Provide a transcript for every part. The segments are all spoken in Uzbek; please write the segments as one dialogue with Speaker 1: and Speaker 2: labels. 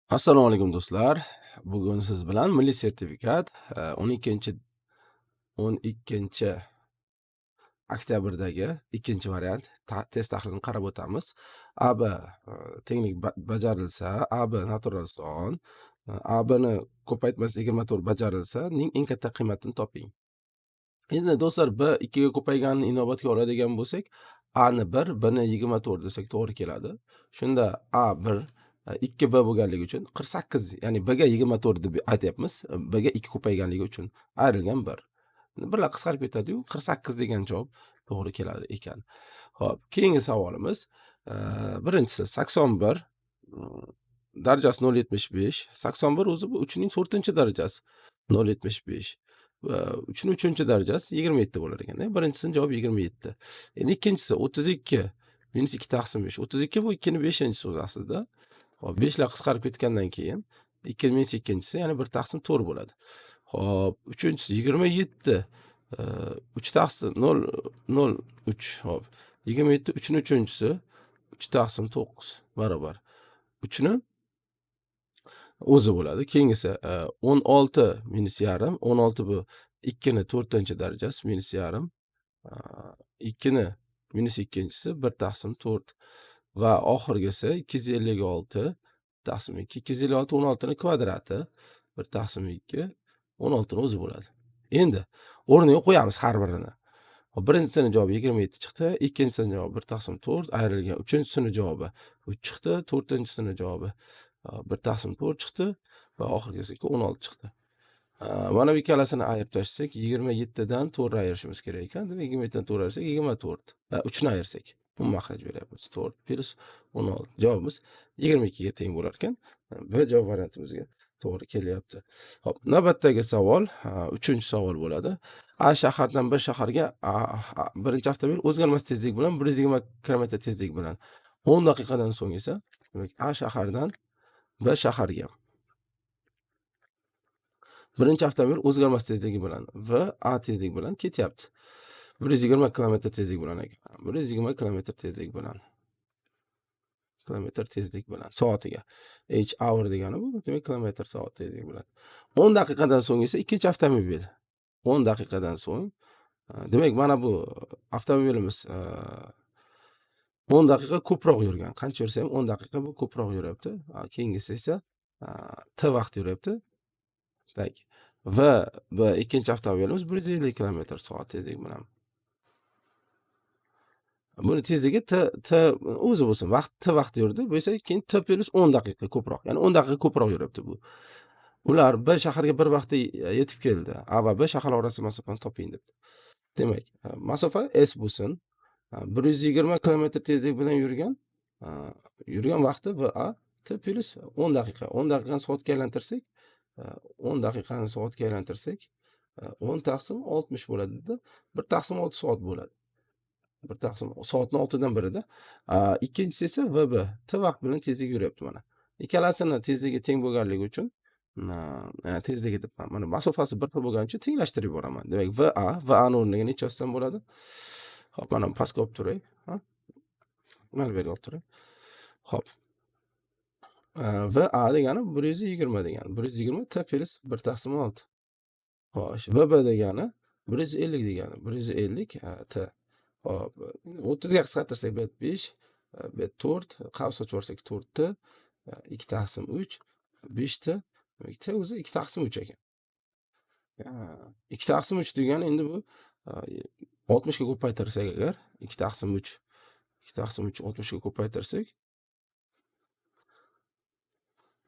Speaker 1: Assalomu alaykum, do'stlar. Bugun siz bilan milliy sertifikat 12 oktyabrdagi ikkinchi variant test tahlilini qarab o'tamiz. AB tenglik bajarilsa, AB natural son, ABni ko'paytmasi 24 bajarilsa, ning eng katta qiymatini toping. Endi, do'stlar, B 2 ga ko'payganini inobatga oladigan bo'lsak, A ni 1, B ni 24 desak to'g'ri keladi. Shunda A 1, 2 B bo'lganligi uchun 48, ya'ni B ga 24 deb aytyapmiz. B ga 2 ko'payganligi uchun ayrilgan 1. Birlar qisqarib ketadi-yu, 48 degan javob to'g'ri keladi ekan. Xo'p, keyingi savolimiz. Birinchisi 81 darajasi 0.75. 81 o'zi bu 3 ning 4-darajasi 0.75. Va 3 ning 3-darajasi 27 bo'lar ekan. Birinchisining javobi 27. Endi ikkinchisi 32 minus 2 taqsim 5. 32 bu 2 ning 5-chisi o'zi aslida. Xo'p, 5 lar qisqarib ketgandan keyin 2 minus ikkinchisi, ya'ni 1 taqsim 4 bo'ladi. Xo'p, uchinchisi 27 3 taqsim 0 0 3. Xo'p, 27 3 ning uchinchisi 3 taqsim 9 barobar 3 ni o'zi bo'ladi. Keyingisi 16 minus yarim. 16 bu 2 ni 4-darajasi minus yarim. 2 ni minus ikkinchisi 1 taqsim 4 va oxirgisi 256 taqsim 2. 256 16 ni kvadrati 1 taqsim 2 16 ni o'zi bo'ladi. Endi o'rniga qo'yamiz har birini. Xo'p, birinchisini javobi 27 chiqdi, ikkinchisini javobi 1 taqsim 4 ayrilgan, uchinchisini javobi 3 chiqdi, to'rtinchisini javobi 1 taqsim 4 chiqdi va oxirgisi 16 chiqdi. Mana bu ikkalasini ayirib tashlasak, 27 dan 4 ayirishimiz kerak ekan. Demak, 27 dan 4 ayirsak 24. 3 ni ayirsak, bu maxraj beryapmiz. 4 plyus 16. Javobimiz 22 ga teng bo'lar ekan. B javob variantimizga to'g'ri kelyapti. Xo'p, navbatdagi savol, uchinchi savol bo'ladi. A shahardan B shaharga birinchi avtomobil o'zgarmas tezlik bilan 120 kilometr tezlik bilan 10 daqiqadan so'ng esa, demak, A shahardan B shaharga birinchi avtomobil o'zgarmas tezligi bilan V A tezlik bilan ketyapti. 120 kilometr tezlik bilan ekan. 120 kilometr tezlik bilan. Kilometr tezlik bilan soatiga. H hour degani bu, demak, kilometr soat tezlik bilan. 10 daqiqadan so'ng esa ikkinchi avtomobil 10 daqiqadan so'ng, demak, mana bu avtomobilimiz 10 daqiqa ko'proq yurgan. Qancha yursa ham 10 daqiqa bu ko'proq yuryapti. Keyingisi esa T vaqt yuryapti. Так. Va B ikkinchi avtomobilimiz 150 kilometr soat tezlik bilan. Buni tezligi T o'zi bo'lsin. Vaqt T vaqt yurdi. Bu esa keyin T plyus 10 daqiqa ko'proq. Ya'ni 10 daqiqa ko'proq yuryapti bu. Ular B shaharga bir vaqtda yetib keldi. A va B shahar orasida masofani toping debdi. Demak, masofa S bo'lsin. 120 kilometr tezlik bilan yurgan vaqti VA T plyus 10 daqiqa. 10 daqiqani soatga aylantirsak, 10 daqiqani soatga aylantirsak, 10 taqsim 60 bo'ladida, 1 taqsim 6 soat bo'ladi. 1 taqsim soatni 6 dan birida. Ikkinchisi esa VB T vaqt bilan tezlik yuryapti mana. Ikkalasini tezligi teng bo'lganligi uchun, tezligi deb mana masofasi bir xil bo'lgani uchun tenglashtirib yuboraman. Demak, VA, VA ni o'rniga necha yozsam bo'ladi? Xo'p, mana pastga olib turay. Ha? Mana bu yerga olib turay. Xo'p. VA degani 120 degani. 120 T plyus 1 taqsim 6. Xo'sh, VB degani 150 degani. 150 T. Xo'p, 30 ga qisqartirsak bu 5, bu 4, qavs ochib yuborsak 4 T, 2 taqsim 3, 5 T. Demak, T o'zi 2 taqsim 3 ekan. 2 taqsim 3 degani endi bu 60 ga ko'paytirsak agar 2 taqsim 3, 2 taqsim 3 60 ga ko'paytirsak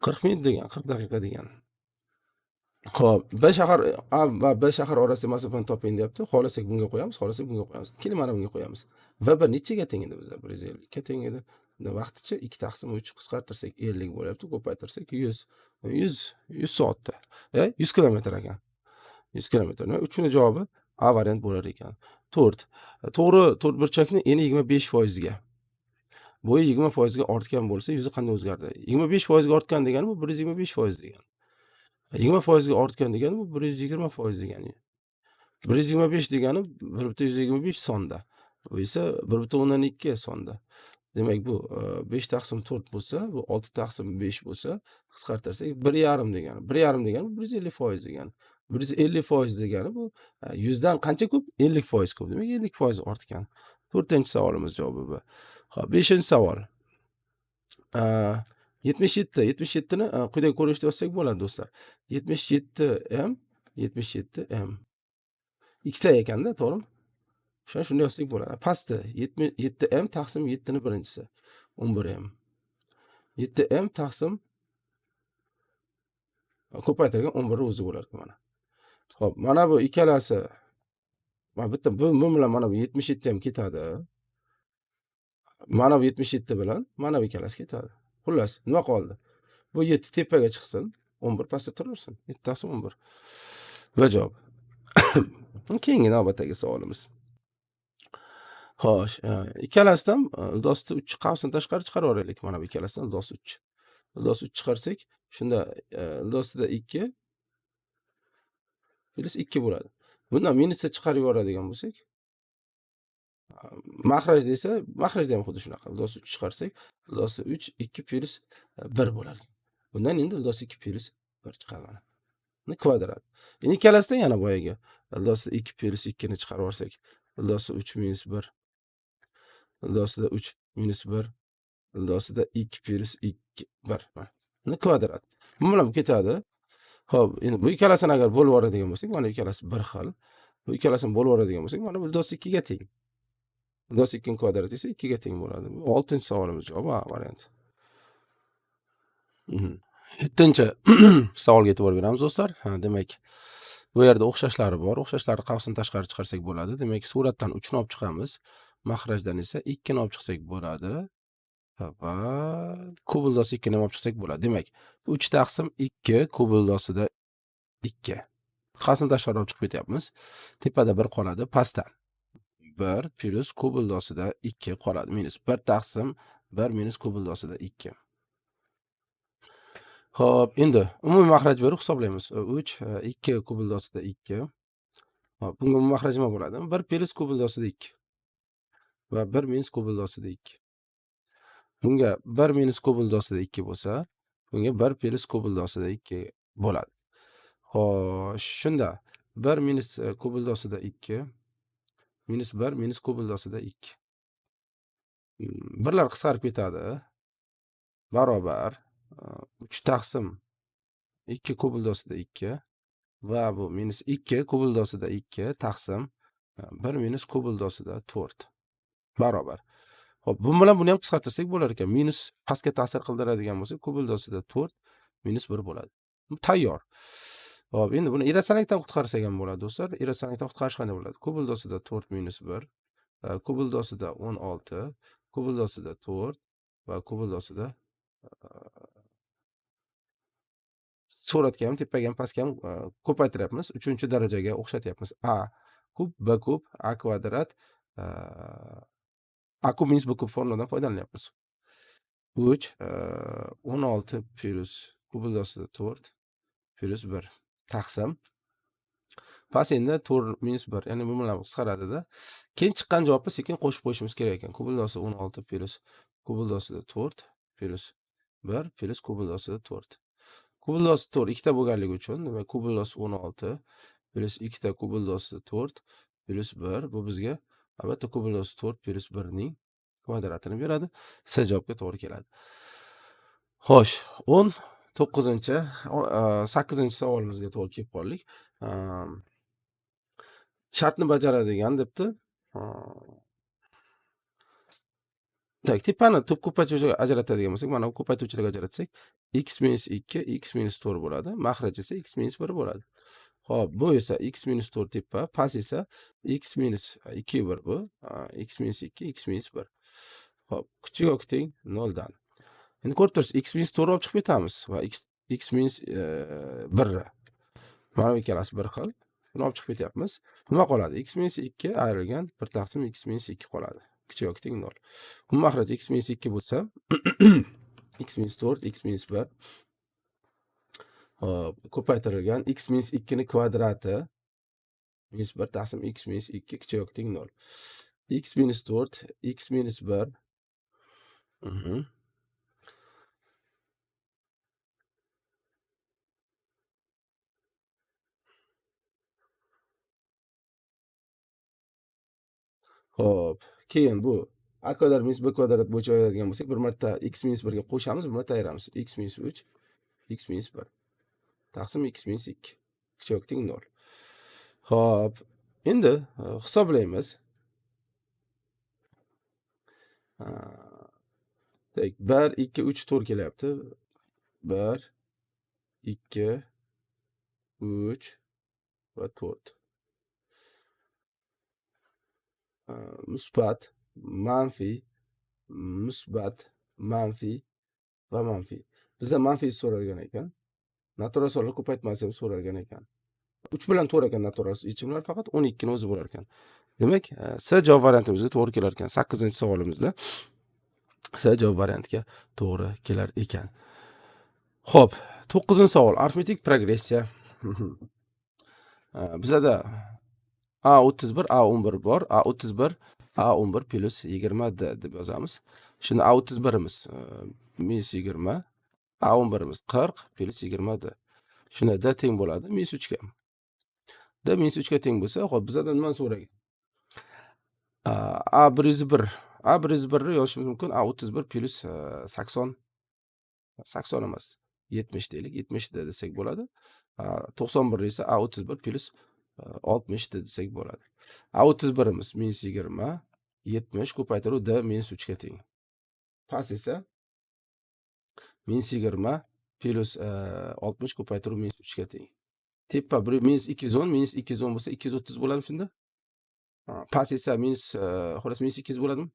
Speaker 1: 40 minut degan, 40 daqiqa degani. Xo'p, B shahar, A va B shahar orasida masofani toping deyapti. Xohlasak bunga qo'yamiz, xohlasak bunga qo'yamiz. Keling, mana bunga qo'yamiz. VB nechaga teng edi bizda? 150 ga teng edi. Unda vaqticha 2 taqsim 3 qisqartirsak 50 bo'lyapti, ko'paytirsak 100. 100, 100 soatda. 100 kilometr ekan. 100 kilometr. Demak, uchini javobi A variant bo'lar ekan. 4. To'g'ri to'rtburchakni eni 25% ga, bo'yi 20% ga ortgan bo'lsa, yuzi qanday o'zgardi? 25% ga ortgan degani bu 125% degani. 20% ga ortgan degani bu 120% degani. 125 degani 1,25 sonda. Bu esa 1,2 sonda. Demak, bu 5 taqsim 4 bo'lsa, bu 6 taqsim 5 bo'lsa, qisqartirsak 1,5 degani. 1,5 degani 150% degani. 150% degani bu 100 dan qancha ko'p? 50% ko'p. Demak, 50% ortgan. 4-savolimiz javobi bu. Xo'p, 5-savol. 77, 77 ni quyidagi ko'rinishda yozsak bo'ladi, do'stlar. 77 m, 77 m. Ikkita ekanda, to'g'rimi? O'sha shunday yozsak bo'ladi. Pastda 7 m taqsim 7 ni birinchisi 11 m. 7 m taqsim ko'paytirilgan 11 o'zi bo'lar ekan mana. Xo'p, mana bu ikkalasi, mana bitta bu bilan mana bu 77 ham ketadi. Mana bu 77 bilan mana bu ikkalasi ketadi. Xullas, nima qoldi? Bu 7 tepaga chiqsin, 11 pastda turaversin. 7 taqsim 11. Va javob. Keyingi navbatdagi savolimiz. Xo'sh, ikkalasidan ildosni 3 qavsini tashqari chiqarib yuboraylik. Mana bu ikkalasidan ildoz 3. Ildoz 3 chiqarsak, shunda ildosida 2 plyus 2 bo'ladi. Bundan minusni chiqarib yuboradigan bo'lsak, mahraj desa, mahrajda ham xuddi shunaqa. Ildoz 3 chiqarsak, ildosi 3 2 plyus 1 bo'ladi. Bundan endi ildosi 2 plyus 1 chiqadi mana. Buni kvadrat. Endi ikkalasidan yana boyagi ildosi 2 plyus 2 ni chiqarib yuborsak, ildosida 3 minus 1, ildosida 3 minus 1, ildosida 2 plyus 2 1. Buni kvadrat. Bu bilan bu ketadi. Xo'p, endi bu ikkalasini agar bo'lib yuboradigan bo'lsak, mana ikkalasi bir xil. Bu ikkalasini bo'lib yuboradigan bo'lsak, mana bu ildosi 2 ga teng. Ildosi 2 ning kvadrati esa 2 ga teng bo'ladi. Bu 6-savolimiz javobi A varianti. 7-savolga e'tibor beramiz, do'stlar. Ha, demak, bu yerda o'xshashlari bor. O'xshashlari qavsini tashqari chiqarsak bo'ladi. Demak, suratdan 3 ni olib chiqamiz. Mahrajdan esa 2 ni olib chiqsak bo'ladi. Va kub ildosi 2 ni ham olib chiqsak bo'ladi. Demak, 3 taqsim 2 kub ildosida 2. Qavsini tashqari olib chiqib ketyapmiz. Tepada 1 qoladi, pastda 1 plyus kub ildosida 2 qoladi. Minus 1 taqsim 1 minus kub ildosida 2. Xo'p, endi umumiy mahraj berib hisoblaymiz. 3 2 kub ildosida 2. Xo'p, bunga umumiy mahraj nima bo'ladi? 1 plyus kub ildosida 2 va 1 minus kub ildosida 2. Bunga 1 minus kub ildosida 2 bo'lsa, bunga 1 plyus kub ildosida 2 bo'ladi. Xo'sh, shunda 1 minus kub ildosida 2 minus 1 minus kub ildosida 2. Birlar qisqarib ketadi. Barobar 3 taqsim 2 kub ildosida 2 va bu minus 2 kub ildosida 2 taqsim 1 minus kub ildosida 4 barobar. Xo'p, bu bilan buni ham qisqartirsak bo'lar ekan. Minus pastga ta'sir qildiradigan bo'lsak, kub ildosida 4 minus 1 bo'ladi. Bu tayyor. Xo'p, endi buni irratsionallikdan qutqarsak ham bo'ladi, do'stlar. Irratsionallikdan qutqarish qanday bo'ladi? Kub ildosida 4 minus 1, kub ildosida 16, kub ildosida 4 va kub ildosida suratga ham, tepaga ham, pastga ham ko'paytiryapmiz. 3-darajaga o'xshatyapmiz. A kub, B kub, A kvadrat, A kub minus B kub formuladan foydalanyapmiz. 3 16 plyus kub ildosida 4 plyus 1 taqsim past endi 4 minus 1, ya'ni bu bilan qisqaradida. Keyin chiqqan javobni sekin qo'shib qo'yishimiz kerak ekan. Kub ildosida 16 plyus kub ildosida 4 plyus 1 plyus kub ildosida 4. Kub ildosida 4 ikkita bo'lganligi uchun, demak, kub ildosi 16 plyus ikkita kub ildosida 4 plyus 1, bu bizga albatta kub ildosi 4 plyus 1 ning kvadratini beradi. C javobga to'g'ri keladi. Xo'sh, 19-, 8-savolimizga to'g'ri kelib qoldik. Shartni bajaradigan debdi. Так, tepani to'p ko'paytuvchiga ajratadigan bo'lsak, mana bu ko'paytuvchilarga ajratsak, x minus 2, x minus 4 bo'ladi. Mahraj esa x minus 1 bo'ladi. Xo'p, bu esa x minus 4 tepa, past esa x minus 2 1 bu, x minus 2, x minus 1. Xo'p, kichik yoki teng 0 dan. Endi ko'rib turibsiz, x minus 4 olib chiqib ketamiz va x minus 1. Mana bu ikkalasi bir xil. Buni olib chiqib ketyapmiz. Nima qoladi? X minus 2 ayrilgan 1 taqsim x minus 2 qoladi. Kichik yoki teng 0. Bu mahraj x minus 2 bo'lsa, x minus 4, x minus 1. Xo'p, ko'paytirilgan x minus 2 ni kvadrati minus 1 taqsim x minus 2 kichik yoki teng 0. X minus 4, x minus 1. Xo'p, keyin bu a kvadrat minus b kvadrat bo'yicha yozadigan bo'lsak, bir marta x minus 1 ga qo'shamiz, bir marta ayiramiz. X minus 3, x minus 1 taqsim x minus 2 kichik teng 0. Xo'p, endi hisoblaymiz. Tak, 1 2 3 to'g'ri kelyapti. 1 2 3 va 4. Musbat, manfiy, musbat, manfiy va manfiy. Bizda manfiy so'ralgan ekan. Natural sonlar ko'paytmasi ham so'ralgan ekan. 3 bilan 4 ekan natural yechimlar, faqat 12 ni o'zi bo'lar ekan. Demak, C javob variantimizga to'g'ri kelar ekan. 8-savolimizda C javob variantiga to'g'ri kelar ekan. Xo'p, 9-savol, arifmetik progressiya. Bizada A31, A11 bor. A31, A11 plus 20 D deb yozamiz. Shunda A31imiz minus 20, A11imiz 40 plus 20 D. Shunda D teng bo'ladi minus 3 ga. D minus 3 ga teng bo'lsa, xo'p, bizada nima so'ragan? A101, A101 ni yozishimiz mumkin. A31 plus 80, 80 emas, 70 deylik, 70 D desak bo'ladi. 91 esa A31 plus 60 D desak bo'ladi. A31imiz minus 20, 70 ko'paytiruv D minus 3 ga teng. Past esa minus 20 plus 60 ko'paytiruv minus 3 ga teng. Tepa bir minus 210, minus 210 bo'lsa 230 bo'ladimi shunda? Past esa minus, xullas minus 200 bo'ladimi?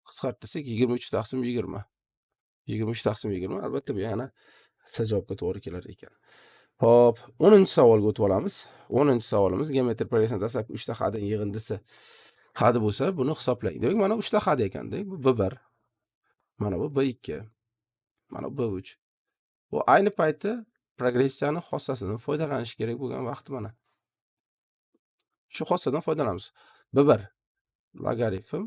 Speaker 1: Qisqartirsak 23 taqsim 20. 23 taqsim 20, albatta bu yana C javobga to'g'ri kelar ekan. Xo'p, 10-savolga o'tib olamiz. 10-savolimiz geometrik progressiyaning dastlabki 3 ta hadning yig'indisi hadi bo'lsa, buni hisoblang. Demak, mana 3 ta had ekan, demak, bu B1, mana bu B2, mana bu B3. Bu ayni paytda progressiyani xossasidan foydalanish kerak bo'lgan vaqti mana. Shu xossadan foydalanamiz. B1 logaritm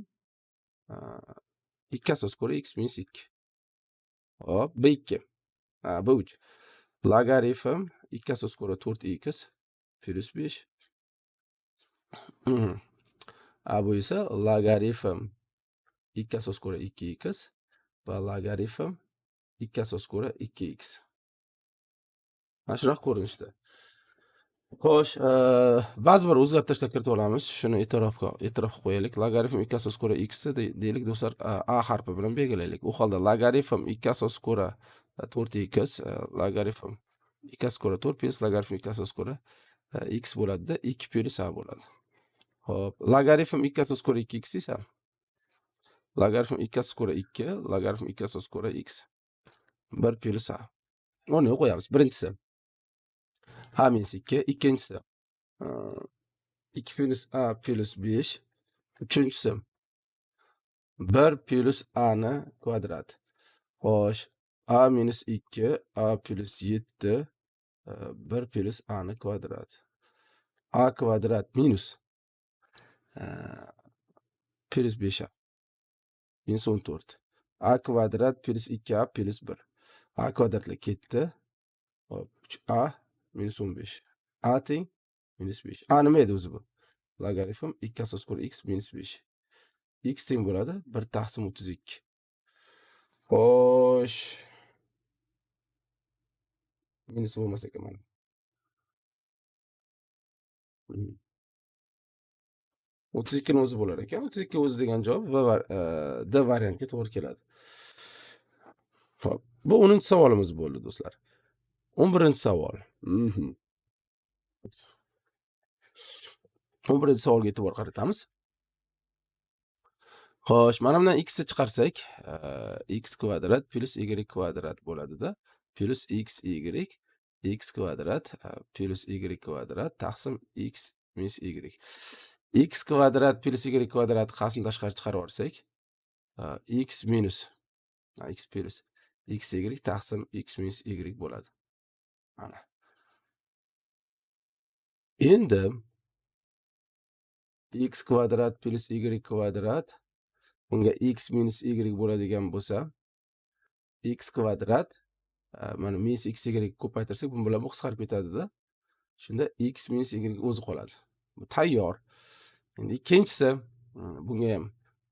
Speaker 1: 2 asos ko'ra x minus 2. Hop, B2, B3 logaritm 2 asos ko'ra 4x plus 5. A bu esa logaritm 2 asos ko'ra 2x va logaritm 2 asos ko'ra 2x. Mana shunaqa ko'rinishda. Xo'sh, ba'zi bir o'zgartirishlar kiritib olamiz. Shuni e'tirof qilib qo'yaylik. Logaritm 2 asos ko'ra x deylik do'stlar, a harfi bilan belgilaylik. U holda logaritm 2 asos ko'ra 4x, logaritm 2 asos ko'ra 4 plus logaritm 2 asos ko'ra x bo'ladida, 2 plus a bo'ladi. Xo'p, logaritm 2 asos ko'ra 2x esa logaritm 2 asos ko'ra 2, logaritm 2 asos ko'ra x 1 plus a. O'rniga qo'yamiz. Birinchisi a minus 2, ikkinchisi 2 plus a plus 5, uchinchisi 1 plus a ni kvadrat. Xo'sh, a minus 2, a plus 7, 1 plus a ni kvadrat. A kvadrat minus plus 5a minus 14. A kvadrat plus 2a plus 1. A kvadratlar ketdi. Hop, 3a minus 15. A teng minus 5. A nima edi o'zi bu? Logaritm 2 asos ko'ra x minus 5. X teng bo'ladi 1 taqsim 32. Xo'sh. Minus bo'lmasa ekan mana. 32 ni o'zi bo'lar ekan. 32 o'zi degan javob D variantga to'g'ri keladi. Xo'p, bu 10-savolimiz bo'ldi do'stlar. 11-savol. 11-savolga e'tibor qaratamiz. Xo'sh, mana bundan x ni chiqarsak, x kvadrat plus y kvadrat bo'ladida, plus x y x kvadrat plus y kvadrat taqsim x minus y. X kvadrat plus y kvadrat qasm tashqari chiqarib yuborsak, x minus x plus x y taqsim x minus y bo'ladi. Mana. Endi x kvadrat plus y kvadrat Bunga x minus y bo'ladigan bo'lsa, x kvadrat mana minus x y ko'paytirsak, bu bilan bu qisqarib ketadi-da. Shunda x minus y o'zi qoladi. Bu tayyor. Endi ikkinchisi, bunga ham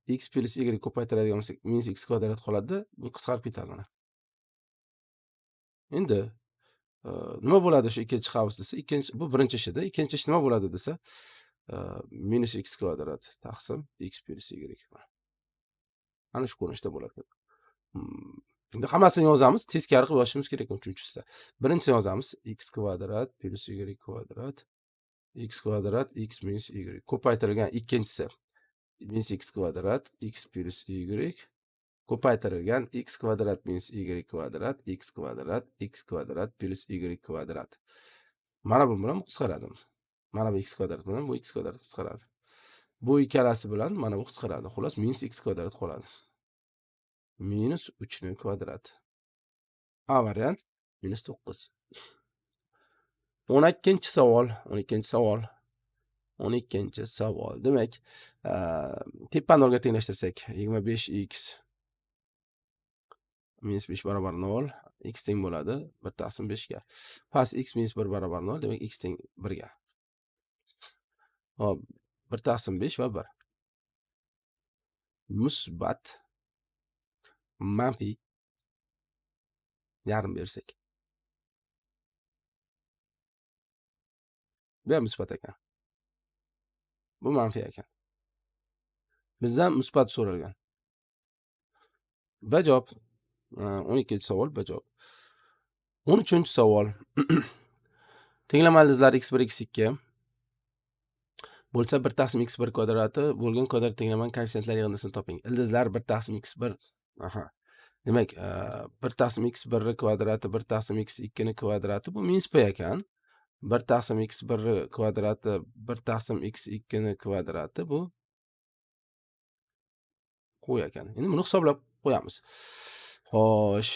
Speaker 1: x plus y ko'paytiradigan bo'lsak, minus x kvadrat qoladi, bu qisqarib ketadi mana. Endi nima bo'ladi shu ikkinchi qavs desa, ikkinchi bu birinchi ishida, ikkinchi ish nima bo'ladi desa, minus x kvadrat taqsim x plus y. Ana shu ko'rinishda bo'ladi. Endi hammasini yozamiz, teskari qilib yozishimiz kerak uchinchisida. Birinchisini yozamiz, x kvadrat plus y kvadrat x kvadrat x minus y ko'paytirilgan ikkinchisi minus x kvadrat x plus y ko'paytirilgan x kvadrat minus y kvadrat x kvadrat x kvadrat plus y kvadrat. Mana bu bilan qisqaradi. Mana bu x kvadrat bilan bu x kvadrat qisqaradi. Bu ikkalasi bilan mana bu qisqaradi. Xullas minus x kvadrat qoladi. Minus 3 ni kvadrat. A variant minus 9. 12 savol, 12 savol. 12 savol. Demak, tepa nolga tenglashtirsak 25x minus 5 barobar 0, x teng bo'ladi 1 taqsim 5 ga. Past x minus 1 barobar 0, demak x teng 1 ga. Hop, 1 taqsim 5 va 1. Musbat manfiy yarim bersak. Bu ham musbat ekan. Bu manfiy ekan. Bizdan musbat so'ralgan. Bajob. 12-savol bajob. 13-savol. Tenglama ildizlar x1 x2 bo'lsa 1 taqsim x1 kvadrati bo'lgan kvadrat tenglamaning koeffitsiyentlar yig'indisini toping. Ildizlar 1 taqsim x1. Aha. Demak, 1 taqsim x1 kvadrati 1 taqsim x2 ni kvadrati bu minus p ekan. 1 taqsim x1 kvadrati 1 taqsim x2 ni kvadrati bu q ekan. Endi buni hisoblab qo'yamiz. Xo'sh,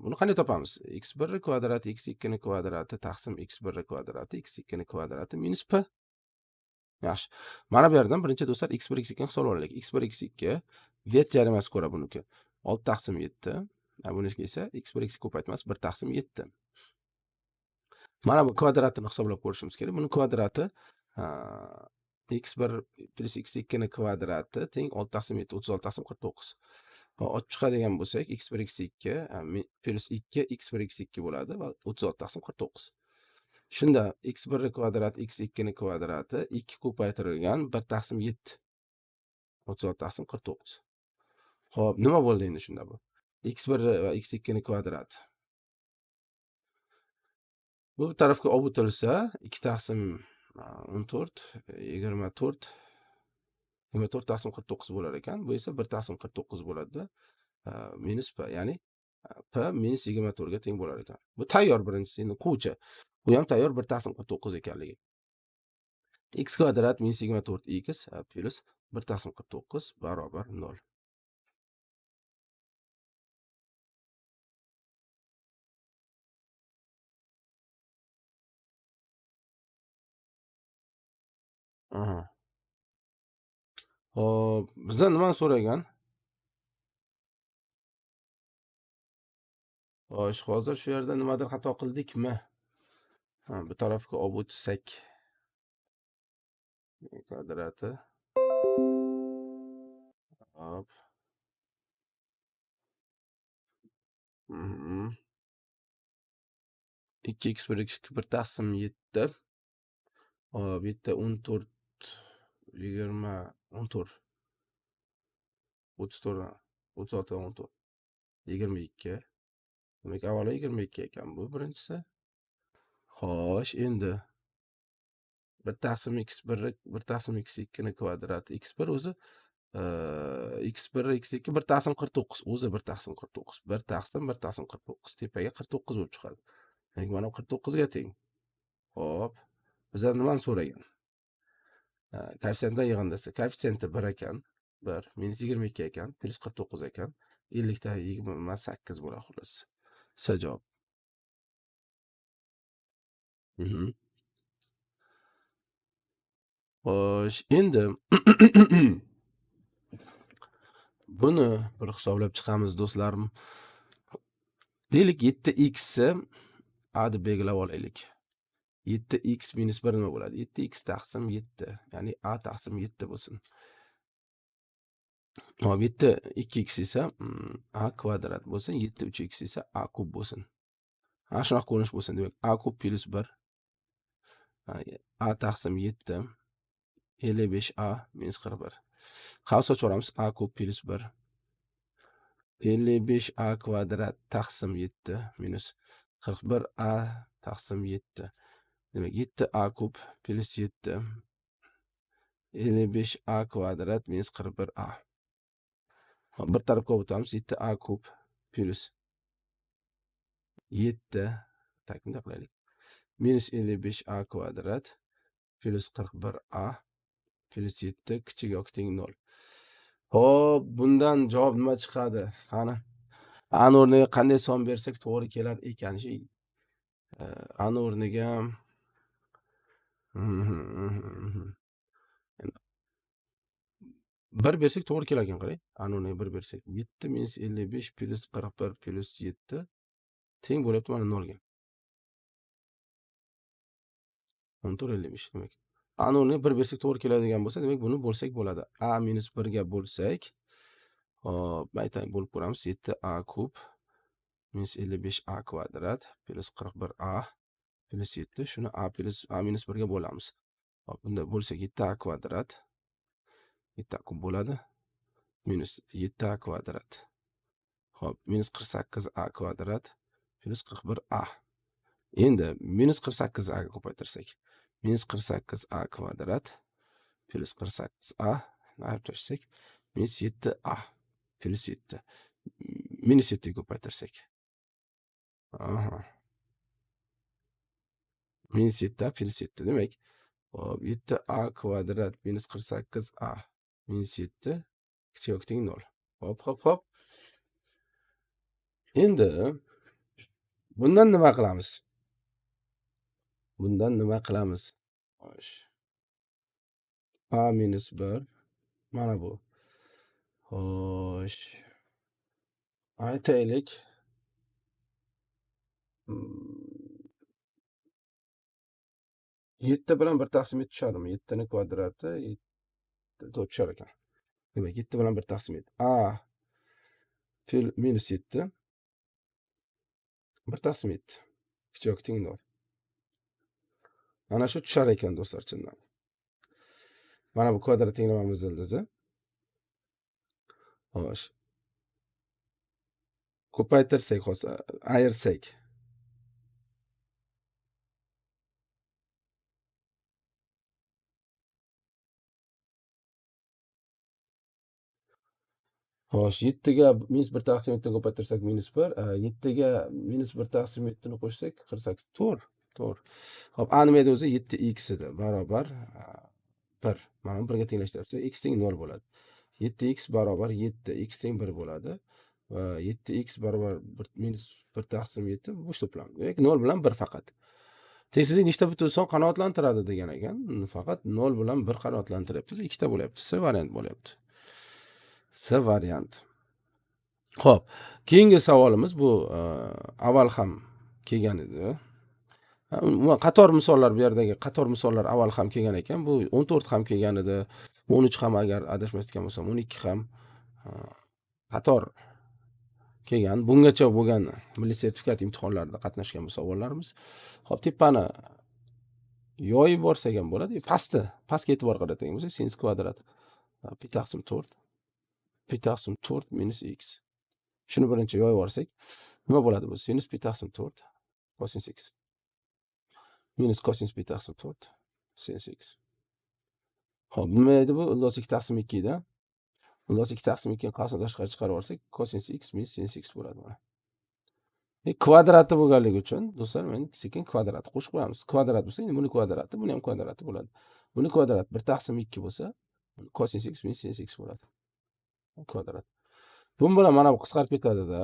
Speaker 1: buni qanday topamiz? x1 kvadrati x2 ni kvadrati taqsim x1 kvadrati x2 ni kvadrati minus p. Yaxshi. Mana bu yerdan birinchi do'stlar x1 x2 ni hisoblab olaylik. x1 x2 Viet jarimasi ko'ra buniki 6 taqsim 7. Buniki esa x1 x2 ko'paytmasi 1 taqsim 7. Mana bu kvadratini hisoblab ko'rishimiz kerak. Buni kvadrati x1 plus x2 ni kvadrati teng 6 taqsim 7, 36 taqsim 49. Ochib chiqadigan bo'lsak, x1 x2 plus 2 x1 x2 bo'ladi va 36 taqsim 49. Shunda x1 kvadrat x2 ni kvadrati 2 ko'paytirilgan 1 taqsim 7. 36 taqsim 49. Xo'p, nima bo'ldi endi shunda bu? x1 va x2 ni kvadrati. Bu tarafga olib o'tilsa 2 taqsim 14, 24, 24 taqsim 49 bo'lar ekan. Bu esa 1 taqsim 49 bo'ladi-da. Minus p, ya'ni p minus 24 ga teng bo'lar ekan. Bu tayyor birinchisi, endi quvchi. Bu ham tayyor 1 taqsim 49 ekanligi. X kvadrat minus 24 x plus 1 taqsim 49 barobar 0. Aha. Hop, bizdan nimani so'ragan? Xo'sh, hozir shu yerda nimadir xato qildikmi? Ha, bu tarafga olib o'tsak. Kvadrati. Hop. 2 x 1 x 1 taqsim 7. Hop, 7 14 20 14 34 36 14 22. Demak, avvalo 22 ekan bu birinchisi. Xo'sh, endi 1 taqsim x1 1 taqsim x2 ni kvadrati x1 o'zi x1 x2 1 taqsim 49 o'zi 1 taqsim 49 1 taqsim 1 taqsim 49 tepaga 49 bo'lib chiqadi. Demak, mana bu 49 ga teng. Xo'p, bizdan nimani so'ragan? Koeffitsiyentlar yig'indisi. Koeffitsiyenti 1 ekan, 1 minus 22 ekan, plus 49 ekan. 50 dan 28 bo'ladi xullas. S javob. Xo'sh, endi Buni bir hisoblab chiqamiz, do'stlarim. Deylik, 7x ni a deb belgilab olaylik. 7x minus 1 nima bo'ladi? 7x taqsim 7, ya'ni a taqsim 7 bo'lsin. Hop, 7 2x esa a kvadrat bo'lsin, 7 3x esa a kub bo'lsin. Ha, shunaqa ko'rinish bo'lsin. Demak, a kub plus 1 a taqsim 7 55a minus 41. Qavs ochamiz, a kub plus 1 55a kvadrat taqsim 7 minus 41a taqsim 7. Demak, 7a kub plus 7 55a kvadrat minus 41a. Hop, bir tarafga o'tamiz, 7a kub plus 7, tak, bunday qilaylik. Minus 55a kvadrat plus 41a plus 7 kichik yoki teng 0. Xo'p, bundan javob nima chiqadi? Qani? A ni o'rniga qanday son bersak to'g'ri kelar ekan? Shu a ni o'rniga 1 bersak to'g'ri kelar ekan, qarang. A ni o'rniga 1 bersak 7 minus 55 plus 41 plus 7 teng bo'lyapti mana 0 ga. 14 55 demak. A ni o'rniga 1 bersak to'g'ri keladigan bo'lsa, demak buni bo'lsak bo'ladi. A minus 1 ga bo'lsak, hop, aytaylik bo'lib ko'ramiz. 7a kub minus 55a kvadrat plus 41a plus 7, shuni a plus a minus 1 ga bo'lamiz. Hop, bunda bo'lsak 7a kvadrat 7a kub bo'ladi minus 7a kvadrat. Hop, minus 48a kvadrat plus 41a. Endi minus 48a ga ko'paytirsak, minus 48a kvadrat plus 48a ayirib tashlasak, minus 7a plus 7 minus 7 ga ko'paytirsak. Aha. Minus 7a plus 7 demak, hop, 7a kvadrat minus 48a minus 7 kichik yoki teng 0. Hop, hop, hop. Endi bundan nima qilamiz? Bundan nima qilamiz? Xo'sh. A minus 1 mana bu. Xo'sh. Aytaylik. 7 bilan 1 taqsim 7 tushadimi? 7 ni kvadrati 7 tushar ekan. Demak, 7 bilan 1 taqsim 7. A minus 7 1 taqsim 7 kichik yoki teng 0. Mana shu tushar ekan do'stlar chindan. Mana bu kvadrat tenglamamiz ildizi. Xo'sh. Ko'paytirsak, hozir ayirsak. Xo'sh, 7 ga minus 1 taqsim 7 ni ko'paytirsak minus 1, 7 ga minus 1 taqsim 7 ni qo'shsak 48. To'g'ri, to'g'ri. Xo'p, a nima edi o'zi? 7x edi, barobar 1. Mana bu 1 ga tenglashtirsak, x teng 0 bo'ladi. 7x barobar 7, x teng 1 bo'ladi. Va 7x barobar 1 minus 1 taqsim 7 bo'sh to'plam. Demak, 0 bilan 1 faqat. Tengsizlik nechta butun son qanoatlantiradi degan ekan. Faqat 0 bilan 1 qanoatlantiryapti. Ikkita bo'lyapti. C variant bo'lyapti. C variant. Xo'p, keyingi savolimiz bu avval ham kelgan edi. Umuman qator misollar, bu yerdagi qator misollar avval ham kelgan ekan. Bu 14 ham kelgan edi, 13 ham, agar adashmasdan bo'lsam 12 ham qator kelgan. Bungacha bo'lgan milliy sertifikat imtihonlarida qatnashgan bu savollarimiz. Xo'p, tepani yoyib borsak ham bo'ladi. Pastga e'tibor qaratadigan bo'lsak, sinus kvadrat pi taqsim 4, pi taqsim 4 minus x. Shuni birinchi yoyib borsak, nima bo'ladi bu? Sinus pi taqsim 4 kosinus x minus kosinus pi taqsim 4 sinus x. Xo'p, nima edi bu? Ildiz 2 taqsim 2 edi. Ildiz 2 taqsim 2 ni qasddan tashqari chiqarib yuborsak, kosinus x minus sinus x bo'ladi mana. Kvadrati bo'lganligi uchun do'stlar, men sekin kvadratni qo'shib qo'yamiz. Kvadrat bo'lsa, endi buni kvadrati, buni ham kvadrati bo'ladi. Buni kvadrat 1 taqsim 2 bo'lsa, kosinus x minus sinus x bo'ladi. Kvadrat. Bu bilan mana bu qisqarib ketadi-da.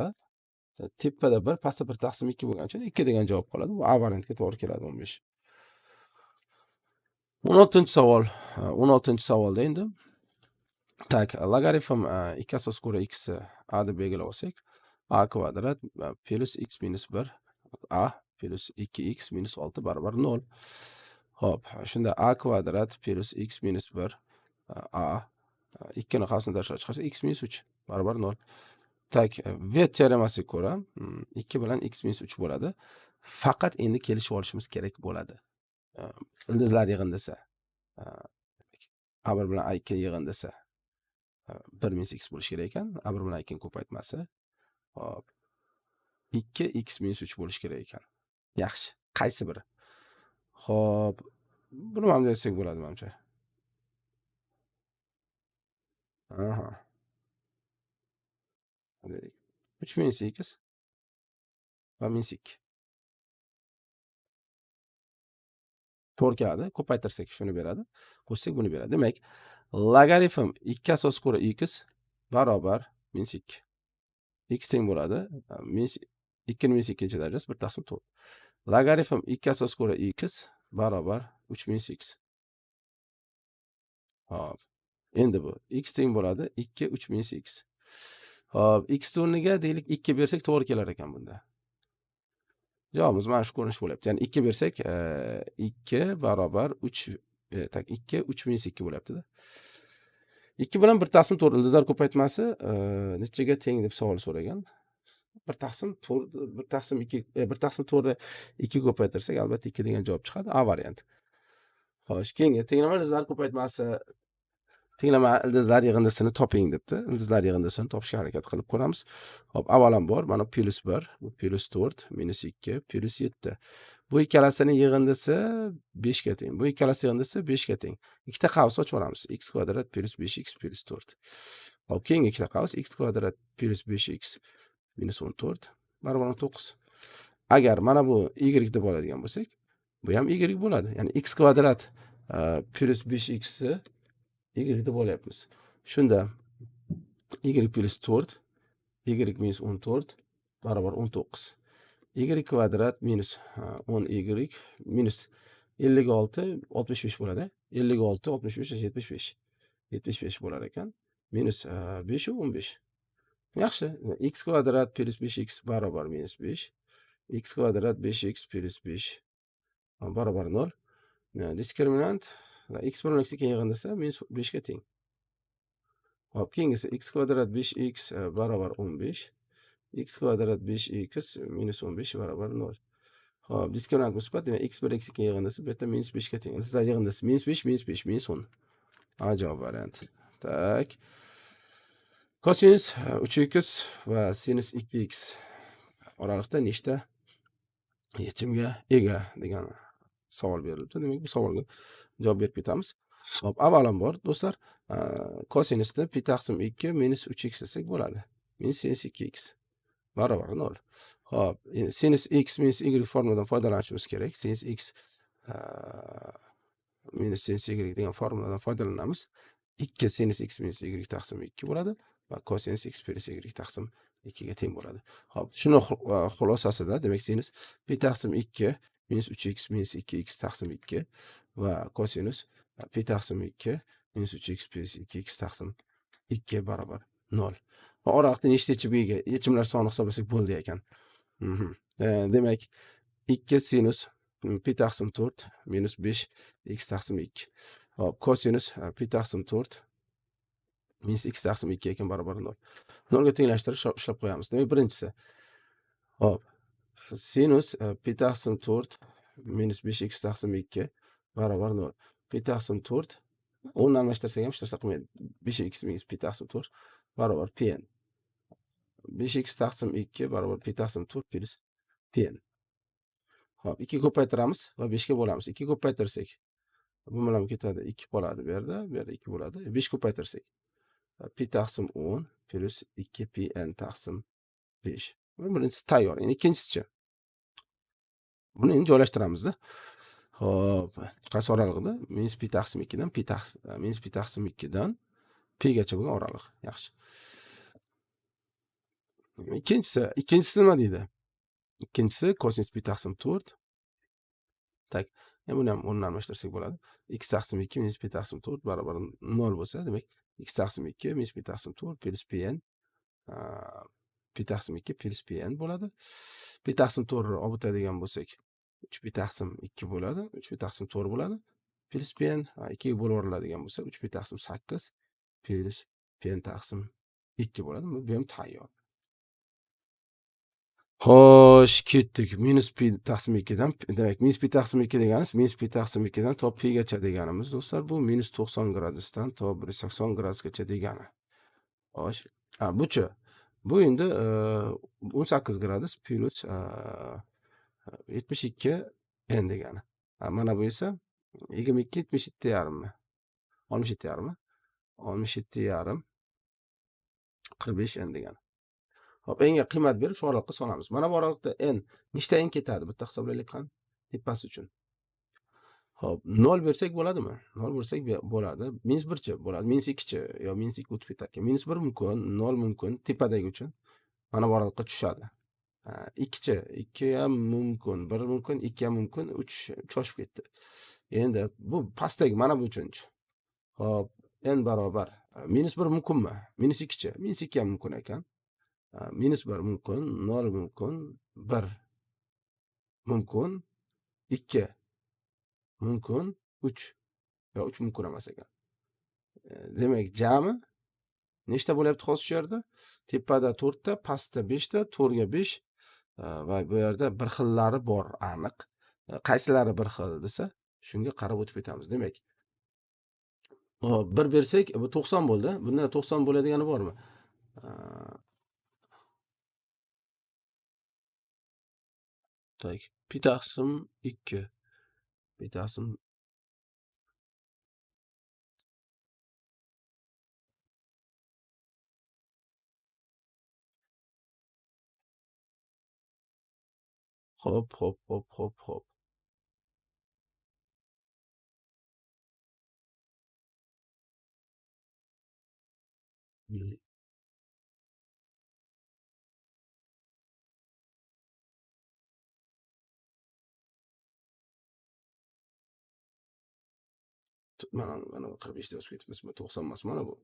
Speaker 1: Tepada 1, pastda 1 taqsim 2 bo'lgani uchun 2 degan javob qoladi. Bu A variantga to'g'ri keladi 15. 16-savol. 16-savolda endi Так, logaritm 2 asos ko'ra x ni a deb belgilab olsak, a kvadrat plus x minus 1 a plus 2x minus 6 barobar 0. Xo'p, shunda a kvadrat plus x minus 1 a 2 ni qavsni tashqari chiqarsak x minus 3 barobar 0. Так, Viet teoremasiga ko'ra 2 bilan x minus 3 bo'ladi. Faqat endi kelishib olishimiz kerak bo'ladi. Ildizlar yig'indisi A1 bilan A2 yig'indisi 1 minus x bo'lishi kerak ekan. A1 bilan A2 ning ko'paytmasi. Xo'p. 2 x minus 3 bo'lishi kerak ekan. Yaxshi. Qaysi biri? Xo'p, buni mana bunday desak bo'ladi menimcha. Aha. 3 minus x va minus 2. To'g'ri keladi. Ko'paytirsak shuni beradi. Qo'shsak buni beradi. Demak, logaritm 2 asos ko'ra x barobar minus 2. X teng bo'ladi. Minus 2 minus 2 darajasi 1 taqsim 4. Logaritm 2 asos ko'ra x barobar 3 minus x. Xo'p. Endi bu x teng bo'ladi 2 3 minus x. Xo'p, x o'rniga deylik 2 bersak to'g'ri kelar ekan bunda. Javobimiz mana shu ko'rinish bo'lyapti. Ya'ni 2 bersak, 2 barobar 3, tak 2 3 minus 2 bo'lyapti-da. 2 bilan 1 taqsim 4 ildizlar ko'paytmasi nechaga teng deb savol so'ragan. 1 taqsim 4 1 taqsim 2 1 taqsim 4 ni 2 ko'paytirsak, albatta 2 degan javob chiqadi. A varianti. Xo'sh, keyingi tenglama ildizlar ko'paytmasi tenglama ildizlar yig'indisini toping debdi. Ildizlar yig'indisini topishga harakat qilib ko'ramiz. Xo'p, avvalambor mana plus 1, bu plus 4, minus 2, plus 7. Bu ikkalasining yig'indisi 5 ga teng. Bu ikkalasi yig'indisi 5 ga teng. Ikkita qavs ochib yuboramiz. X kvadrat plus 5x plus 4. Xo'p, keyingi ikkita qavs x kvadrat plus 5x minus 14 barobar 19. Agar mana bu y deb oladigan bo'lsak, bu ham y bo'ladi. Ya'ni x kvadrat plus 5x ni y deb olyapmiz. Shunda y plus 4 y minus 14 barobar 19. Y kvadrat minus 10y minus 56 65 bo'ladi. 56 65 75. 75 bo'lar ekan. Minus 5 15. Yaxshi. X kvadrat plus 5x barobar minus 5. X kvadrat 5x plus 5 barobar 0. Diskriminant x bilan x ikki yig'indisi minus 5 ga teng. Xo'p, keyingisi x kvadrat 5x barobar 15. X kvadrat 5x minus 15 barobar 0. Xo'p, diskriminant musbat, demak x 1 x 2 yig'indisi bu yerda minus 5 ga teng. Ildizlar yig'indisi minus 5 minus 5 minus 10. A javob varianti. Так. Kosinus 3x va sinus 2x oraliqda nechta yechimga ega degan savol berilibdi. Demak, bu savolga javob berib ketamiz. Xo'p, avvalambor do'stlar, kosinusni pi taqsim 2 minus 3x desak bo'ladi. Minus sinus 2x barobar 0. Xo'p, sinus x minus y formuladan foydalanishimiz kerak. Sinus x minus sinus y degan formuladan foydalanamiz. 2 sinus x minus y taqsim 2 bo'ladi va kosinus x plus y taqsim 2 ga teng bo'ladi. Xo'p, shuni xulosasida, demak, sinus pi taqsim 2 minus 3x minus 2x taqsim 2 va kosinus pi taqsim 2 minus 3x plus 2x taqsim 2 barobar 0. Va oraliqda nechta yechimga ega? Yechimlar sonini hisoblasak bo'ldi ekan. Demak, 2 sinus pi taqsim 4 minus 5 x taqsim 2. Xo'p, kosinus pi taqsim 4 minus x taqsim 2 ekan barobar 0. 0 ga tenglashtirib ishlab qo'yamiz. Demak, birinchisi. Xo'p, sinus pi taqsim 4 minus 5x taqsim 2 barobar 0. Pi taqsim 4 o'rni almashtirsak ham hech narsa qilmaydi. 5x minus pi taqsim 4 barobar pn. 5x taqsim 2 barobar pi taqsim 4 plus pn. Xo'p, 2 ko'paytiramiz va 5 ga bo'lamiz. 2 ko'paytirsak bu bilan ketadi, 2 qoladi bu yerda, bu yerda 2 bo'ladi. 5 ko'paytirsak pi taqsim 10 plus 2 pn taqsim 5. Bu birinchisi tayyor. Endi ikkinchisichi. Buni endi joylashtiramizda. Xo'p, qaysi oralig'ida? Minus pi taqsim 2 dan pi taqsim minus pi taqsim 2 dan pi gacha bo'lgan oraliq. Yaxshi. Ikkinchisi nima deydi? Ikkinchisi kosinus pi taqsim 4. Так, buni ham o'rnini almashtirsak bo'ladi. X taqsim 2 minus pi taqsim 4 barobar 0 bo'lsa, demak X taqsim 2 minus pi taqsim 4 plus pn pi taqsim 2 plus pn bo'ladi. Pi taqsim 4 ni olib o'tadigan bo'lsak 3 pi taqsim 2 bo'ladi. 3 pi taqsim 4 bo'ladi. Plus pn 2 ga bo'lib yuboriladigan bo'lsa 3 pi taqsim 8 plus pn taqsim 2 bo'ladi. Bu ham tayyor. Xo'sh, ketdik. Minus pi taqsim 2 dan, demak, minus pi taqsim 2 deganimiz minus pi taqsim 2 dan to pi gacha deganimiz do'stlar, bu minus 90 gradusdan to 180 gradusgacha degani. Xo'sh, buchi. Bu endi 18 gradus plus 72 n degani. Mana bu esa 22 77,5mi? 67,5mi? 67,5 45 n degani. Hop, n ga qiymat berib shu oraliqqa solamiz. Mana bu oraliqda n nechta n ketadi? Bitta hisoblaylik qani tepasi uchun. Hop, 0 bersak bo'ladimi? 0 bersak bo'ladi. Minus 1 chi bo'ladi, minus 2 chi yo minus 2 o'tib ketar ekan. Minus 1 mumkin, 0 mumkin tepadagi uchun. Mana bu oraliqqa tushadi. 2 chi, 2 ham mumkin, 1 mumkin, 2 ham mumkin, 3 oshib ketdi. Endi bu pastdagi mana bu uchunchi. Hop, n barobar minus 1 mumkinmi? Minus 2 chi, minus 2 ham mumkin ekan. Minus 1 mumkin, 0 mumkin, 1 mumkin, 2 mumkin, 3 yo 3 mumkin emas ekan. Demak, jami nechta bo'lyapti hozir shu yerda? Tepada 4 ta, pastda 5 ta, 4 ga 5 va bu yerda bir xillari bor aniq. Qaysilari bir xil desa, shunga qarab o'tib ketamiz. Demak, hop, 1 bersak, bu 90 bo'ldi. Bundan 90 bo'ladigani bormi? Tak, pi taqsim 2. Pi taqsim Hop, hop, hop, hop, hop. Mana 45 da o'sib ketibmiz, 90 emas mana bu.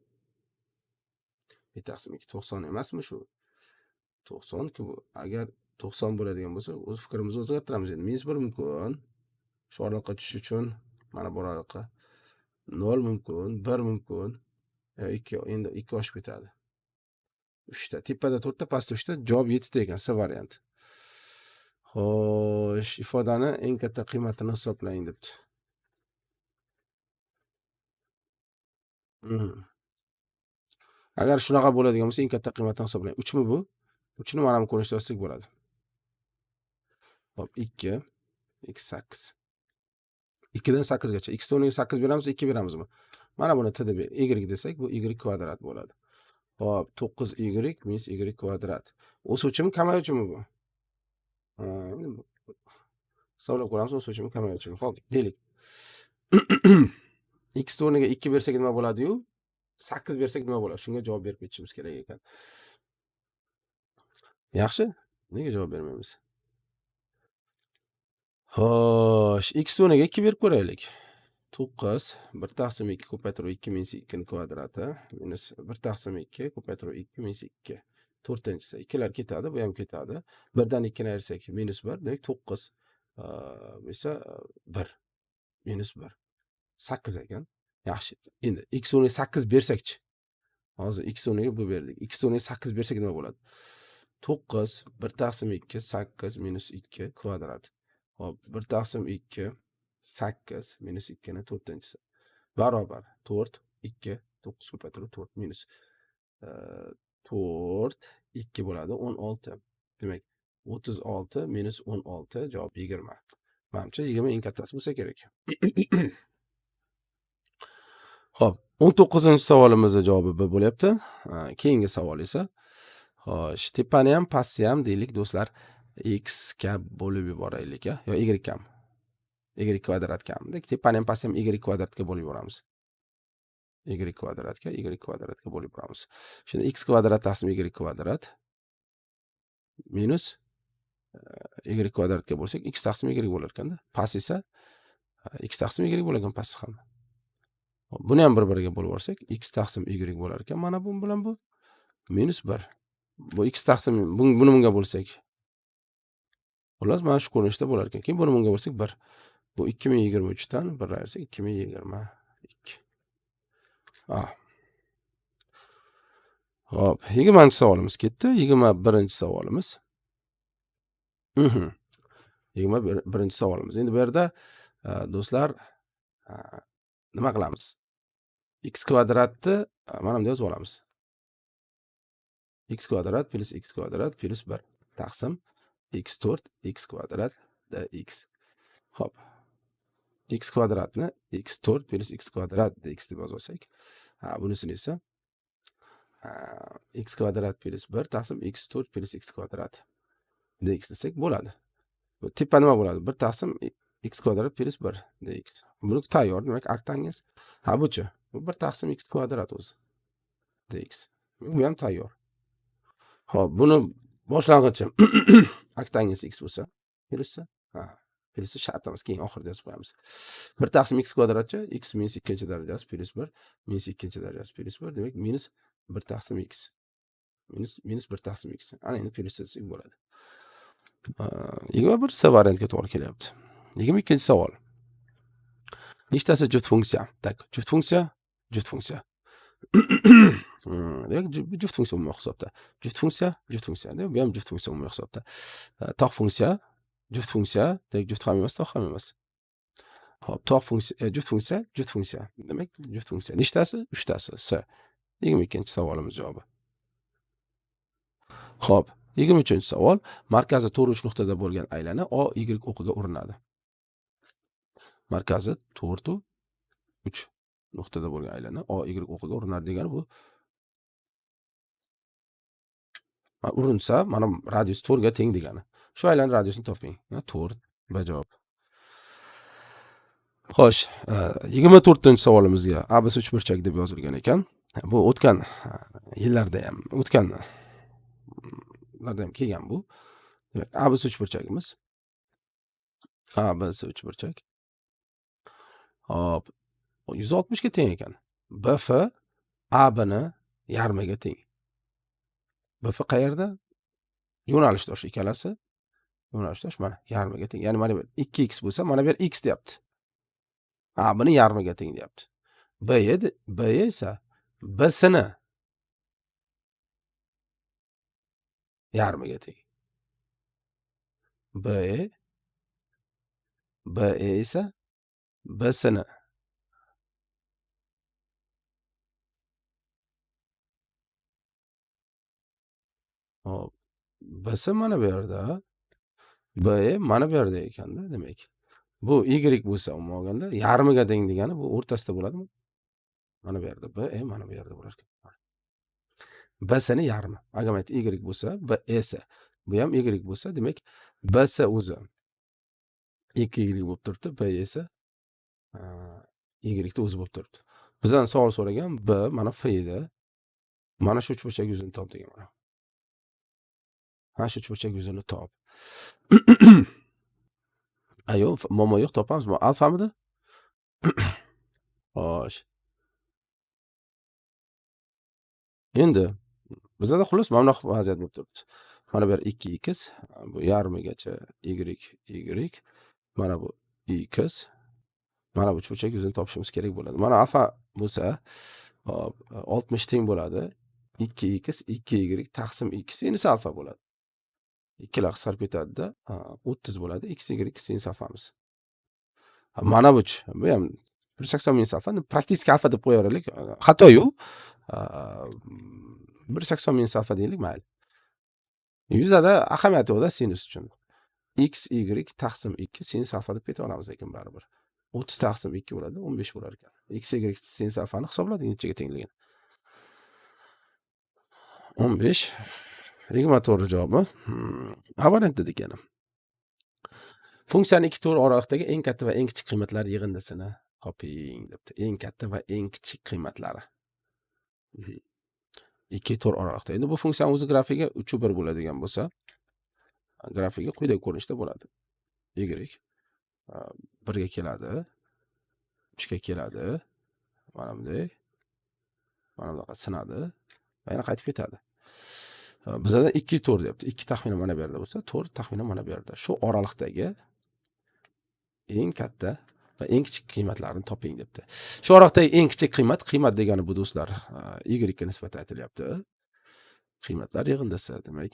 Speaker 1: Pi taqsim 2 90 emasmi shu? 90 ku bu. Agar 90 bo'ladigan bo'lsa, o'z fikrimizni o'zgartiramiz endi. Minus 1 mumkin. Shu oraliqqa tushish uchun mana bu oraliqqa 0 mumkin, 1 mumkin. 2, endi 2 oshib ketadi. 3 ta. Tepada 4 ta, pastda 3 ta. Javob 7 ta ekan, C variant. Xo'sh, ifodani eng katta qiymatini hisoblang debdi. Agar shunaqa bo'ladigan bo'lsa, eng katta qiymatini hisoblang. 3 mi bu? 3 ni mana bu ko'rinishda yozsak bo'ladi. Hop, 2, 2, 8. 2 dan 8 gacha. X o'rniga 8 beramiz, 2 beramizmi? Mana buni t deb y desak, bu y kvadrat bo'ladi. Hop, 9y minus y kvadrat. O'suvchimi, kamayuvchimi bu? Hisoblab ko'ramiz, o'suvchimi, kamayuvchimi. Hop, deylik. X o'rniga 2 bersak nima bo'ladi-yu? 8 bersak nima bo'ladi? Shunga javob berib ketishimiz kerak ekan. Yaxshi? Nega javob bermaymiz? Xo'sh, x o'rniga 2 berib ko'raylik. 9 1 taqsim 2 ko'paytirib 2 minus 2 ning kvadrati minus 1 taqsim 2 ko'paytirib 2 minus 2. To'rtinchisi. 2lar ketadi, bu ham ketadi. 1 dan 2 ni ayirsak minus 1, demak 9. Bu esa 1 minus 1. 8 ekan. Yaxshi. Endi x o'rniga 8 bersakchi. Hozir x o'rniga bu berdik. X o'rniga 8 bersak nima bo'ladi? 9 1 taqsim 2 8 minus 2 kvadrat. Hop, 1 taqsim 2 8 minus 2 ning to'rtinchisi barobar 4 2 9 ko'paytirib 4 minus 4 2 bo'ladi 16. Demak 36 minus 16 javob 20. Manimcha 20 eng kattasi bo'lsa kerak. Xo'p, 19-savolimizning javobi B bo'lyapti. Keyingi savol esa, xo'sh, tepani ham pastni ham deylik do'stlar, x ga bo'lib yuboraylik, yo y ga. Y kvadrat kam. Tepani ham pastni ham y kvadratga bo'lib yuboramiz. Y kvadratga, y kvadratga bo'lib yuboramiz. Shunda x kvadrat taqsim y kvadrat minus y kvadratga bo'lsak x taqsim y bo'lar ekanda. Past esa x taqsim y bo'lar ekan past ham. Buni ham bir-biriga bo'lib olsak, x taqsim y bo'lar ekan. Mana bu bilan bu minus 1. Bu x taqsim buni bunga bo'lsak, xullas mana shu ko'rinishda bo'lar ekan. Keyin buni bunga bo'lsak 1. Bu 2023 dan 1 ayirsak 2022. Xo'p, 20-savolimiz ketdi. 21-savolimiz. 21-savolimiz. Endi bu yerda do'stlar nima qilamiz? X kvadratni mana bunda yozib olamiz. X kvadrat plus x kvadrat plus 1 taqsim x4 x kvadrat dx. Xo'p. X kvadratni x4 plus x kvadrat dx deb yozib olsak, bunisini esa x kvadrat plus 1 taqsim x4 plus x kvadrat dx desak bo'ladi. Bu tepa nima bo'ladi? 1 taqsim x kvadrat plus 1 dx. Buni tayyor, demak arctangens. Ha, buchi. Bu 1 taqsim x kvadrat o'zi dx. Bu ham tayyor. Xo'p, buni boshlang'ichi arctangens x bo'lsa, plusi, ha, plusi shart emas, keyin oxirida yozib qo'yamiz. 1 taqsim x kvadratchi x minus 2-darajasi plus 1 minus 2-darajasi plus 1, demak minus 1 taqsim x minus 1 taqsim x. Ana endi plus desak bo'ladi. 21 C variantga to'g'ri kelyapti. 22-savol. Nechtasi juft funksiya? Tak, juft funksiya, juft funksiya. Demak, juft funksiya umumiy hisobda. Juft funksiya, juft funksiya. Demak, bu ham juft funksiya umumiy hisobda. Tog' funksiya, juft funksiya, demak juft ham emas, tog' ham emas. Xo'p, tog' funksiya, juft funksiya, juft funksiya. Demak, juft funksiya. Nechtasi? 3tasi. C. 22-savolimiz javobi. Xo'p, 23-savol. Markazi 4-3 nuqtada bo'lgan aylana O Y o'qiga urinadi. Markazi 4-3 nuqtada bo'lgan aylana O Y o'qiga urinadi degani bu urinsa, mana radius 4 ga teng degani. Shu aylana radiusini toping. 4 B javob. Xo'sh, 24-savolimizga ABC uchburchak deb yozilgan ekan. Bu o'tgan yillarda ham, o'tganlarda ham kelgan bu. Demak, ABC uchburchagimiz. ABC uchburchak. Hop, 160 ga teng ekan. BF AB ni yarmiga teng. BF qayerda? Yo'nalishdosh ikkalasi. Yo'nalishdosh mana yarmiga teng. Ya'ni mana bu 2x bo'lsa, mana bu yer x deyapti. AB ni yarmiga teng deyapti. B esa BC ni yarmiga teng. BE esa BC ni hop, BC mana bu yerda, BE mana bu yerda ekanda, demak. Bu Y bo'lsa, umuman olganda yarmiga teng degani bu o'rtasida bo'ladimi? Mana bu yerda BE mana bu yerda bo'lar ekan. BC ni yarmi. Agar mana Y bo'lsa, BE bu ham Y bo'lsa, demak BC o'zi 2y bo'lib turibdi, B esa Y ni o'zi bo'lib turibdi. Bizdan savol so'ragan B mana F edi. Mana shu uchburchak yuzini top degan mana. Mana shu uchburchak yuzini top. Ayo, muammo yo'q, topamiz. Bu alfamidi? Xo'sh. Endi bizda xullas mana bunaqa vaziyat bo'lib turibdi. Mana bu yer 2x, bu yarmigacha y, y, mana bu x. Mana bu uchburchak yuzini topishimiz kerak bo'ladi. Mana alfa bo'lsa, hop, 60 teng bo'ladi. 2x, 2y taqsim x sinus alfa bo'ladi. Ikkilar qisqarib ketadi-da, 30 bo'ladi. X, y sinus alfamiz. Mana bu-chi, bu ham 180 minus alfa, praktik alfa deb qo'yaveraylik. Xato-yu. 180 minus alfa deylik, mayli. Yuzada ahamiyati yo'q-da sinus uchun. X, y taqsim 2 sinus alfa deb ketaveramiz lekin baribir. 30 taqsim 2 bo'ladi, 15 bo'lar ekan. X, y sinus alfani hisobladik nechaga tengligini. 15. 24 javobi. A variant dedik yana. Funksiyaning ikki to'g'ri oraliqdagi eng katta va eng kichik qiymatlar yig'indisini toping debdi. Eng katta va eng kichik qiymatlari. Ikki to'g'ri oraliqda. Endi bu funksiyaning o'zi grafigi 3 1 bo'ladigan bo'lsa, grafigi quyidagi ko'rinishda bo'ladi. Y 1 ga keladi, 3 ga keladi, Mana bunday. Mana bunaqa sinadi va yana qaytib ketadi. Bizada 2 4 deyapti. 2 taxminan mana bu yerda bo'lsa, 4 taxminan mana bu yerda. Shu oraliqdagi eng katta va eng kichik qiymatlarni toping debdi. Shu oraliqdagi eng kichik qiymat, qiymat degani bu do'stlar y ga nisbatan aytilyapti. Qiymatlar yig'indisi, demak.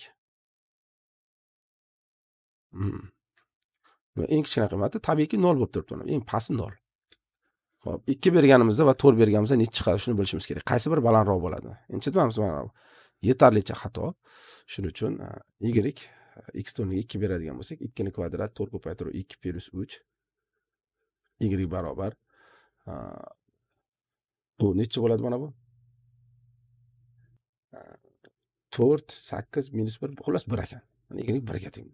Speaker 1: Eng kichkina qiymati tabiiyki 0 bo'lib turibdi. Eng pasti 0. Xo'p, 2 berganimizda va 4 berganimizda necha chiqadi? Shuni bilishimiz kerak. Qaysi bir balandroq bo'ladi? Endi tushunamiz mana. Yetarlicha xato. Shuning uchun y x o'rniga 2 beradigan bo'lsak, 2 ni kvadrat 4 ko'paytirib 2 plus 3 y barobar bu necha bo'ladi mana bu? 4 8 minus 1, xullas 1 ekan. Mana y 1 ga teng.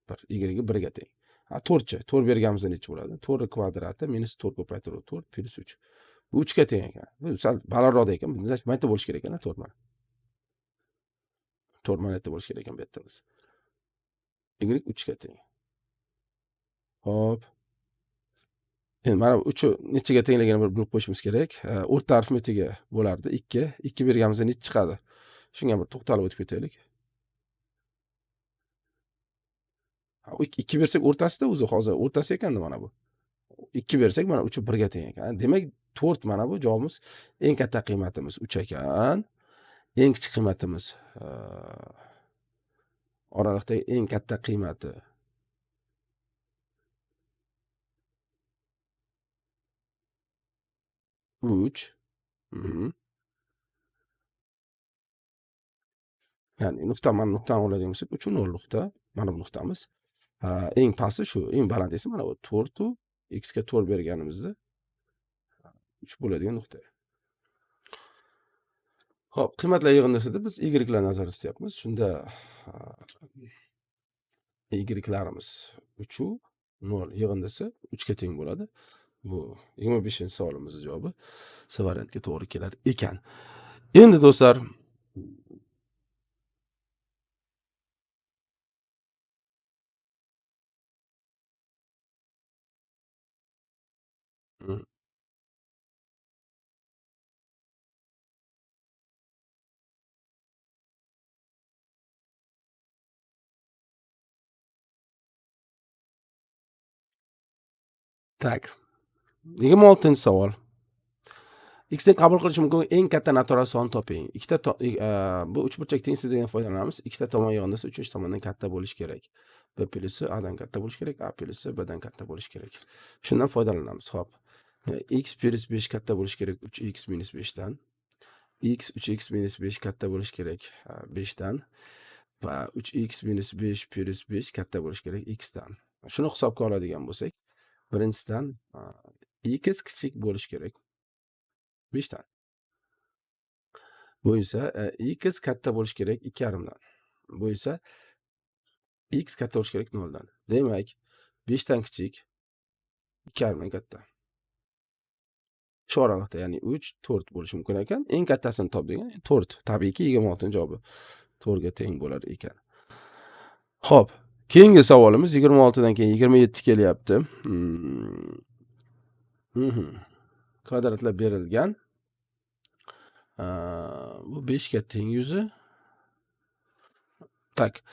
Speaker 1: 1 y 1 ga teng. 4chi 4 berganimizda necha bo'ladi? 4 kvadrati minus 4 ko'paytirib 4 plus 3. Bu 3 ga teng ekan. Bu sal balandroq ekan. Значит, mana yerda bo'lishi kerak ekan, 4 mana. 4 mana yerda bo'lishi kerak ekan bu yerda biz. Y 3 ga teng. Xo'p. Endi mana 3 nechaga tengligini bir bilib qo'yishimiz kerak. O'rta arifmetika bo'lardi 2. 2 berganimizda necha chiqadi? Shunga bir to'xtalib o'tib ketaylik. 2 bersak o'rtasida o'zi hozir o'rtasi ekanda mana bu. 2 bersak mana 3 1 ga teng ekan. Demak 4 mana bu javobimiz, eng katta qiymatimiz 3 ekan. Eng kichik qiymatimiz oraliqdagi eng katta qiymati 3. Ya'ni nuqta, mana nuqtani oladigan bo'lsak 3 0 nuqta, mana bu nuqtamiz. Eng pasti shu, eng baland esa mana bu 4 u x ga 4 berganimizda 3 bo'ladigan nuqta. Xo'p, qiymatlar yig'indisida biz y larni nazarda tutyapmiz. Shunda y larimiz 3 u 0 yig'indisi 3 ga teng bo'ladi. Bu 25-savolimizning javobi C variantga to'g'ri kelar ekan. Endi do'stlar, Tak. 26-savol. X ni qabul qilish mumkin eng katta natural son toping. Ikkita bu uchburchak tengsizligidan foydalanamiz. Ikkita tomon yig'indisi uchinchi tomondan katta bo'lishi kerak. B plusi A dan katta bo'lishi kerak, A plusi B dan katta bo'lishi kerak. Shundan foydalanamiz. Xo'p. X plus 5 katta bo'lishi kerak 3x minus 5 dan. X 3x minus 5 katta bo'lishi kerak 5 dan va 3x minus 5 plus 5 katta bo'lishi kerak x dan. Shuni hisobga oladigan bo'lsak, birinchisidan x kichik bo'lishi kerak 5 dan. Bu esa x katta bo'lishi kerak 2,5 dan. Bu esa x katta bo'lishi kerak 0 dan. Demak, 5 dan kichik, 2,5 dan katta. Shu oraliqda, ya'ni 3, 4 bo'lishi mumkin ekan. Eng kattasini top degan 4. Tabiiyki 26-javobi 4 ga teng bo'lar ekan. Xo'p, keyingi savolimiz 26 dan keyin 27 kelyapti. Kvadratlar berilgan. Bu 5 ga teng yuzi. Tak.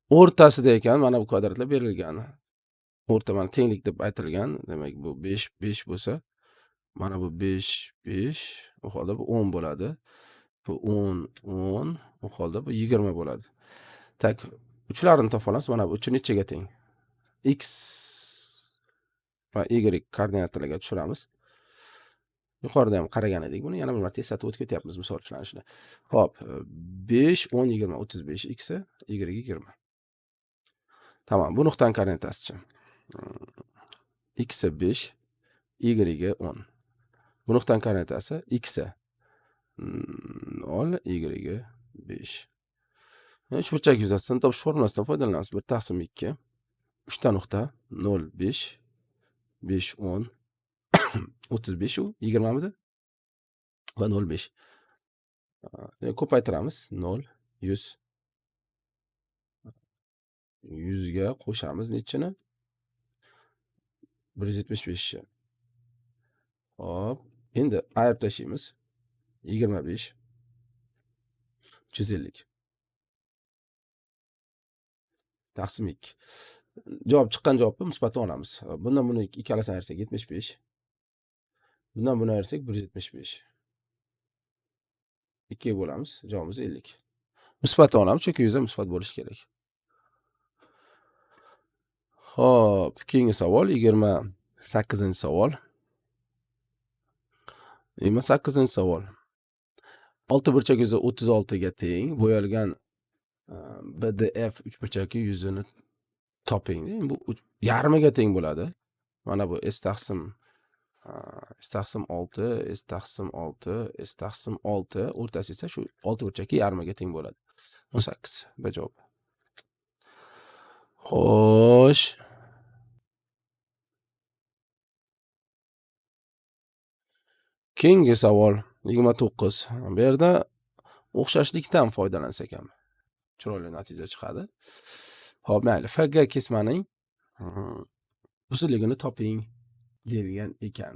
Speaker 1: O'rtasida ekan mana bu kvadratlar berilgan. O'rta mana tenglik deb aytilgan. Demak, bu 5 5 bo'lsa, mana bu 5 5, u holda bu 10 bo'ladi. Bu 10 10, u holda bu 20 bo'ladi. Tak, uchlarini topa olamiz. Mana bu uchi nechaga teng? X va Y koordinatalarga tushiramiz. Yuqorida ham qaragan edik buni. Yana bir marta eslatib o'tib ketyapmiz misol uchun. Xo'p, 5 10 20 35 x y 20. Tamam, bu nuqtaning koordinatasichi. X 5, Y 10. Bu nuqtaning koordinatasi x 0, y 5. Uchburchak yuzasidan topish formulasidan foydalanamiz. 1 taqsim 2. 3 ta nuqta 0 5 5 10 35 u 20 midi? Va 0 5. Ko'paytiramiz. 0 100. 100 ga qo'shamiz nechini? 175 ni. Hop, Endi ayirib tashlaymiz. 25 350 taqsim 2. Javob chiqqan javobni musbatini olamiz. Bundan buni ikkalasini ayirsak 75. Bundan buni ayirsak 175. 2 ga bo'lamiz. Javobimiz 50. Musbatini olamiz, chunki 100 da musbat bo'lishi kerak. Xo'p, keyingi savol 28-savol. 28-savol. 6 burchak yuzi 36 ga teng bo'yalgan BDF uchburchagi yuzini toping. Bu yarmiga teng bo'ladi. Mana bu S taqsim 6, S taqsim 6, S taqsim 6 o'rtasi esa shu 6 burchakka yarmiga teng bo'ladi. 18 B javob. Xo'sh. Keyingi savol 29. Bu yerda o'xshashlikdan foydalansak ham chiroyli natija chiqadi. Xo'p, mayli. FG kesmaning uzunligini toping deyilgan ekan.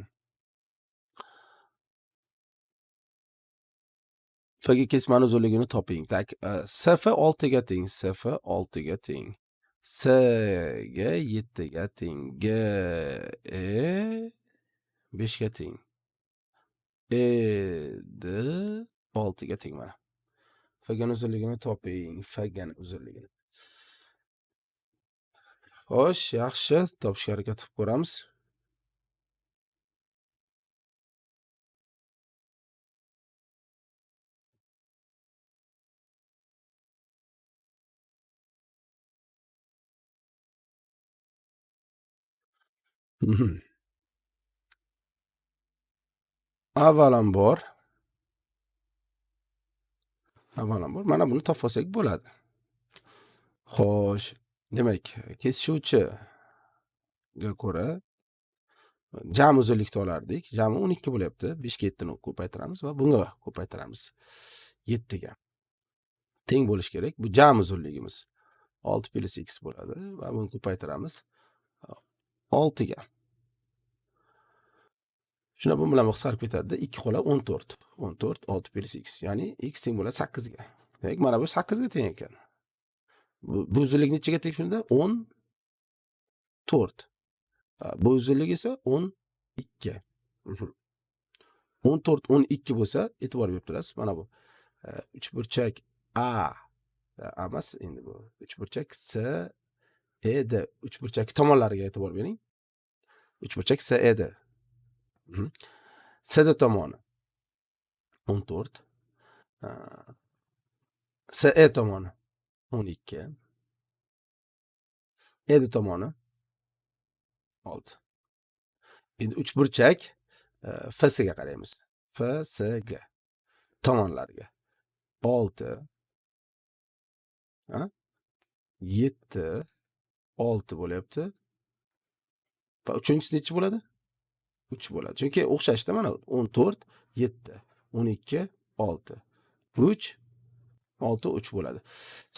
Speaker 1: FG kesmani uzunligini toping. Tak, SF 6 ga teng, SF 6 ga teng. SG 7 ga teng, GE 5 ga teng. ED 6 ga teng mana. FG uzunligini toping, FG uzunligini. Xo'sh, yaxshi, topishga harakat qilib ko'ramiz. Avvalambor mana buni topib olsak bo'ladi. Xo'sh, demak, kesishuvchiga ko'ra jam uzunlikni olardik. Jami 12 bo'lyapti. 5 ga 7 ni ko'paytiramiz va bunga ko'paytiramiz. 7 ga. Teng bo'lish kerak. Bu jam uzunligimiz 6 plus x bo'ladi va buni ko'paytiramiz 6 ga. Shunda bu bilan qisqarib ketadi-da, 2 qo'la 14. 14 6 plus x, ya'ni x teng bo'ladi 8 ga. Demak, mana bu 8 ga teng ekan. Bu uzunlik nechaga teng shunda? 14. Bu uzunlik esa 12. 14 12 bo'lsa, e'tibor berib turasiz. Mana bu uchburchak A emas, endi bu uchburchak C E D uchburchak tomonlariga e'tibor bering. Uchburchak C E D. CD tomoni 14, CE tomoni 12, ED tomoni 6. Endi uchburchak FC ga qaraymiz. FCG tomonlariga 6, 7, 6 bo'lyapti. Va uchinchisi nechi bo'ladi? 3 bo'ladi. Chunki o'xshashda mana 14, 7, 12, 6, 3, 6, 3 bo'ladi.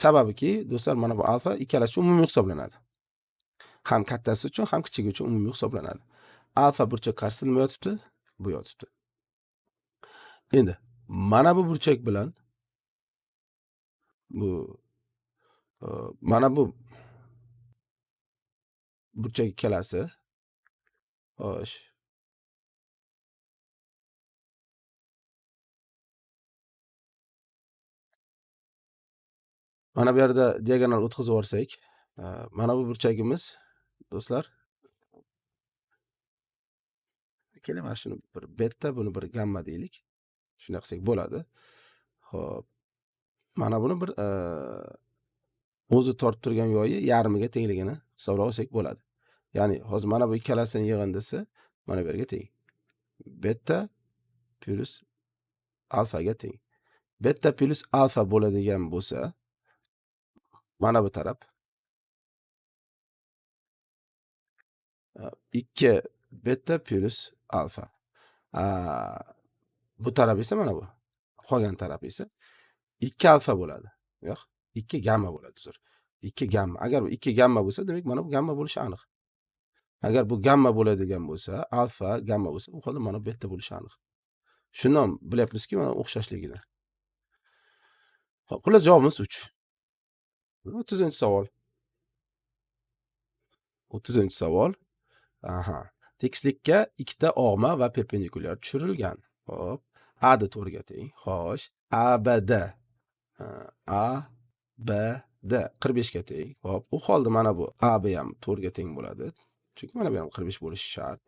Speaker 1: Sababiki, do'stlar, mana bu alfa ikkalasi uchun umumiy hisoblanadi. Ham kattasi uchun, ham kichigi uchun umumiy hisoblanadi. Alfa burchak qarshisida nima yotibdi? Bu yotibdi. Endi mana bu burchak bilan bu mana bu burchak ikkalasi, xo'sh, mana bu yerda diagonal o'tkazib yuborsak, mana bu burchagimiz do'stlar, keling mana shuni bir beta, buni bir gamma deylik. Shunday qilsak bo'ladi. Xo'p, mana buni bir o'zi tortib turgan yoyi yarmiga tengligini hisoblab olsak bo'ladi. Ya'ni hozir mana bu ikkalasini yig'indisi mana bu yerga teng. Beta plus alfaga teng. Beta plus alfa bo'ladigan bo'lsa, mana bu taraf 2 beta plus alfa. Bu taraf esa mana bu. Qolgan taraf esa 2 alfa bo'ladi. Yo'q, 2 gamma bo'ladi, uzr. 2 gamma. Agar bu 2 gamma bo'lsa, demak mana bu gamma bo'lishi aniq. Agar bu gamma bo'ladigan bo'lsa, alfa gamma bo'lsa, u holda mana bu beta bo'lishi aniq. Shundan bilyapmizki, mana o'xshashligini. Xo'p, xullas javobimiz 3. 30-savol. 30-savol. Aha. Tekislikka ikkita og'ma va perpendikulyar tushirilgan. Xo'p, A da 4 ga teng. Xo'sh, ABD. A B D 45 ga teng. Xo'p, u holda mana bu AB ham 4 ga teng bo'ladi. Chunki mana bu ham 45 bo'lishi shart.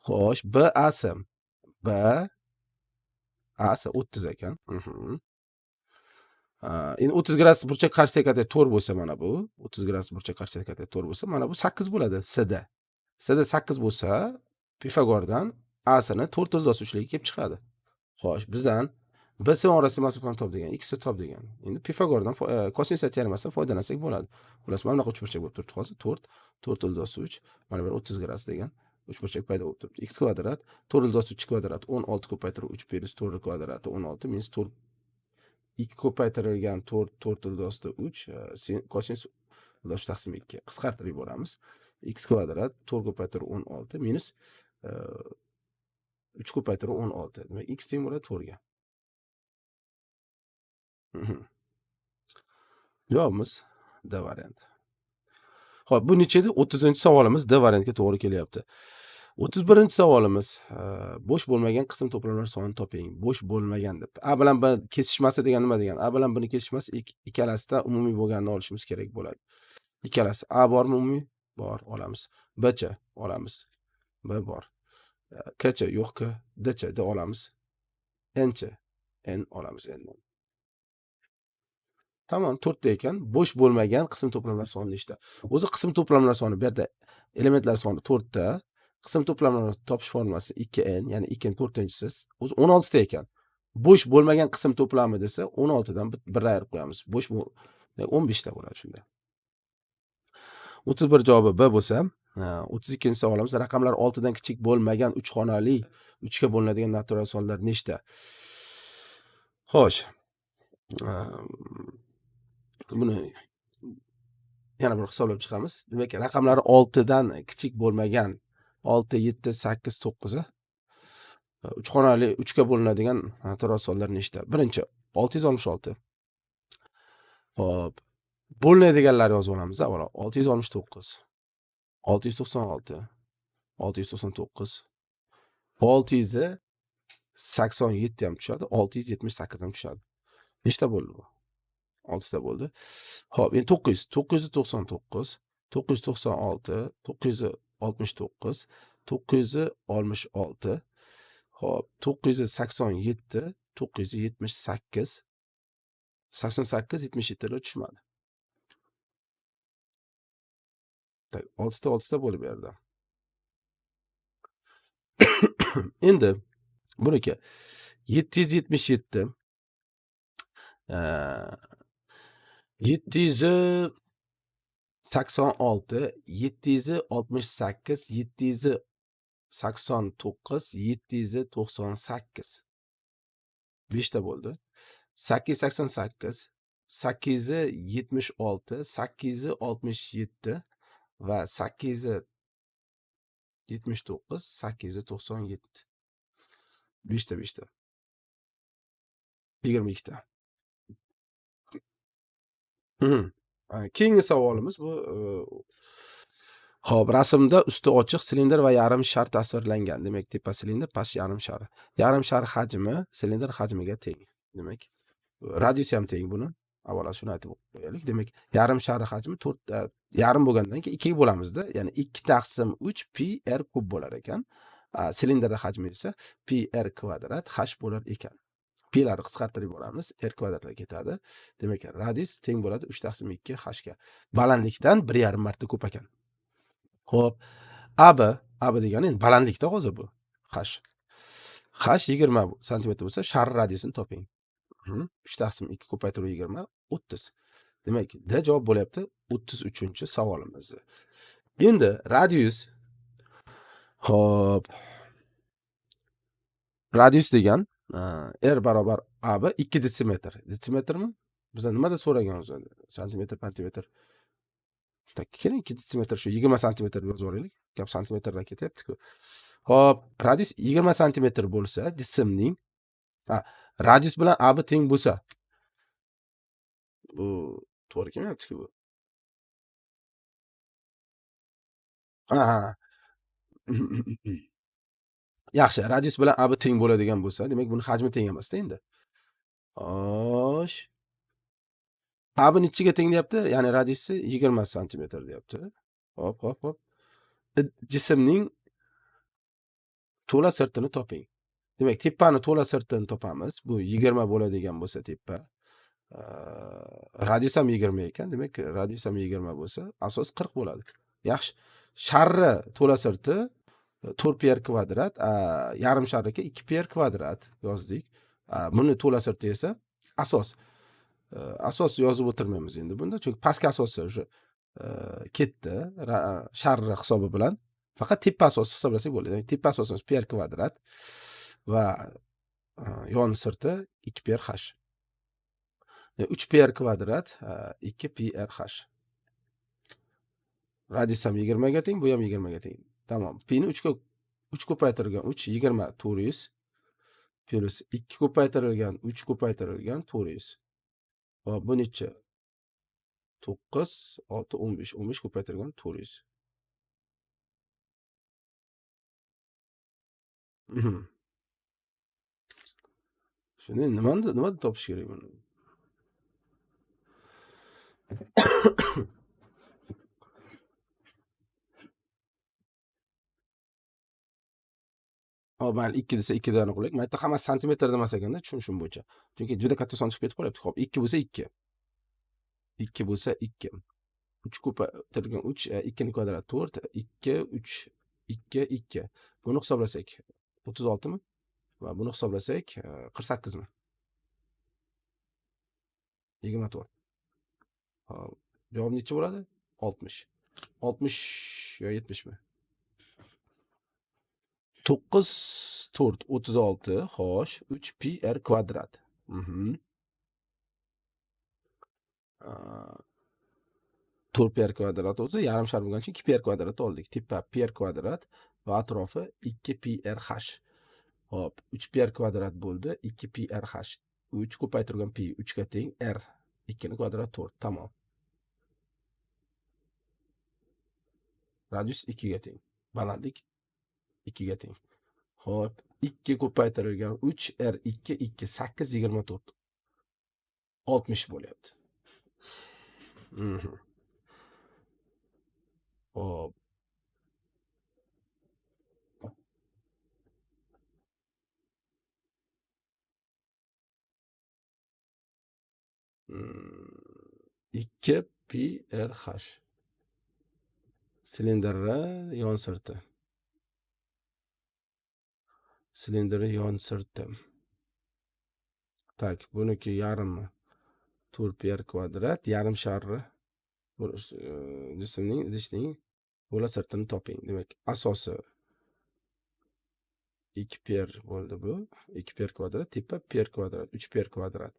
Speaker 1: Xo'sh, BAS. B AS 30 ekan. Endi 30 gradus burchak qarshiga katet 4 bo'lsa, mana bu 30 gradus burchak qarshiga katet 4 bo'lsa, mana bu 8 bo'ladi CD. CD 8 bo'lsa, Pifagordan A sini 4 ildiz 3ligi kelib chiqadi. Xo'sh, bizdan BC orasida masofani top degan, x ni top degan. Endi Pifagordan kosinus teoremasidan foydalansak bo'ladi. Xullas, mana bunaqa uchburchak bo'lib turibdi hozir. 4, 4 ildiz 3, mana bu 30 gradus degan uchburchak paydo bo'lib turibdi. X kvadrat 4 ildiz 3 kvadrat 16 ko'paytirib 3 plyus 4 kvadrati 16 minus 4 2 ko'paytirilgan 4 4 ildiz 3 kosinus ildiz taqsim 2 qisqartirib yuboramiz. X kvadrat 4 ko'paytirib 16 minus 3 ko'paytirib 16. Demak, x teng bo'ladi 4 ga. Javobimiz D varianti. Xo'p, bu necha edi? 30-savolimiz D variantga to'g'ri kelyapti. 31-savolimiz, bo'sh bo'lmagan qism to'plamlar sonini toping. Bo'sh bo'lmagan debdi. A bilan B kesishmasi degan nima degan? A bilan Bni kesishmasi ikkalasida umumiy bo'lganini olishimiz kerak bo'ladi. Ikkalasi A bormi umumiy? Bor, olamiz. B cha olamiz. B bor. K cha yo'q K, D cha D olamiz. N cha N olamiz N. Tamom, 4 ta ekan. Bo'sh bo'lmagan qism to'plamlar soni nechta? O'zi qism to'plamlar soni bu yerda elementlar soni 4 ta. Qism to'plamlarni topish formulasi 2n, ya'ni 2 ning 4-chisi o'zi 16 ta ekan. Bo'sh bo'lmagan qism to'plami desa, 16 dan bir ayirib qo'yamiz. Bo'sh 15 ta bo'ladi shunda. 31 javobi B bo'lsa, 32-savolimiz raqamlar 6 dan kichik bo'lmagan 3 xonali 3 ga bo'linadigan natural sonlar nechta? Xo'sh. Buni yana bir hisoblab chiqamiz. Demak, raqamlari 6 dan kichik bo'lmagan 6, 7, 8, 9 a. 3 xonali 3 ga bo'linadigan natural sonlar nechta? Birinchi 666. Xo'p, bo'linadiganlarni yozib olamiz avvalo. 669, 696, 699, 687 ham tushadi, 678 ham tushadi. Nechta bo'ldi bu? 6 ta bo'ldi. Xo'p, endi 900, 999, 996, 969, 966, xo'p, 987, 978, 88, 77 lar tushmadi. Tak, 6 ta 6 ta bo'lib bu yerda. Endi buniki 777, 786, 768, 789, 798. 5 ta bo'ldi. 888, 876, 867 va 879, 897. 5 ta 5 ta. 22 ta. Keyingi savolimiz bu, xo'p, rasmda usti ochiq silindr va yarim shar tasvirlangan. Demak, tepa silindr, past yarim shar. Yarim shar hajmi silindr hajmiga teng. Demak, radiusi ham teng buni. Avvalo shuni aytib qo'yaylik. Demak, yarim shar hajmi 4 yarim bo'lgandan keyin 2 ga bo'lamizda. Ya'ni 2 taqsim 3 pi r kub bo'lar ekan. Silindr hajmi esa pi r kvadrat h bo'lar ekan. Pilarni qisqartirib yuboramiz, r kvadratlar ketadi. Demak, radius teng bo'ladi 3 taqsim 2 h ga. Balandlikdan 1,5 marta ko'p ekan. Xo'p, AB, AB degani endi balandlikda hozir bu. H. H 20 santimetr bo'lsa, shar radiusini toping. 3 taqsim 2 ko'paytirib 20, 30. Demak, D javob bo'lyapti 33-savolimiz. Endi radius. Xo'p. Radius degan R barobar AB 2 detsimetr. Detsimetrmi? Bizdan nimada so'ragan o'zi? Santimetr, santimetr. Tak, keling 2 detsimetr shu 20 santimetr yozib olaylik. Gap santimetrdan ketyapti-ku. Xo'p, radius 20 santimetr bo'lsa, jismning radius bilan AB teng bo'lsa. Bu to'g'ri kelmayapti-ku bu. Ha. Yaxshi, radius bilan AB teng bo'ladigan bo'lsa, demak buni hajmi teng emas-da endi. Xo'sh. AB nechiga teng deyapti? Ya'ni radiusi 20 santimetr deyapti. Hop, hop, hop. Jismning to'la sirtini toping. Demak, tepani to'la sirtini topamiz. Bu 20 bo'ladigan bo'lsa tepa. Radius ham 20 ekan. Demak, radius ham 20 bo'lsa, asos 40 bo'ladi. Yaxshi. Sharri to'la sirti 4 pi r kvadrat, yarim sharriki 2 pi r kvadrat yozdik. Buni to'la sirti esa asos. Asos yozib o'tirmaymiz endi bunda, chunki pastki asosi o'sha ketdi sharri hisobi bilan. Faqat tepa asosi hisoblasak bo'ladi. Ya'ni tepa asosimiz pi r kvadrat va yon sirti 2 pi r h. 3 pi r kvadrat 2 pi r h. Radius ham 20 ga teng, bu ham 20 ga teng. Tamom. Pi ni 3 ga 3 ko'paytirilgan 3 20 400 plus 2 ko'paytirilgan 3 ko'paytirilgan 400. Hop, bu necha? 9 6 15 15 ko'paytirilgan 400. Shuni nimani topish kerak buni? Hop, mayli 2 desa 2 dan qilaylik. Mana yerda hammasi santimetrda emas ekanda, tushunishim bo'yicha. Chunki juda katta son chiqib ketib qolyapti. Hop, 2 bo'lsa 2. 2 bo'lsa 2. 3 ko'paytirilgan 3, 2 ning kvadrati 4, 2 3 2 2. Buni hisoblasak 36 mi? Va buni hisoblasak 48 mi? 24. Hop, javob necha bo'ladi? 60. 60 yo 70 mi? 9 4 36, xo'sh, 3 pi r kvadrat. 4 pi r kvadrat o'zi yarim shar bo'lgan uchun 2 pi r kvadrat oldik. Tepa pi r kvadrat va atrofi 2 pi r h. Hop, 3 pi r kvadrat bo'ldi, 2 pi r h. 3 ko'paytirilgan pi 3 ga teng r 2 ning kvadrati 4. Tamom. Radius 2 ga teng. Balandlik 2 ga teng. Xo'p, 2 ko'paytirilgan 3 r 2 2 8 24. 60 bo'lyapti. Xo'p. 2 pi r h. Silindrni yon sirti. Silindrni yon sirti. Tak, buniki yarmi 4 pi r kvadrat, yarim sharri jismning idishning to'la sirtini toping. Demak, asosi 2 pi r bo'ldi bu. 2 pi r kvadrat, tepa pi r kvadrat, 3 pi r kvadrat.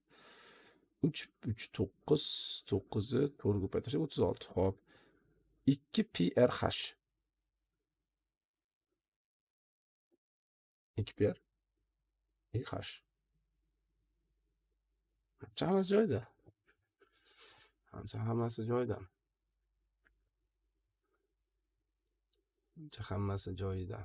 Speaker 1: 3 3 9 9 ni 4 ko'paytirsak 36. Xo'p. 2 pi r h. 2 pi r h. Hammasi joyida. Hammasi joyida. Hammasi joyida.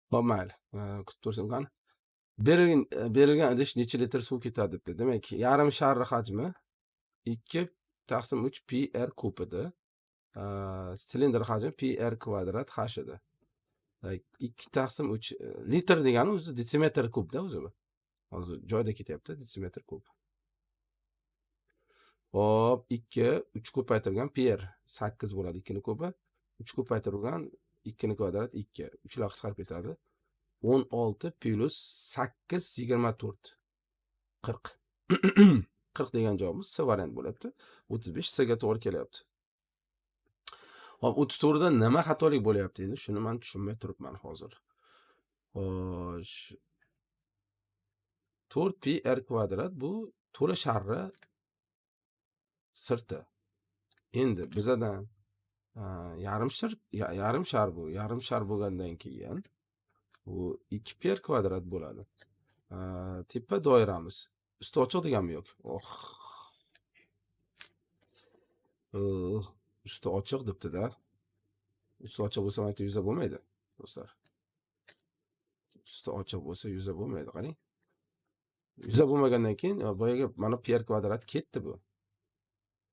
Speaker 1: Xo'p, mayli. Kutib tursin qani. Berilgan idish necha litr suv ketadi debdi. Demak, yarim sharri hajmi 2 taqsim 3 pi r kub edi. Silindr hajmi pi r kvadrat h edi. 2 taqsim 3 litr degani o'zi detsimetr kubda o'zi bu. Hozir joyida ketyapti, detsimetr kub. Xo'p, 2 3 ko'paytirilgan pi r 8 bo'ladi, 2 ni kubi. 3 ko'paytirilgan 2 ni kvadrat 2. 3 lar qisqarib ketadi. 16 plus 8 24. 40. 40 degan javobimiz C variant bo'lyapti. 35 C ga to'g'ri kelyapti. Hop, 34 da nima xatolik bo'lyapti endi? Shuni men tushunmay turibman hozir. Xo'sh. 4 pi r kvadrat bu to'la sharri sirti. Endi bizadan yarim shar bu. Yarim shar bo'lgandan keyin bu 2 pi r kvadrat bo'ladi. Tepa doiramiz. Usti ochiq deganmi yo'q? Oh. Usti ochiq debdi-da. Usti ochiq bo'lsa mana yuza bo'lmaydi, do'stlar. Usti ochiq bo'lsa yuza bo'lmaydi, qarang. Yuza bo'lmagandan keyin boyaga mana pi r kvadrat ketdi bu.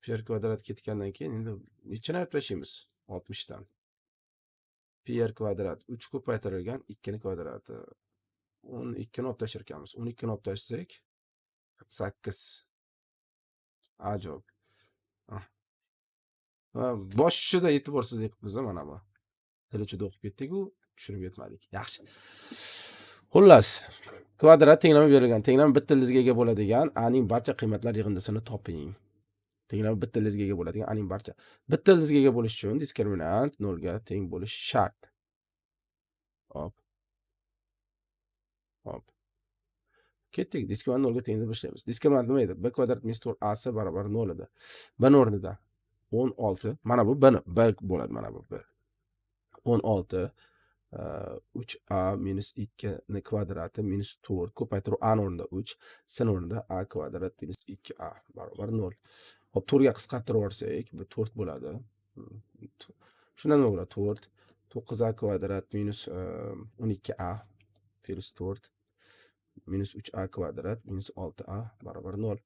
Speaker 1: Pi r kvadrat ketgandan keyin endi nechani ayirib tashlaymiz? 60 dan. Pi r kvadrat 3 ko'paytirilgan 2 ni kvadrati. 12 ni olib tashlar ekanmiz. 12 ni olib tashlasak 48. Ajoyib. Boshida e'tiborsizlik qilibmiz mana bu. Til uchida o'qib ketdik-u, tushunib yetmadik. Yaxshi. Xullas, kvadrat tenglama berilgan. Tenglama bitta ildizga ega bo'ladigan a ning barcha qiymatlar yig'indisini toping. Tenglama bitta ildizga ega bo'ladigan a ning barcha bitta ildizga ega bo'lish uchun diskriminant 0 ga teng bo'lishi shart. Hop. Hop. Ketdik, diskriminant 0 ga teng deb boshlaymiz. Diskriminant nima edi? B kvadrat minus 4 ac barobar 0 edi. B ni o'rnida 16, mana bu b ni, b bo'ladi, mana bu b. 16 3a minus 2 ni kvadrati minus 4 ko'paytirib a ni o'rnida 3, c ni o'rnida a kvadrat minus 2a barobar 0. Hop, 4 ga qisqartirib yuborsak, bu 4 bo'ladi. Shundan nima bo'ladi? 4 9a kvadrat minus 12a plus 4 minus 3a kvadrat minus 6a barobar 0.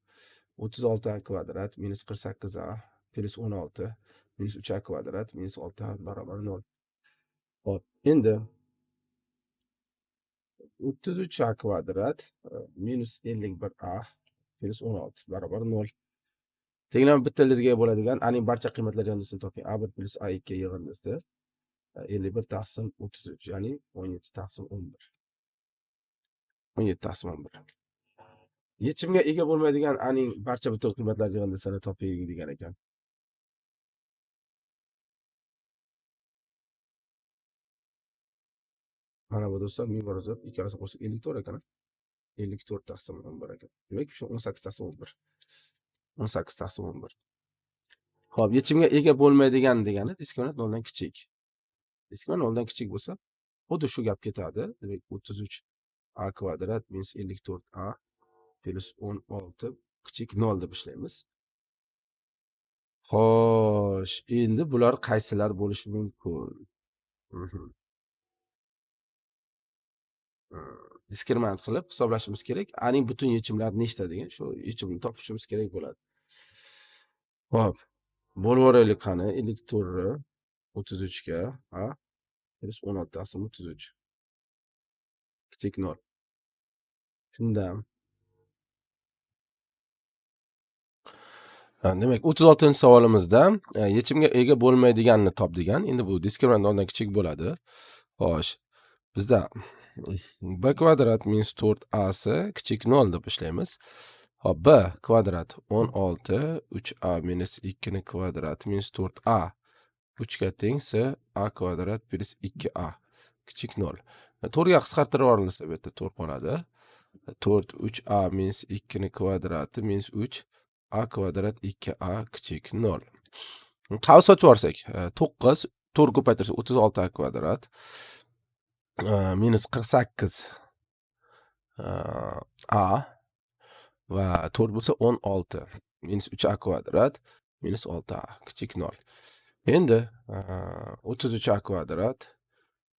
Speaker 1: 36a kvadrat minus 48a plus 16 minus 3a kvadrat minus 6a barobar 0. Hop, endi 33a kvadrat minus 51a plus 16 barobar 0. Tenglama bitta ildizga ega bo'ladigan a ning barcha qiymatlar yig'indisini toping. A1 plus A2 yig'indisi 51 taqsim 33, ya'ni 17 taqsim 11. 17 taqsim 11. Yechimga ega bo'lmaydigan a ning barcha butun qiymatlar yig'indisini toping degan ekan. Mana bu do'stlar ming bor yozib, ikkalasini qo'shsak 54 ekan. 54 taqsim 11 ekan. Demak, shu 18 taqsim 11. 18 taqsim 11. Xo'p, yechimga ega bo'lmaydigan degani diskriminant 0 dan kichik. Diskriminant 0 dan kichik bo'lsa, xuddi shu gap ketadi. Demak, 33 a kvadrat minus 54 a plus 16 kichik 0 deb ishlaymiz. Xo'sh, endi bular qaysilar bo'lishi mumkin? Diskriminant qilib hisoblashimiz kerak. A ning butun yechimlari nechta degan shu yechimni topishimiz kerak bo'ladi. Xo'p, bo'lib yuboraylik qani 54 ni 33 ga, ha? Plus 16 taqsim 33. Kichik 0. Shunda demak, 36-savolimizda yechimga ega bo'lmaydiganini top degan. Endi bu diskriminant 0 dan kichik bo'ladi. Xo'sh, bizda b kvadrat minus 4ac kichik 0 deb ishlaymiz. Xo'p, b kvadrat 16 3a minus 2 ni kvadrat minus 4a 3 ga teng c a kvadrat plus 2a kichik 0. 4 ga qisqartirib yuborilsa bu yerda 4 qoladi. 4 3a minus 2 ni kvadrati minus 3 a kvadrat 2a kichik 0. Qavs ochib yuborsak, 9 4 ko'paytirsak 36 a kvadrat minus 48 a va 4 bo'lsa 16 minus 3 a kvadrat minus 6 a kichik 0. Endi 33 a kvadrat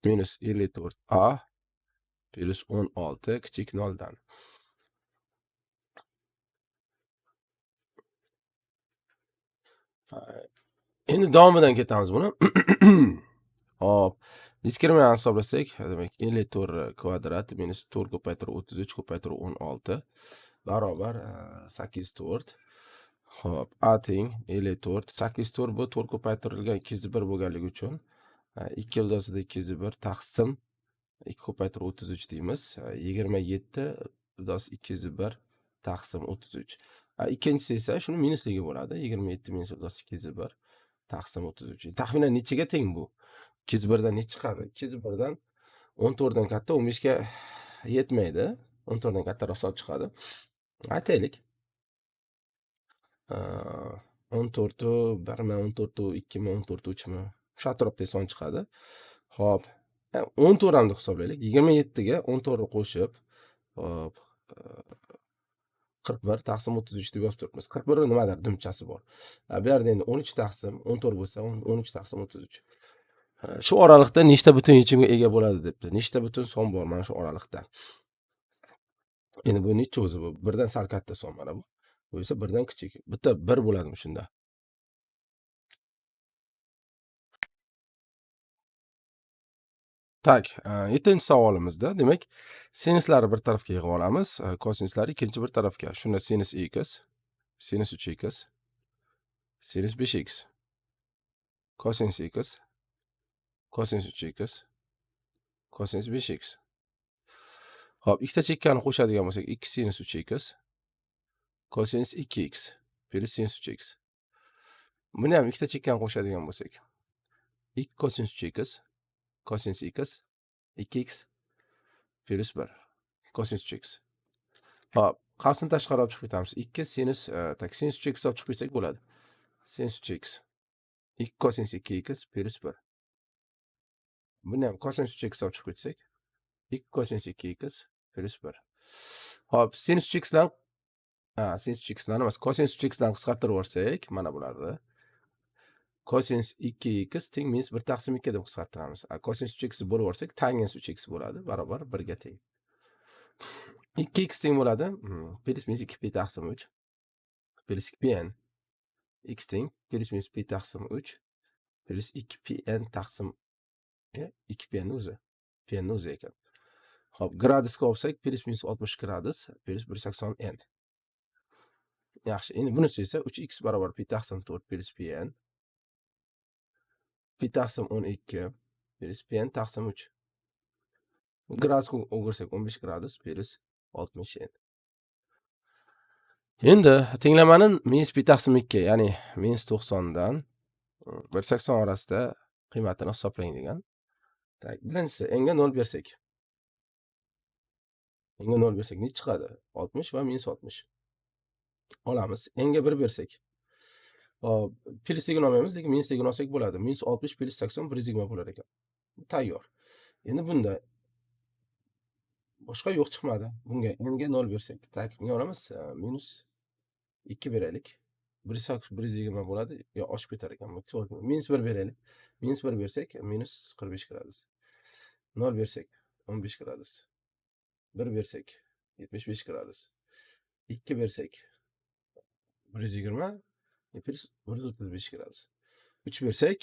Speaker 1: minus 54 a plus 16 kichik 0 dan. Endi davomidan ketamiz buni. Hop, diskriminant hisoblasak, demak 54 kvadrat minus 4 ko'paytirib 33 ko'paytirib 16 barobar 804. Hop, a teng 54. 804 bu 4 ko'paytirilgan 201 bo'lganligi uchun 2,201 taqsim 2 ko'paytirib 33 deymiz. 27,201 taqsim 33. Ikkinchisi esa shuni minusligi bo'ladi. 27 minus 201 taqsim 33. Taxminan nechaga teng bu? 201 dan necha chiqadi? 201 dan 14 dan katta, 15 ga yetmaydi. 14 dan kattaroq hisob chiqadi. Aytaylik. 14 1mi, 14 2mi, 14 3mi? Shu atrofda son chiqadi. Xo'p, 14 ham deb hisoblaylik. 27 ga 14 ni qo'shib, hop, 41 taqsim 33 deb yozib turibmiz. 41 ni nimadir dumchasi bor. Bu yerda endi 13 taqsim 14 bo'lsa, 13 taqsim 33. Shu oraliqda nechta butun yechimga ega bo'ladi debdi. Nechta butun son bor mana shu oraliqda. Endi bu necha o'zi bu? Birdan sal katta son mana bu. Bu esa birdan kichik. Bitta 1 bo'ladimi shunda? Tak, 7-savolimizda, demak, sinuslarni bir tarafga yig'ib olamiz, kosinuslarni ikkinchi bir tarafga. Shunda sinus x, sinus 3x, sinus 5x, kosinus x, kosinus 3x, kosinus 5x. Xo'p, ikkita chekkani qo'shadigan bo'lsak, 2 sinus 3x, kosinus 2x plus sinus 3x. Buni ham ikkita chekkani qo'shadigan bo'lsak, 2 kosinus 3x, kosinus x, 2x plus 1 kosinus 3x. Xo'p, qavsni tashqari olib chiqib ketamiz. 2 sinus, tak, sinus 3x olib chiqib ketsak bo'ladi. Sinus 3x 2 kosinus 2x plus 1. Buni ham kosinus 3x olib chiqib ketsak, 2 kosinus 2x plus 1. Xo'p, sinus 3x bilan, sinus 3x bilan emas, kosinus 3x bilan qisqartirib yuborsak, mana bularni kosinus 2x teng minus 1 taqsim 2 deb qisqartiramiz. Kosinus 3x bo'lib yuborsak, tangens 3x bo'ladi, barobar 1 ga teng. 2x teng bo'ladi, plus minus 2 pi taqsim 3 plus 2 pi n. X teng plus minus pi taqsim 3 plus 2 pi n taqsim 2 pi n o'zi. Pi n o'zi ekan. Xo'p, gradusga olsak plus minus 60 gradus plus 180 n. Yaxshi, endi bunisi esa 3x barobar pi taqsim 4 plus pi n. Pi taqsim 12 plus pi n taqsim 3. Gradusga o'girsak 15 gradus plus 60 n. Endi tenglamani minus pi taqsim 2, ya'ni minus 90 dan 180 orasida qiymatini hisoblang degan. Tak, birinchisi n ga 0 bersak. N ga 0 bersak necha chiqadi? 60 va minus 60. Olamiz. N ga 1 bersak. Hop, plusligini olmaymiz, lekin minusligini olsak bo'ladi. Minus 60 plus 80 120 bo'lar ekan. Tayyor. Endi bunda boshqa yo'q chiqmadi. Bunga n ga 0 bersak, tak, bunga olamiz, minus 2 beraylik. 120 bo'ladi, yo oshib ketar ekan. Minus 1 beraylik. Minus 1 bersak, minus 45 gradus. 0 bersak, 15 gradus. 1 bersak, 75 gradus. 2 bersak, 120 plus 135 gradus. 3 bersak,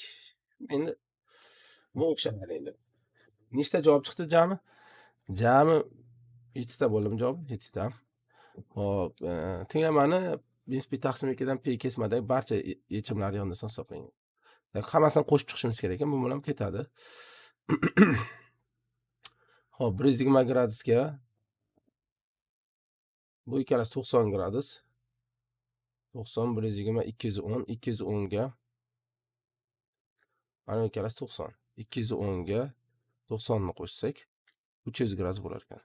Speaker 1: endi bu o'xshagan endi. Nechta javob chiqdi jami? Jami 7 ta bo'ldimi javob? 7 ta. Xo'p, tenglamani minus pi taqsim 2 dan pi kesmadagi barcha yechimlar yig'indisini hisoblang. Hammasini qo'shib chiqishimiz kerak ekan, bu bilan ketadi. Xo'p, 120 gradusga bu ikkalasi 90 gradus. 90, 120, 210, 210 ga mana ikkalasi 90. 210 ga 90 ni qo'shsak 300 gradus bo'lar ekan.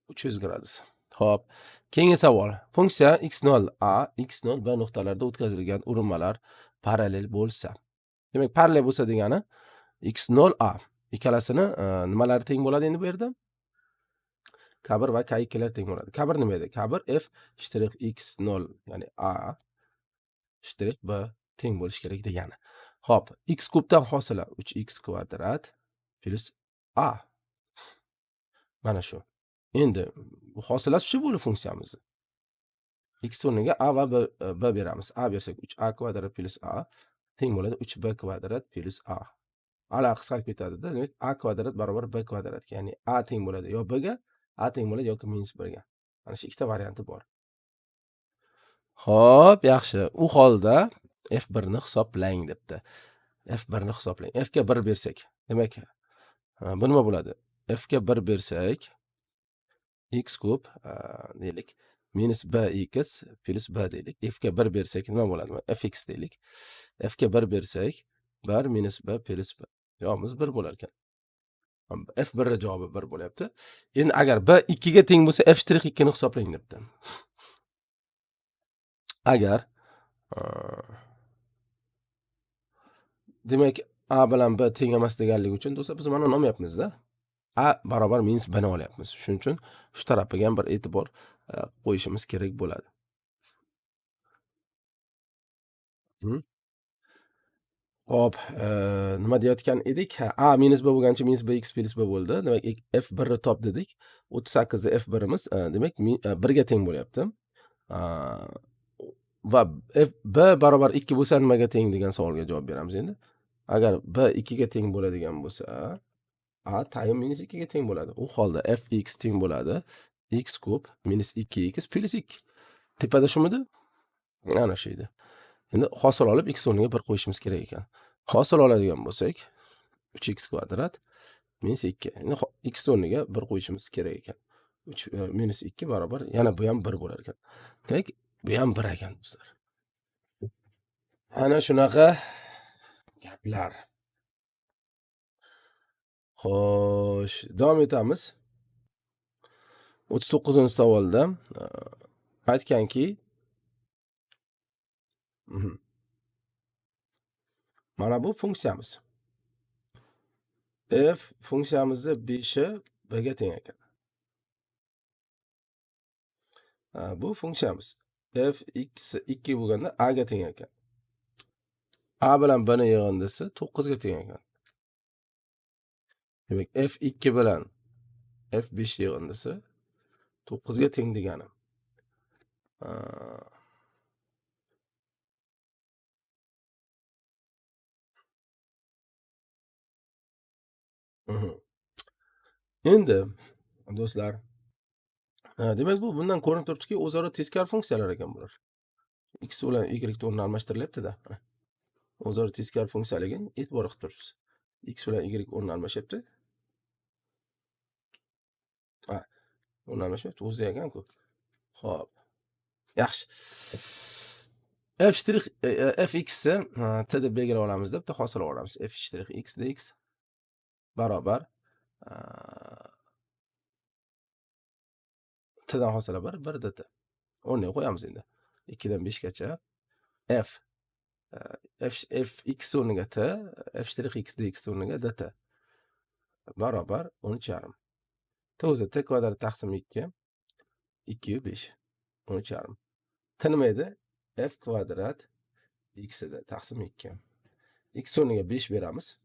Speaker 1: 300 gradus. Xo'p, keyingi savol. Funksiya x0 a, x0 b nuqtalarida o'tkazilgan urinmalar parallel bo'lsa. Demak, parallel bo'lsa degani x0 a ikkalasini nimalari teng bo'ladi endi bu yerda? K1 va K2 lar teng bo'ladi. K1 nima edi? K1 f shtrix x0, ya'ni a shtrix b teng bo'lishi kerak degani. Xo'p, x kubdan hosila 3x kvadrat plus a. Mana shu. Endi bu hosilasi shu bo'ldi funksiyamizni. X o'rniga a va b beramiz. A bersak 3a kvadrat plus a teng bo'ladi 3b kvadrat plus a. Ala qisqarib ketadi-da. Demak, a kvadrat barobar b kvadratga, ya'ni a teng bo'ladi yo b ga, a teng bo'ladi yoki minus 1 ga. Mana shu ikkita varianti bor. Xo'p, yaxshi. U holda f1 ni hisoblang debdi. F1 ni hisoblang. F ga 1 bersak, demak, bu nima bo'ladi? F ga 1 bersak, x kub deylik, minus bx plus b deylik. F ga 1 bersak nima bo'ladi? Fx deylik. F ga 1 bersak 1 minus b plus b. Javobimiz 1 bo'lar ekan. F1 ning javobi 1 bo'lyapti. Endi agar b 2 ga teng bo'lsa, f'2 ni hisoblang debdi. Agar demak a bilan b teng emas deganligi uchun do'stlar biz mana olmayapmiz-da. A barobar minus b ni olyapmiz. Shuning uchun shu tarafiga ham bir e'tibor qo'yishimiz kerak bo'ladi. Xo'p, nima deyotgan edik? Ha, a minus b bo'lgancha minus bx plus b bo'ldi. Demak, f1 ni top dedik. 38 ni f1imiz, demak, 1 ga teng bo'lyapti. Va f b barobar 2 bo'lsa nimaga teng degan savolga javob beramiz endi. Agar b 2 ga teng bo'ladigan bo'lsa, a tayin minus 2 ga teng bo'ladi. U holda fx teng bo'ladi x kub minus 2x plus 2. Tepada shumidi? Ana shu edi. Endi hosil olib x o'rniga 1 qo'yishimiz kerak ekan. Hosil oladigan bo'lsak 3x kvadrat minus 2. Endi x o'rniga 1 qo'yishimiz kerak ekan. 3 minus 2 barobar yana bu ham 1 bo'lar ekan. Demak, bu ham 1 ekan do'stlar. Ana shunaqa gaplar. Xo'sh, davom etamiz. 39-savolda aytganki, mana bu funksiyamiz. F funksiyamizni 5-i b ga teng ekan. Bu funksiyamiz. F x 2 bo'lganda a ga teng ekan. A bilan b ni yig'indisi 9 ga teng ekan. Demak, f2 bilan f5 yig'indisi 9 ga teng degani. Endi do'stlar, demak bu bundan ko'rinib turibdiki, o'zaro teskari funksiyalar ekan bular. X bilan Y o'rni almashtirilyapti-da. O'zaro teskari funksiyaligini e'tibor qilib turibsiz. X bilan Y o'rni almashyapti. Ha, o'rni almashyapti, o'zi ekan-ku. Xo'p. Yaxshi. F shtrix, fx ni t deb belgilab olamiz deb hosil olamiz. F shtrix x dx barobar t dan hosila 1, 1 dt. O'rniga qo'yamiz endi. 2 dan 5 gacha f, f x o'rniga t, f shtrix x dx o'rniga dt barobar 13,5. T o'zi t kvadrat taqsim 2, 2 yu 5, 13,5. T nima edi? F kvadrat x edi, taqsim 2. X o'rniga 5 beramiz.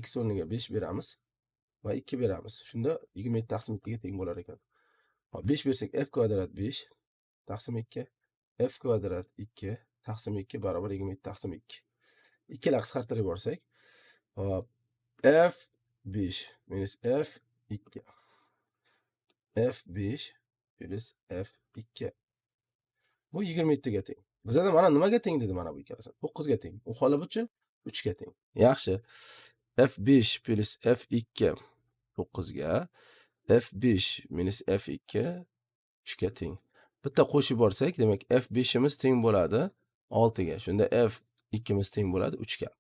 Speaker 1: X o'rniga 5 beramiz va 2 beramiz. Shunda 27 taqsim 2 ga teng bo'lar ekan. Hop, 5 bersak f kvadrat 5 taqsim 2, f kvadrat 2 taqsim 2 barobar 27 taqsim 2. Ikkala qisqartirib yuborsak, hop, f 5 minus f 2. F 5 plus f 2. Bu 27 ga teng. Bizada mana nimaga teng dedi mana bu ikkalasi? 9 ga teng. U hola buchi 3 ga teng. Yaxshi. F 5 plus f 2 9 ga, f 5 minus f 2 3 ga teng. Bitta qo'shib borsak, demak f 5imiz teng bo'ladi 6 ga. Shunda f 2imiz teng bo'ladi 3 ga.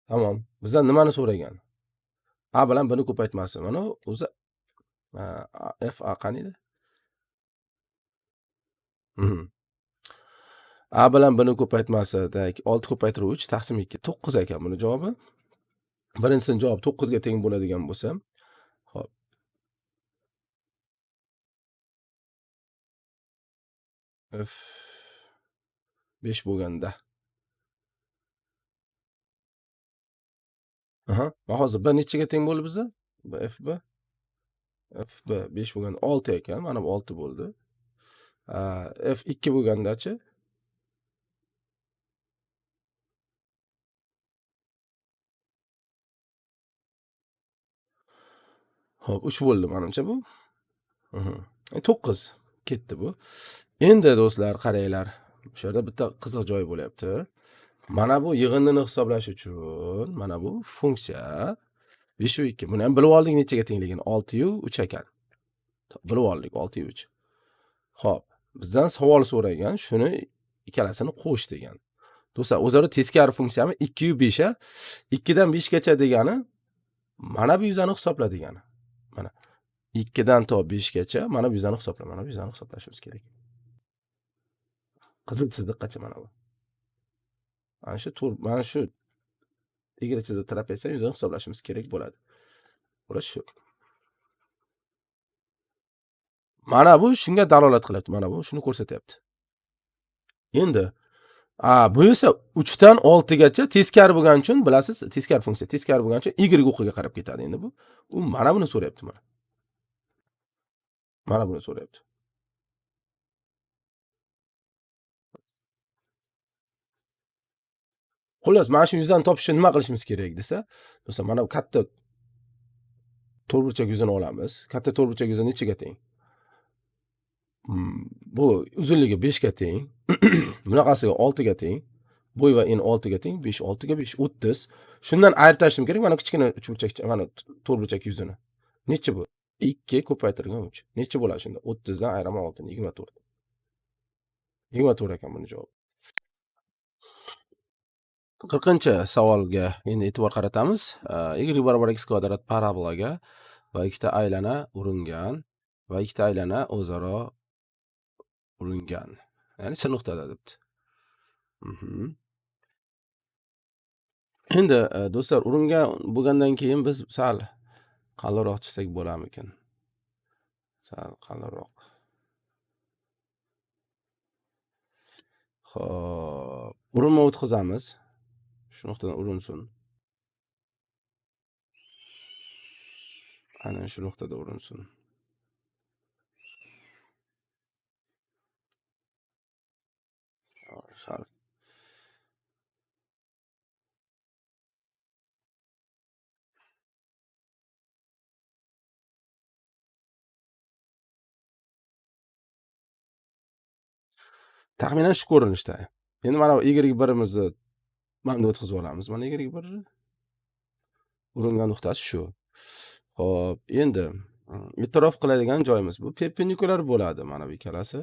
Speaker 1: Tamom. Bizdan nimani so'ragan? A bilan b ni ko'paytmasi. Mana o'zi f a qani edi? A bilan b ni ko'paytmasi, demak 6 ko'paytirib 3 taqsim 2 9 ekan buni javobi. Birinchisining javobi 9 ga teng bo'ladigan bo'lsa, xo'p. F 5 bo'lganda. Aha, va hozir b nechaga teng bo'ldi bizda? B f b f b 5 bo'lganda 6 ekan, mana bu 6 bo'ldi. F 2 bo'lgandachi? Xo'p, 3 bo'ldi menimcha bu. 9. Ketdi bu. Endi do'stlar qaranglar. Shu yerda bitta qiziq joy bo'lyapti. Mana bu yig'indini hisoblash uchun mana bu funksiya 5 va 2. Buni ham bilib oldik nechaga tengligini. 6 yu 3 ekan. Bilib oldik 6 yu 3. Xo'p, bizdan savol so'ragan, shuni ikkalasini qo'sh degan. Do'stlar, o'zaro teskari funksiyami 2 yu 5 a? 2 dan 5 gacha degani mana bu yuzani hisobla degani. Mana 2 dan to 5 gacha mana bu yuzani hisobla, mana bu yuzani hisoblashimiz kerak. Qizil chiziqqacha mana bu. Mana shu to'rt, mana shu egri chiziq trapetsiya yuzani hisoblashimiz kerak bo'ladi. Xullas shu. Mana bu shunga dalolat qilyapti, mana bu shuni ko'rsatyapti. Endi bu esa 3 dan 6 gacha teskari bo'lgani uchun, bilasiz, teskari funksiya, teskari bo'lgani uchun y o'qiga qarab ketadi endi bu. U mana buni so'rayapti mana. Mana buni so'rayapti. Xullas, mana shu yuzani topish uchun nima qilishimiz kerak desa, do'stlar, mana bu katta to'rtburchak yuzini olamiz. Katta to'rtburchak yuzi nechaga teng? Bu uzunligi 5 ga teng. Bunaqasiga 6 ga teng. Bo'y va en 6 ga teng, 5 6 ga 5 30. Shundan ayirib tashlashim kerak mana kichkina uchburchak, mana to'rtburchak yuzini. Necha bu? 2 ko'paytirilgan 3. Necha bo'ladi shunda? 30 dan ayiraman 6 ni, 24. 24 ekan buni javobi. 40-savolga endi e'tibor qaratamiz. Y barobar x kvadrat parabolaga va ikkita aylana uringan va ikkita aylana o'zaro uringan. Ya'ni C nuqtada debdi. Endi do'stlar, uringan bo'lgandan keyin biz sal qalinroq chizsak bo'larmikin? Sal qalinroq. Xo'p, urinma o'tkazamiz. Shu nuqtadan urinsin. Ana shu nuqtada urinsin. Sal. Taxminan shu ko'rinishda. Endi mana bu y1imizni mana bunda o'tkazib olamiz. Mana y1 uringan nuqtasi shu. Xo'p, endi e'tirof qiladigan joyimiz bu perpendikulyar bo'ladi mana bu ikkalasi.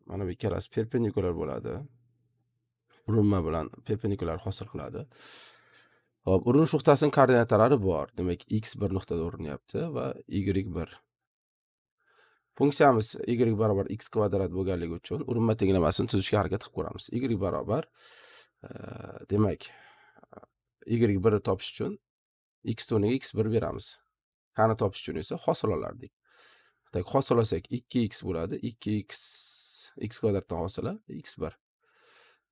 Speaker 1: Mana bu ikkalasi perpendikulyar bo'ladi. Urinma bilan perpendikulyar hosil qiladi. Xo'p, urinish nuqtasining koordinatalari bor. Demak, x1 nuqtada urinyapti va y1. Funksiyamiz y barobar x kvadrat bo'lganligi uchun urinma tenglamasini tuzishga harakat qilib ko'ramiz. Y barobar, demak, y1 ni topish uchun x o'rniga x1 beramiz. Kani topish uchun esa hosil olardik. Tak, hosil olsak 2x bo'ladi. 2x x kvadratdan hosila x1.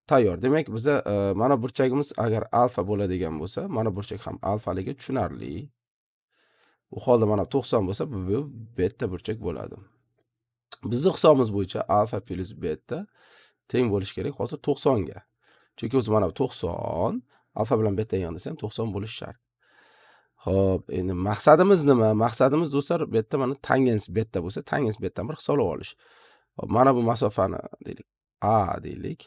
Speaker 1: Tayyor. Demak, biza mana burchagimiz agar alfa bo'ladigan bo'lsa, mana burchak ham alfaligi tushunarli. U holda mana 90 bo'lsa, bu beta burchak bo'ladi. Bizning hisobimiz bo'yicha alfa plus beta teng bo'lishi kerak hozir 90 ga. Chunki o'zi mana 90, alfa bilan beta yig'indisi ham 90 bo'lishi shart. Xo'p, endi maqsadimiz nima? Maqsadimiz do'stlar, bu yerda mana tangens beta bo'lsa, tangens betani bir hisoblab olish. Xo'p, mana bu masofani deylik A deylik.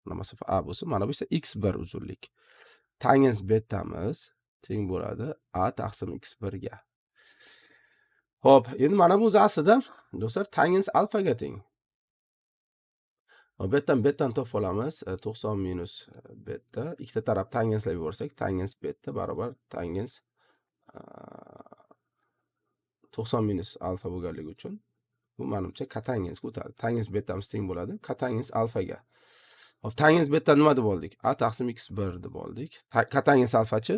Speaker 1: Mana masofa A bo'lsa, mana bu esa x1 uzunlik. Tangens betamiz teng bo'ladi A taqsim x1 ga. Xo'p, endi mana bu o'zi aslida do'stlar tangens alfaga teng. Bu yerdan betani topib olamiz. 90 minus beta. Ikkita taraf tangenslab yuborsak, tangens beta barobar tangens 90 minus alfa bo'lganligi uchun bu menimcha kotangensga o'tadi. Tangens betamiz teng bo'ladi kotangens alfaga. Xo'p, tangens beta nima deb oldik? A taqsim x1 deb oldik. Kotangens alfachi?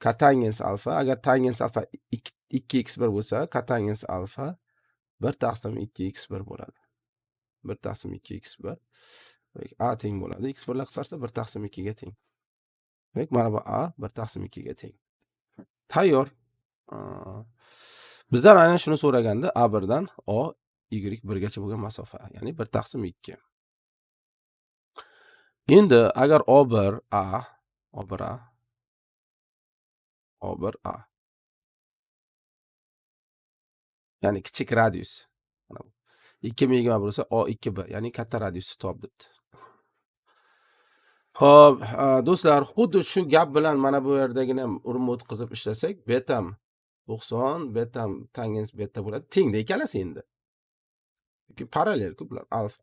Speaker 1: Kotangens alfa, agar tangens alfa 2x1 bo'lsa, kotangens alfa 1 taqsim 2x1 bo'ladi. 1 taqsim 2x1. Demak, A teng bo'ladi. x1 lar qisqarsa 1 taqsim 2 ga teng. Demak, mana bu A 1 taqsim 2 ga teng. Tayyor. Bizdan aynan shuni so'raganda A1 dan O Y1 gacha bo'lgan masofa, ya'ni 1 taqsim 2. Endi agar O1 A, O1 A, O1 A. Ya'ni kichik radius. 2021 bo'lsa A2B, ya'ni katta radiusni top debdi. Xo'p, do'stlar, xuddi shu gap bilan mana bu yerdagini ham urinma o'tkazib ishlasak, betam 90, betam tangens beta bo'ladi. Tengda ikkalasi endi. Chunki parallel-ku bular, alfa.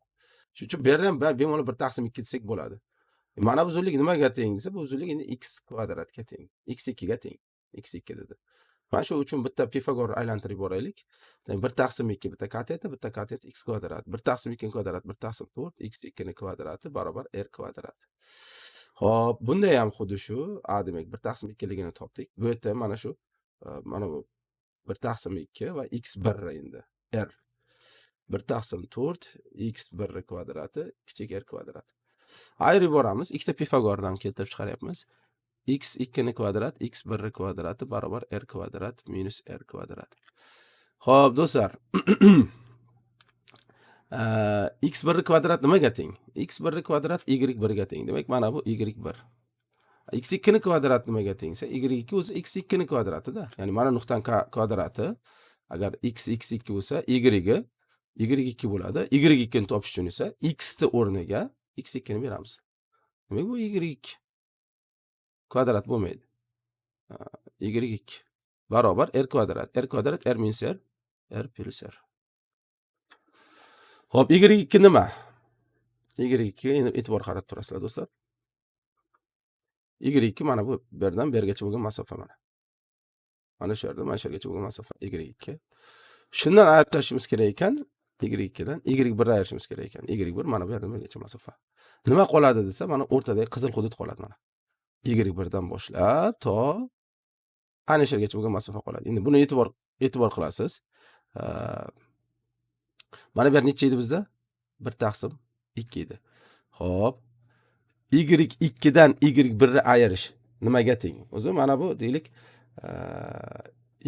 Speaker 1: Shuning uchun bu yerda ham bemalol 1/2 desak bo'ladi. Mana bu uzunlik nimaga teng desa, bu uzunlik endi x kvadratga teng. x2 ga teng. x2 dedi. Mana shu uchun bitta Pifagor aylantirib yuboraylik. 1/2 bitta kateta, bitta katet x kvadrat. 1/2 kvadrat 1/4 x2 ni kvadrati barobar r kvadrat. Xo'p, bunda ham xuddi shu a demak 1/2 ligini topdik. Bu yerda mana shu mana bu 1/2 va x1 endi r 1/4 x1 kvadrati kichik r kvadrat. Ayirib yuboramiz. Ikkita Pifagordan keltirib chiqaryapmiz. x2 ni kvadrat x1 kvadrati barobar r kvadrat minus r kvadrat. Xo'p, do'stlar. x1 kvadrat nimaga teng? x1 kvadrat y1 ga teng. Demak, mana bu y1. x2 ni kvadrat nimaga tengsa, y2 o'zi x2 ni kvadratida. Ya'ni mana nuqtaning kvadrati agar x x2 bo'lsa, y y2 bo'ladi. y2 ni topish uchun esa x ni o'rniga x2 ni beramiz. Demak, bu y2 kvadrat bo'lmaydi. y2 barobar r kvadrat. R kvadrat r minus r, r plus r. Xo'p, y2 nima? y2 ga endi e'tibor qaratib turasizlar, do'stlar. y2 mana bu yerdan bu yergacha bo'lgan masofa mana. Mana shu yerdan mana shu yergacha bo'lgan masofa y2. Shundan ayirib tashlashimiz kerak ekan. y2 dan y1 ni ayirishimiz kerak ekan. y1 mana bu yerdan bu yergacha masofa. Nima qoladi desa, mana o'rtadagi qizil hudud qoladi mana. y1 dan boshlab to ana shu yergacha bo'lgan masofa qoladi. Endi buni e'tibor qilasiz. Mana bu yer necha edi bizda? 1/2 edi. Xo'p. y2 dan y1 ni ayirish nimaga teng? O'zi mana bu deylik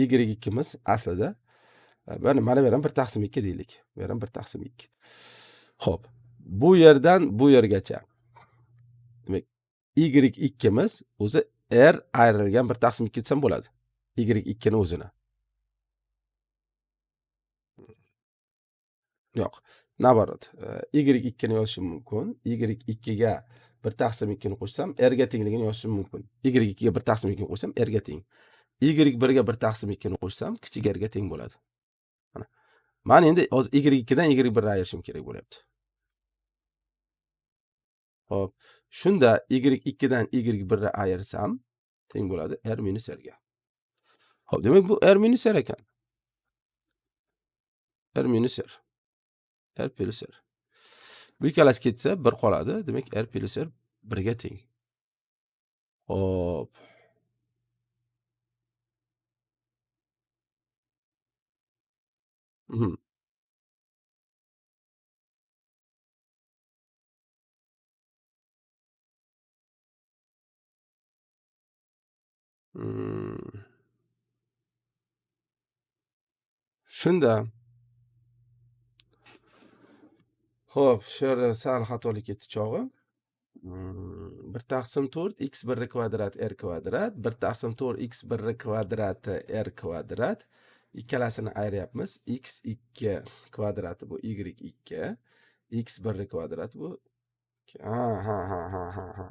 Speaker 1: y2miz aslida mana bu yer ham 1/2 deylik. Bu yer ham 1/2. Xo'p, bu yerdan bu yergacha. Demak, y2miz o'zi r ayrilgan 1/2 desam bo'ladi. y2 ni o'zini. Yo'q, naborot. y2 ni yozishim mumkin. y2 ga 1/2 ni qo'shsam r ga tengligini yozishim mumkin. y2 ga 1/2 ni qo'shsam r ga teng. y1 ga 1/2 ni qo'shsam kichik r ga teng bo'ladi. Mana. Men endi hozir y2 dan y1 ni ayirishim kerak bo'lyapti. Xo'p, shunda y2 dan y1 ni ayirsam teng bo'ladi r minus r ga. Xo'p, demak bu r minus r ekan. R minus r. R plus r. Bu ikkalasi ketsa 1 qoladi. Demak r plus r 1 ga teng. Xo'p. Shunda xo'p, shu yerda sal xatolik ketdi chog'i. 1/4 x1 kvadrat r kvadrat, 1/4 x1 kvadrati r kvadrat. Ikkalasini ayiryapmiz. x2 kvadrati bu y2, x1 kvadrati bu ha.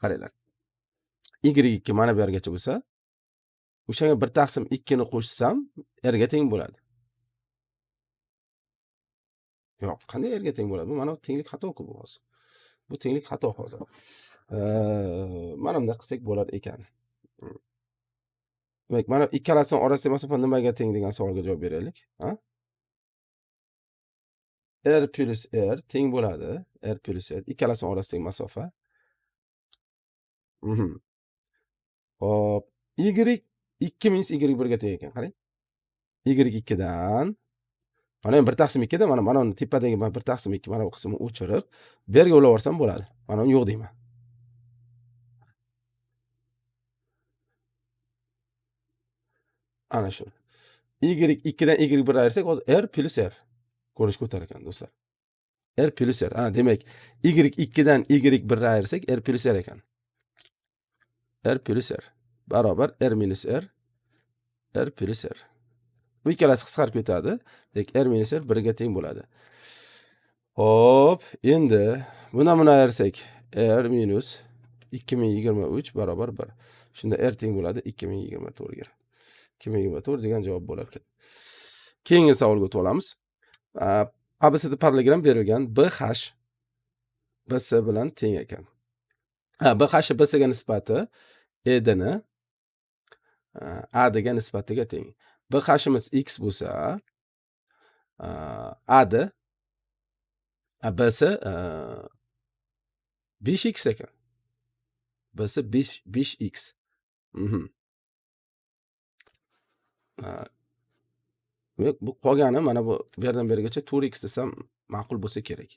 Speaker 1: Qaranglar. y2 mana bu yergacha bo'lsa, o'shanga 1/2 ni qo'shsam r ga teng bo'ladi. Yo'q, qanday r ga teng bo'ladi? Bu mana tenglik xato-ku bu hozir. Bu tenglik xato hozir. Mana bunday qilsak bo'lar ekan. Demak, mana ikkalasining orasidagi masofa nimaga teng degan savolga javob beraylik, ha? R plus r teng bo'ladi. R plus r ikkalasining orasidagi masofa. Xo'p, y2 minus y1 ga teng ekan, qarang. y2 dan mana endi 1/2 da mana uni tepadagi 1/2 mana bu qismini o'chirib, bu yerga ulab yuborsam bo'ladi. Mana uni yo'q deyman. Ana shu. y2 dan y1 ayirsak, hozir r plus r ko'rinishga o'tar ekan, do'stlar. R plus r. Ha, demak, y2 dan y1 ayirsak, r plus r ekan. R plus r barobar r minus r, r plus r. Bu ikkalasi qisqarib ketadi. Demak, r minus r 1 ga teng bo'ladi. Xo'p, endi bundan buni ayirsak, r minus 2023 barobar 1. Shunda r teng bo'ladi 2024 ga. 2024 degan javob bo'lar ekan. Keyingi savolga o'tib olamiz. ABCD parallelogram berilgan BH BC bilan teng ekan. BH BC ga nisbati ED ni AD ga nisbatiga teng. BHimiz x bo'lsa, AD BC 5x ekan. BC 5x. Bu qolgani mana bu yerdan berigacha 4x desam ma'qul bo'lsa kerak.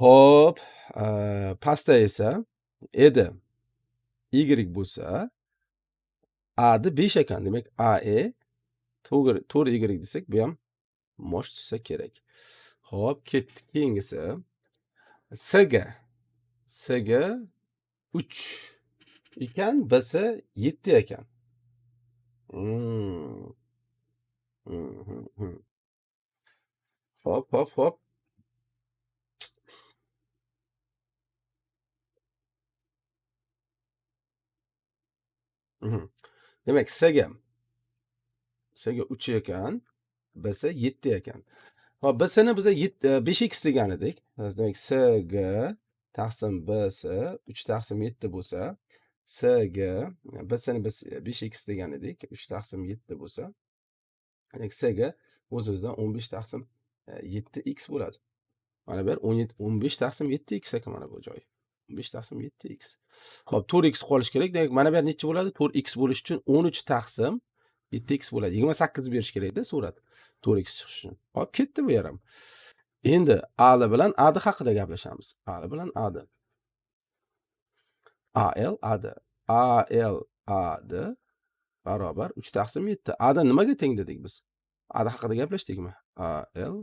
Speaker 1: Xo'p, pastda esa ED y bo'lsa, AD 5 ekan. Demak, AE 4y desak, bu ham mos tushsa kerak. Xo'p, ketdik keyingisi. SG. SG 3 ekan, BC 7 ekan. Hop, hop, hop. Demak, SG 3 ekan, BC 7 ekan. Hop, BC ni biz 5x degan edik. Demak, SG taqsim BC 3 taqsim 7 bo'lsa, SG BC ni biz 5x degan edik, 3 taqsim 7 bo'lsa, demak, SG o'z-o'zidan 15 taqsim 7x bo'ladi. Mana bu yer 15 taqsim 7x ekan mana bu joyi. 15 taqsim 7x. Xo'p, 4x qolish kerak. Demak, mana bu yer necha bo'ladi? 4x bo'lish uchun 13 taqsim 7x bo'ladi. 28 berish kerakda surat 4x chiqish uchun. Xo'p, ketdi bu yer ham. Endi AL bilan AD haqida gaplashamiz. AL bilan AD. AL AD. AL AD barobar 3 taqsim 7. AD nimaga teng dedik biz? AD haqida gaplashdikmi? AL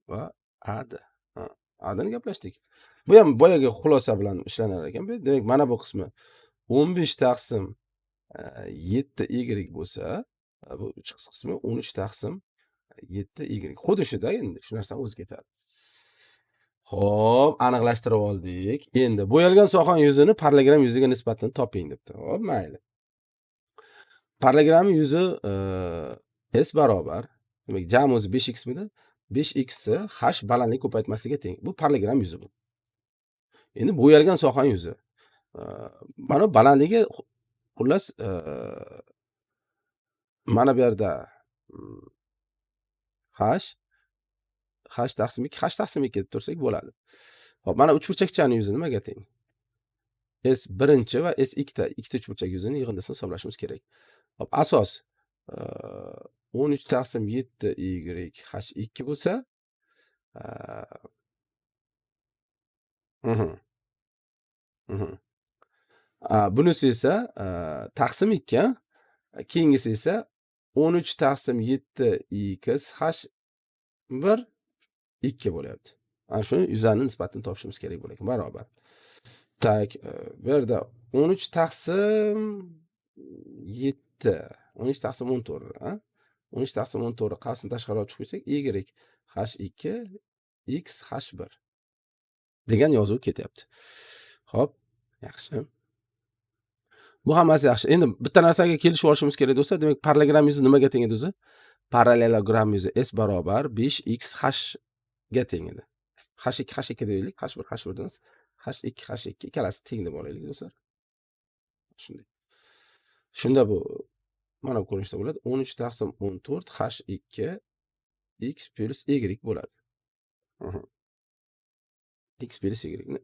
Speaker 1: va AD. Ha, AD ni gaplashdik. Bu ham boyagi xulosa bilan ishlanar ekan. Demak, mana bu qismi 15 taqsim 7 y bo'lsa, bu 3 qismi 13 taqsim 7 y. Xuddi shuda endi shu narsani o'zi ketadi. Xo'p, aniqlashtirib oldik. Endi bo'yalgan sohaning yuzini parallelogram yuziga nisbatini toping debdi. Xo'p, mayli. Parallelogram yuzi S barobar, demak, jam o'zi 5x midi? 5x ni h balandlik ko'paytmasiga teng. Bu parallelogram yuzi bu. Endi bo'yalgan sohaning yuzi. Mana balandligi xullas mana bu yerda h h taqsim 2 h taqsim 2 deb tursak bo'ladi. Xo'p, mana uchburchakchaning yuzi nimaga teng? S birinchi va S ikkita, ikkita uchburchak yuzini yig'indisini hisoblashimiz kerak. Xo'p, asos 13 taqsim 7 y h 2 bo'lsa, bunisi esa taqsim 2, keyingisi esa 13 taqsim 7 x h 1 2 bo'lyapti. Ana shuni yuzani nisbatini topishimiz kerak bo'lar ekan, barobar. Tak, bu yerda 13 taqsim 7, 13 taqsim 14, ha? 13 taqsim 14 qavsini tashqari olib chiqib qo'ysak, y h 2 x h 1 degan yozuv ketyapti. Xo'p, yaxshi. Bu hammasi yaxshi. Endi bitta narsaga kelishib olishimiz kerak do'stlar. Demak, parallelogram yuzi nimaga teng edi o'zi? Parallelogram yuzi S barobar 5x h ga teng edi. H 2 h 2 deylik, h 1 h 1 emas, h 2 h 2 ikkalasi teng deb olaylik do'stlar. Shunday. Shunda bu mana bu ko'rinishda bo'ladi. 13 taqsim 14 h 2 x plus y bo'ladi. X plus y ni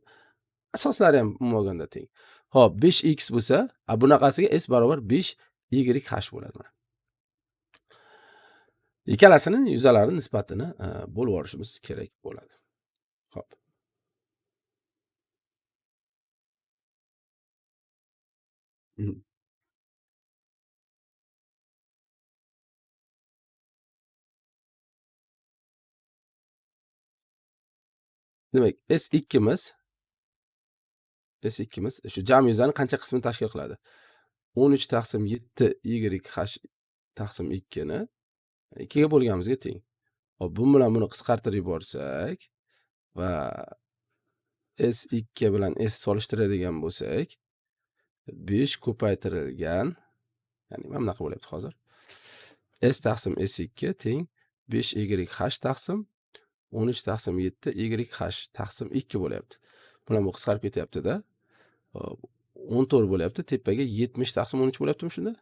Speaker 1: asoslari ham umuman olganda teng. Xo'p, 5x bo'lsa, bunaqasiga S barobar 5 y h bo'ladi mana. Ikkalasini yuzalari nisbatini bo'lib olishimiz kerak bo'ladi. Xo'p. Demak, S ikkimiz shu jam yuzani qancha qismini tashkil qiladi? 13 taqsim 7 y h taqsim 2 ni 2 ga bo'lganimizga teng. Hop, bu bilan buni qisqartirib yuborsak va S2 bilan S solishtiradigan bo'lsak, 5 ko'paytirilgan, ya'ni mana bunaqa bo'lyapti hozir. S taqsim S2 teng 5 YH taqsim 13 taqsim 7 YH taqsim 2 bo'lyapti. Bular bu qisqarib ketyapti-da. 14 bo'lyapti, tepaga 70 taqsim 13 bo'lyaptimi shunda?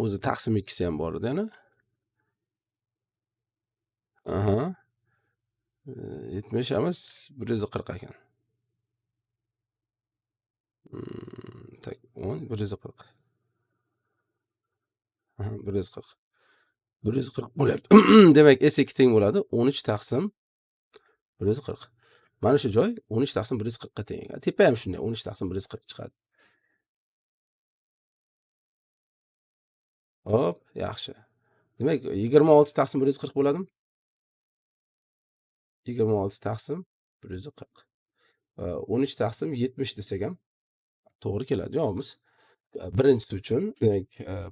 Speaker 1: O'zi taqsim 2si ham bor edi yana. Aha. 70 emas, 140 ekan. Tak, 10, 140. Aha, 140. 140 bo'lyapti. Demak, S2 teng bo'ladi 13 taqsim 140. Mana shu joy 13 taqsim 140 ga teng ekan. Tepa ham shunday 13 taqsim 140 chiqadi. Hop, yaxshi. Demak, 26 taqsim 140 bo'ladimi? 26 taqsim 140. 13 taqsim 70 desak ham to'g'ri keladi javobimiz. Birinchisi uchun, demak,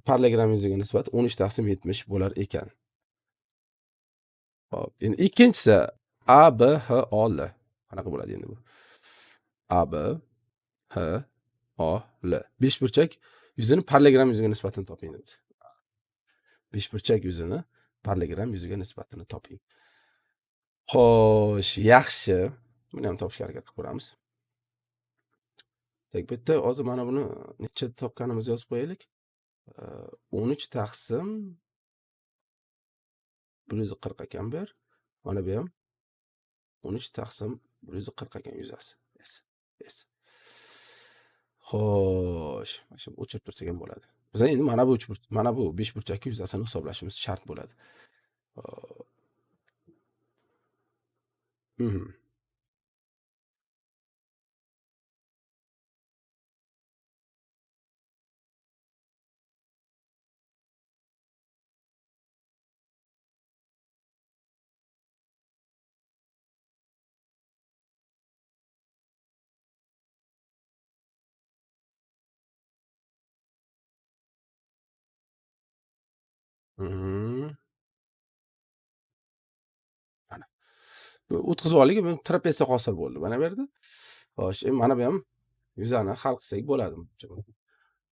Speaker 1: parallelogram yuziga nisbat 13 taqsim 70 bo'lar ekan. Hop, endi ikkinchisi A B H O L. Qanaqa bo'ladi endi bu? A B H O L. Beshburchak yuzini parallelogram yuziga nisbatini toping debdi. Beshburchak yuzini parallelogram yuziga nisbatini toping. Xo'sh, yaxshi. Buni ham topishga harakat qilib ko'ramiz. Tak, bu yerda hozir mana buni necha topganimizni yozib qo'yaylik. 13 taqsim 140 ekan bu yer. Mana bu ham 13 taqsim 140 ekan yuzasi. S, S. Xo'sh, mana shu o'chirib tursak ham bo'ladi. Biz endi mana bu mana bu beshburchakning yuzasini hisoblashimiz shart bo'ladi. Mana. Bu o'tkazib oldik, bu trapetsiya hosil bo'ldi mana bu yerda. Xo'sh, endi mana bu ham yuzani hal qilsak bo'ladi.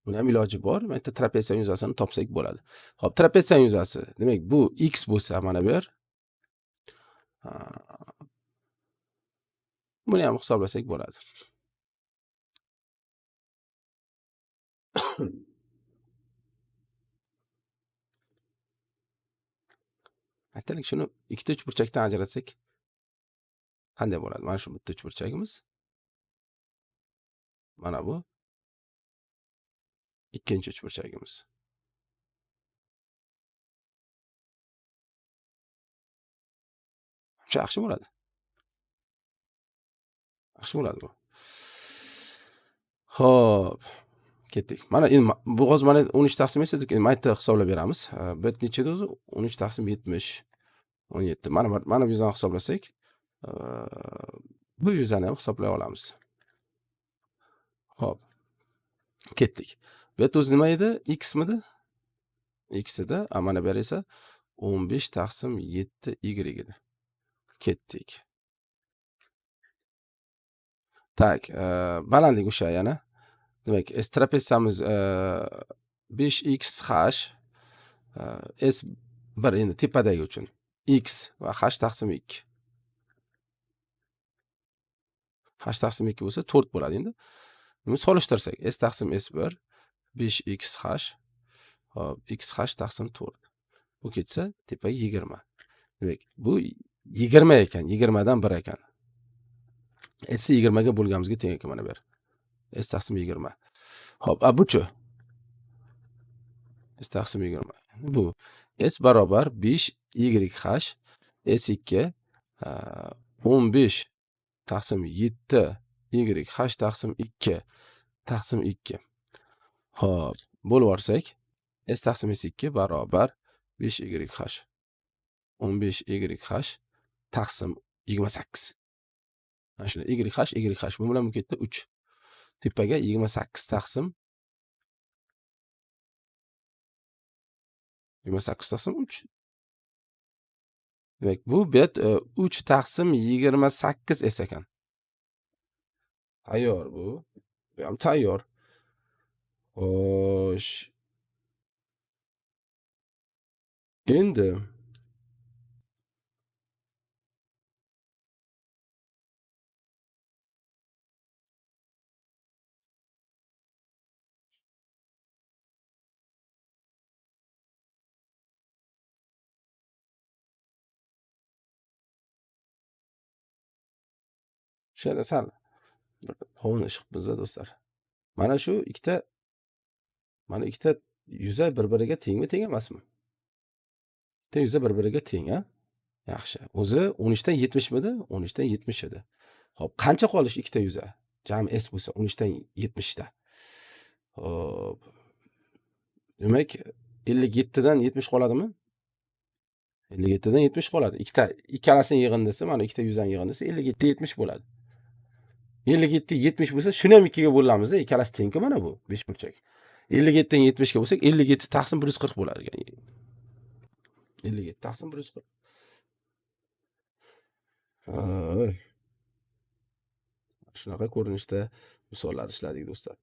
Speaker 1: Buni ham iloji bor. Mana bitta trapetsiya yuzasini topsak bo'ladi. Xo'p, trapetsiya yuzasi. Demak, bu x bo'lsa mana bu yer. Buni ham hisoblasak bo'ladi. Aytaylik, shuni ikkita uchburchakdan ajratsak qanday bo'ladi? Mana shu bitta uchburchagimiz. Mana bu ikkinchi uchburchagimiz. Shu yaxshi bo'ladi. Yaxshi bo'ladi bu. Xo'p, ketdik. Mana endi bu hozir mana 13 taqsim edik, endi mayda hisoblab beramiz. Bu nechida o'zi? 13 taqsim 70, 17. Mana mana bu yuzani hisoblasak, bu yuzani ham hisoblay olamiz. Xo'p. Ketdik. Bu yerda o'zi nima edi? X midi? X edi. Mana bu yer esa 15 taqsim 7 Y edi. Ketdik. Tak, balandlik o'sha yana. Demak, S trapetsiyamiz 5x h, S1 endi tepadagi uchun x va h taqsim 2. H taqsim 2 bo'lsa 4 bo'ladi endi. Buni solishtirsak, S taqsim S1 5x h, hop, x h taqsim 4. Bu ketsa tepaga 20. Demak, bu 20 ekan, 20 dan 1 ekan. S 20 ga bo'lganimizga teng ekan mana bu yer. S taqsim 20. Xo'p, buchi? S taqsim 20. Bu S barobar 5 Y H S2 15 taqsim 7 Y H taqsim 2 taqsim 2. Xo'p, bo'lib yuborsak, S taqsim S2 barobar 5 Y H 15 Y H taqsim 28. Mana shuni YH, YH bu bilan bu ketdi 3. Tepaga 28 taqsim 28 taqsim 3. Demak, bu bet 3 taqsim 28 s ekan. Tayyor bu. Bu ham tayyor. Xo'sh. Endi o'shanda sal hovni ish qilibmiz do'stlar. Mana shu ikkita, mana ikkita yuza bir-biriga tengmi, teng emasmi? Ikkita yuza bir-biriga teng, a? Yaxshi. O'zi 13 dan 70 midi? 13 dan 70 edi. Xo'p, qancha qolish ikkita yuza? Jami S bo'lsa 13 dan 70 ta. Xo'p. Demak, 57 dan 70 qoladimi? 57 dan 70 qoladi. Ikkita, ikkalasini yig'indisi, mana ikkita yuzani yig'indisi 57 70 bo'ladi. 57 70 bo'lsa, shuni ham 2 ga bo'lamizda, ikkalasi tengku mana bu 5 burchak. 57 dan 70 ga bo'lsak, 57 taqsim 140 bo'ladi. 57 taqsim 140. Shunaqa ko'rinishda misollar ishladik do'stlar.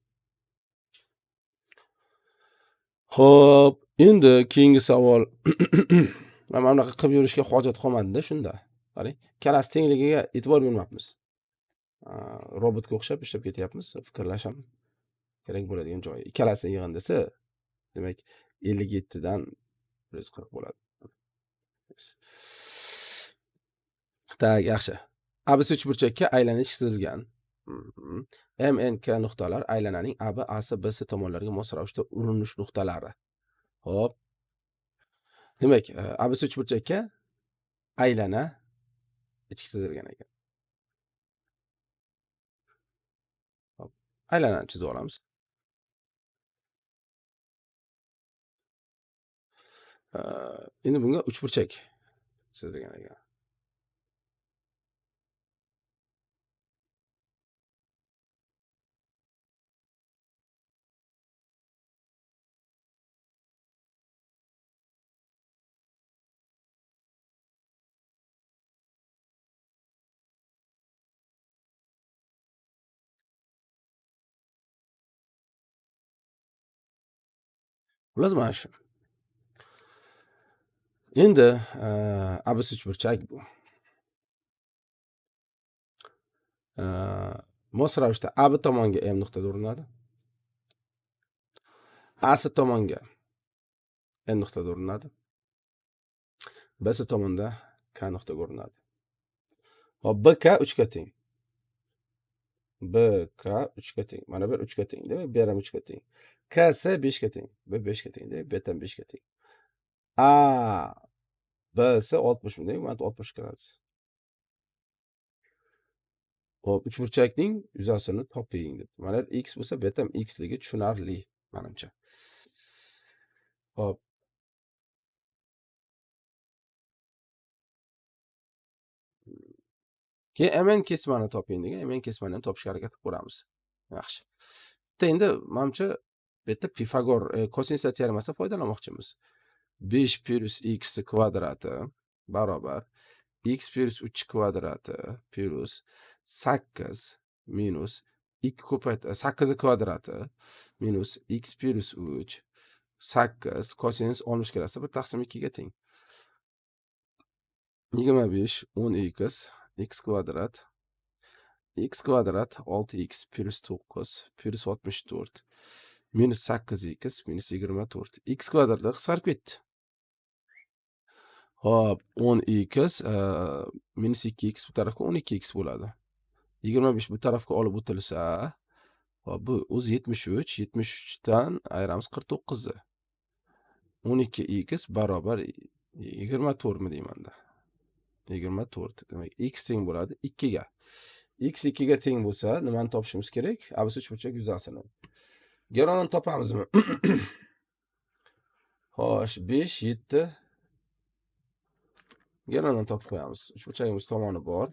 Speaker 1: Xo'p, endi keyingi savol. Mana bunaqa qilib yurishga hojat qolmadi-da shunda. Qarang, ikkalasi tengligiga e'tibor bermabmiz. Robotga o'xshab ishlab ketyapmiz, fikrlash ham kerak bo'ladigan joyi. Ikkalasini yig'indisi, demak, 57 dan 140 bo'ladi. Tak, yaxshi. ABC uchburchakka aylanish chizilgan. MNK nuqtalar aylananing AB, AC, BC tomonlariga mos ravishda urinish nuqtalari. Xo'p. Demak, ABC uchburchakka aylana ichki chizilgan ekan. Xo'p, aylanani chizib olamiz. Endi bunga uchburchak chizilgan ekan. Xullas mana shu. Endi ABC uchburchak bu. Mos ravishda AB tomonga M nuqtada urinadi. AC tomonga N nuqtada urinadi. BC tomonda K nuqtaga urinadi. Hop, BK 3 ga teng. BK 3 ga teng. Mana bir 3 ga teng, demak, bu ham 3 ga teng. KS 5 ga teng. B 5 ga teng, demak, B ham 5 ga teng. A B S 60 mi, demak, mana 60 gradus. Hop, uchburchakning yuzasini toping debdi. Mana x bo'lsa, bu ham x ligi tushunarli menimcha. Hop. Keyin MN kesmani toping degan, MN kesmani ham topishga harakat qilib ko'ramiz. Yaxshi. Bitta endi menimcha bu yerda Pifagor kosinuslar teoremasidan foydalanmoqchimiz. 5 plus x kvadrati barobar x plus 3 kvadrati plus 8 minus 2 ko'payt 8 kvadrati minus x plus 3 8 kosinus 60 gradusda 1 taqsim 2 ga teng. 25 10 x x kvadrat x kvadrat 6x plus 9 plus 64 minus 8x minus 24. X kvadratlar qisqarib ketdi. Hop, 10x minus 2x bu tarafga 12x bo'ladi. 25 bu tarafga olib o'tilsa, hop, bu o'zi 73, 73 dan ayiramiz 49 ni. 12x barobar 24 mi deymanda. 24. Demak, x teng bo'ladi 2 ga. X 2 ga teng bo'lsa, nimani topishimiz kerak? ABC uchburchak yuzasini. Garovni topamizmi? Xo'sh, 5 7 Yana topib qo'yamiz. Uchburchagimiz tomoni bor.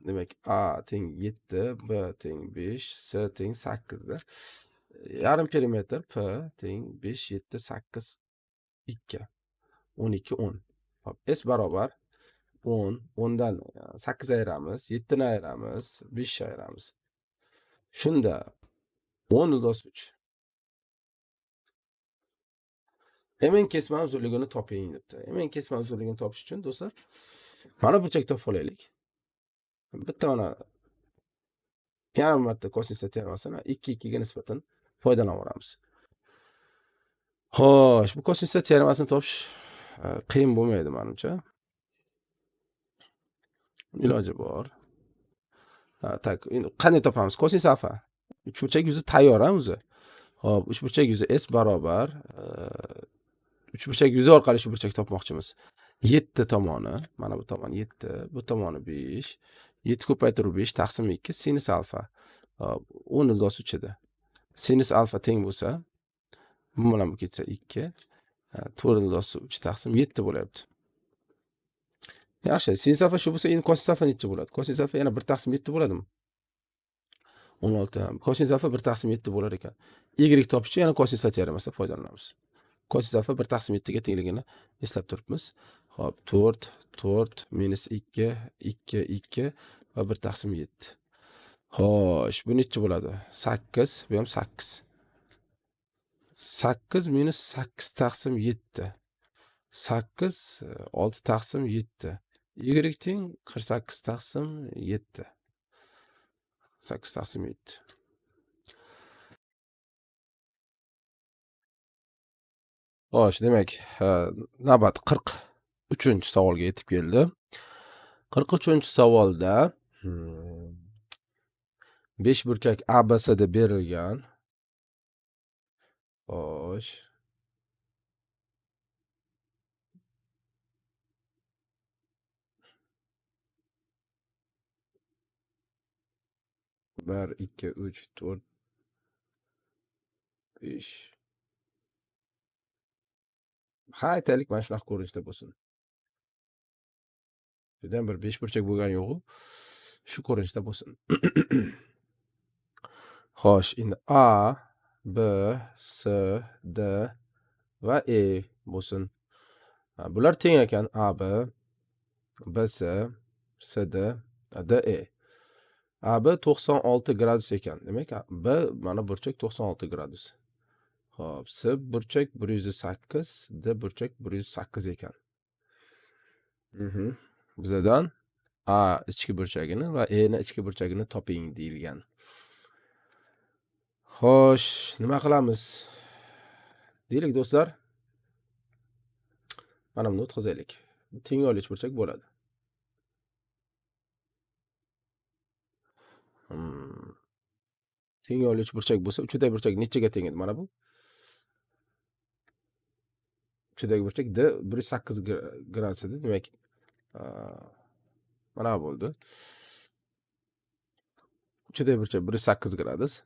Speaker 1: Demak, A teng 7, B teng 5, C teng 8 da. Yarim perimetr P teng 5, 7, 8, 2. 12, 10. Hop, S barobar 10, 10 dan 8 ayiramiz, 7 ni ayiramiz, 5 ayiramiz. Shunda 10 ildoz 3. MN kesma uzunligini toping debdi. MN kesma uzunligini topish uchun do'stlar, mana burchak topib olaylik. Bitta mana yana bir marta kosinus teoremasini 2 2 ga nisbatan foydalanaveramiz. Xo'sh, bu kosinus teoremasini topish qiyin bo'lmaydi menimcha. Iloji bor. Tak, endi qanday topamiz? Kosinus alfa. Uchburchak yuzi tayyor ha o'zi. Xo'p, uchburchak yuzi S barobar uchburchak yuzi orqali shu burchak topmoqchimiz. 7 tomoni, mana bu tomon 7, bu tomoni 5. 7 ko'paytirib 5 taqsim 2 sinus alfa. Xo'p, 10 ildoz 3 edi. Sinus alfa teng bo'lsa, bu bilan bu ketsa 2, 4 ildoz 3 taqsim 7 bo'lyapti. Yaxshi, sinus alfa shu bo'lsa, endi kosinus alfa necha bo'ladi? Kosinus alfa yana 1 taqsim 7 bo'ladimi? 16. Kosinus alfa 1 taqsim 7 bo'lar ekan. Y topish uchun yana kosinus teoremasidan foydalanamiz. Kosinus alfa 1 taqsim 7 ga tengligini eslab turibmiz. Xo'p, 4, 4 minus 2, 2, 2 va 1 taqsim 7. Xo'sh, bu necha bo'ladi? 8, bu ham 8. 8 minus 8 taqsim 7. 8, 6 taqsim 7. Y teng 48 taqsim 7. 8 taqsim 7. Xo'sh, demak, navbat 43-savolga yetib keldi. 43-savolda 5 burchak ABCD berilgan. Xo'sh. Bir, ikki, uch, to'rt, besh. Ha, aytaylik, mana shunaqa ko'rinishda bo'lsin. Juda bir 5 burchak bo'lgani yo'q-u. Shu ko'rinishda bo'lsin. Xo'sh, endi A, B, C, D va E bo'lsin. Bular teng ekan. A, B, B, C, C, D, D, E. AB 96 gradus ekan. Demak, B mana burchak 96 gradus. Xo'p, C burchak 108, D burchak 108 ekan. Bizadan A ichki burchagini va E ni ichki burchagini toping deyilgan. Xo'sh, nima qilamiz? Deylik do'stlar. Mana buni o'tkazaylik. Teng olish burchak bo'ladi. Teng olish burchak bo'lsa, uchidagi burchak nechaga teng edi? Mana bu. Uchidagi burchak D 108 gradus edi. Demak, mana bo'ldi. Uchidagi burchak 108 gradus.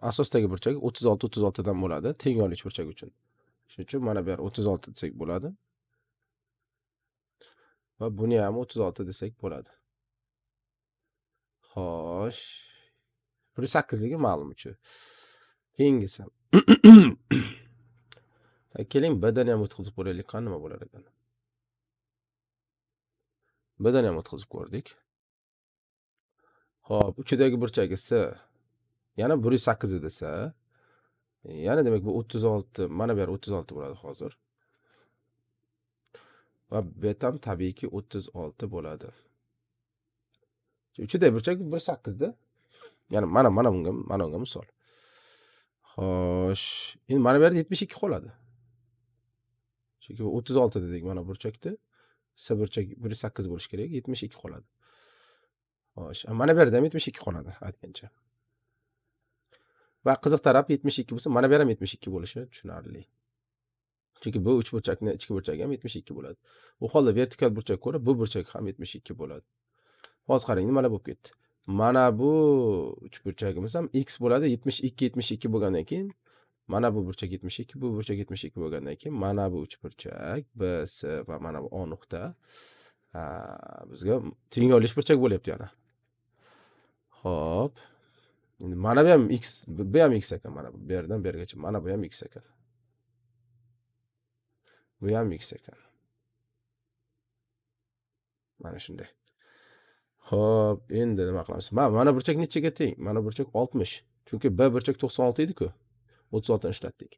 Speaker 1: Asosdagi burchak 36 36 dan bo'ladi, teng olish burchak uchun. Shuning uchun mana bu yer 36 desak bo'ladi. Va buni ham 36 desak bo'ladi. Xo'sh. 108 ligi ma'lum uchun. Keyingisi. Keling, B dan ham o'tkazib ko'raylik, qani nima bo'lar ekan. B dan ham o'tkazib ko'rdik. Xo'p, uchidagi burchagi S yana 108 desa, yana demak bu 36, mana bu yer 36 bo'ladi hozir. Va B ham tabiiyki 36 bo'ladi. Uchidagi burchak 108 da. Ya'ni mana bunga misol. Xo'sh, endi mana bu yerda 72 qoladi. Chunki bu 36 dedik mana burchakda. S burchak 108 bo'lishi kerak, 72 qoladi. Xo'sh, mana bu yerda ham 72 qoladi aytgancha. Va qiziq taraf 72 bo'lsa, mana bu yer ham 72 bo'lishi tushunarli. Chunki bu uch burchakni ichki burchagi ham 72 bo'ladi. U holda vertikal burchak ko'ra bu burchak ham 72 bo'ladi. Hozir qarang, nimalar bo'lib ketdi. Mana bu uch burchagimiz ham x bo'ladi. 72 72 bo'lgandan keyin Mana bu burchak 72, bu burchak 72 bo'lgandan keyin mana bu uchburchak B, S va mana bu O nuqta bizga teng yonli uchburchak bo'lyapti yana. Xo'p. Endi mana bu ham x, bu ham x ekan, mana bu yerdan bu yergacha, mana bu ham x ekan. Bu ham x ekan. Mana shunday. Xo'p, endi nima qilamiz? Mana burchak nechaga teng? Mana burchak 60. Chunki B burchak 96 edi-ku. 36 ni ishlatdik.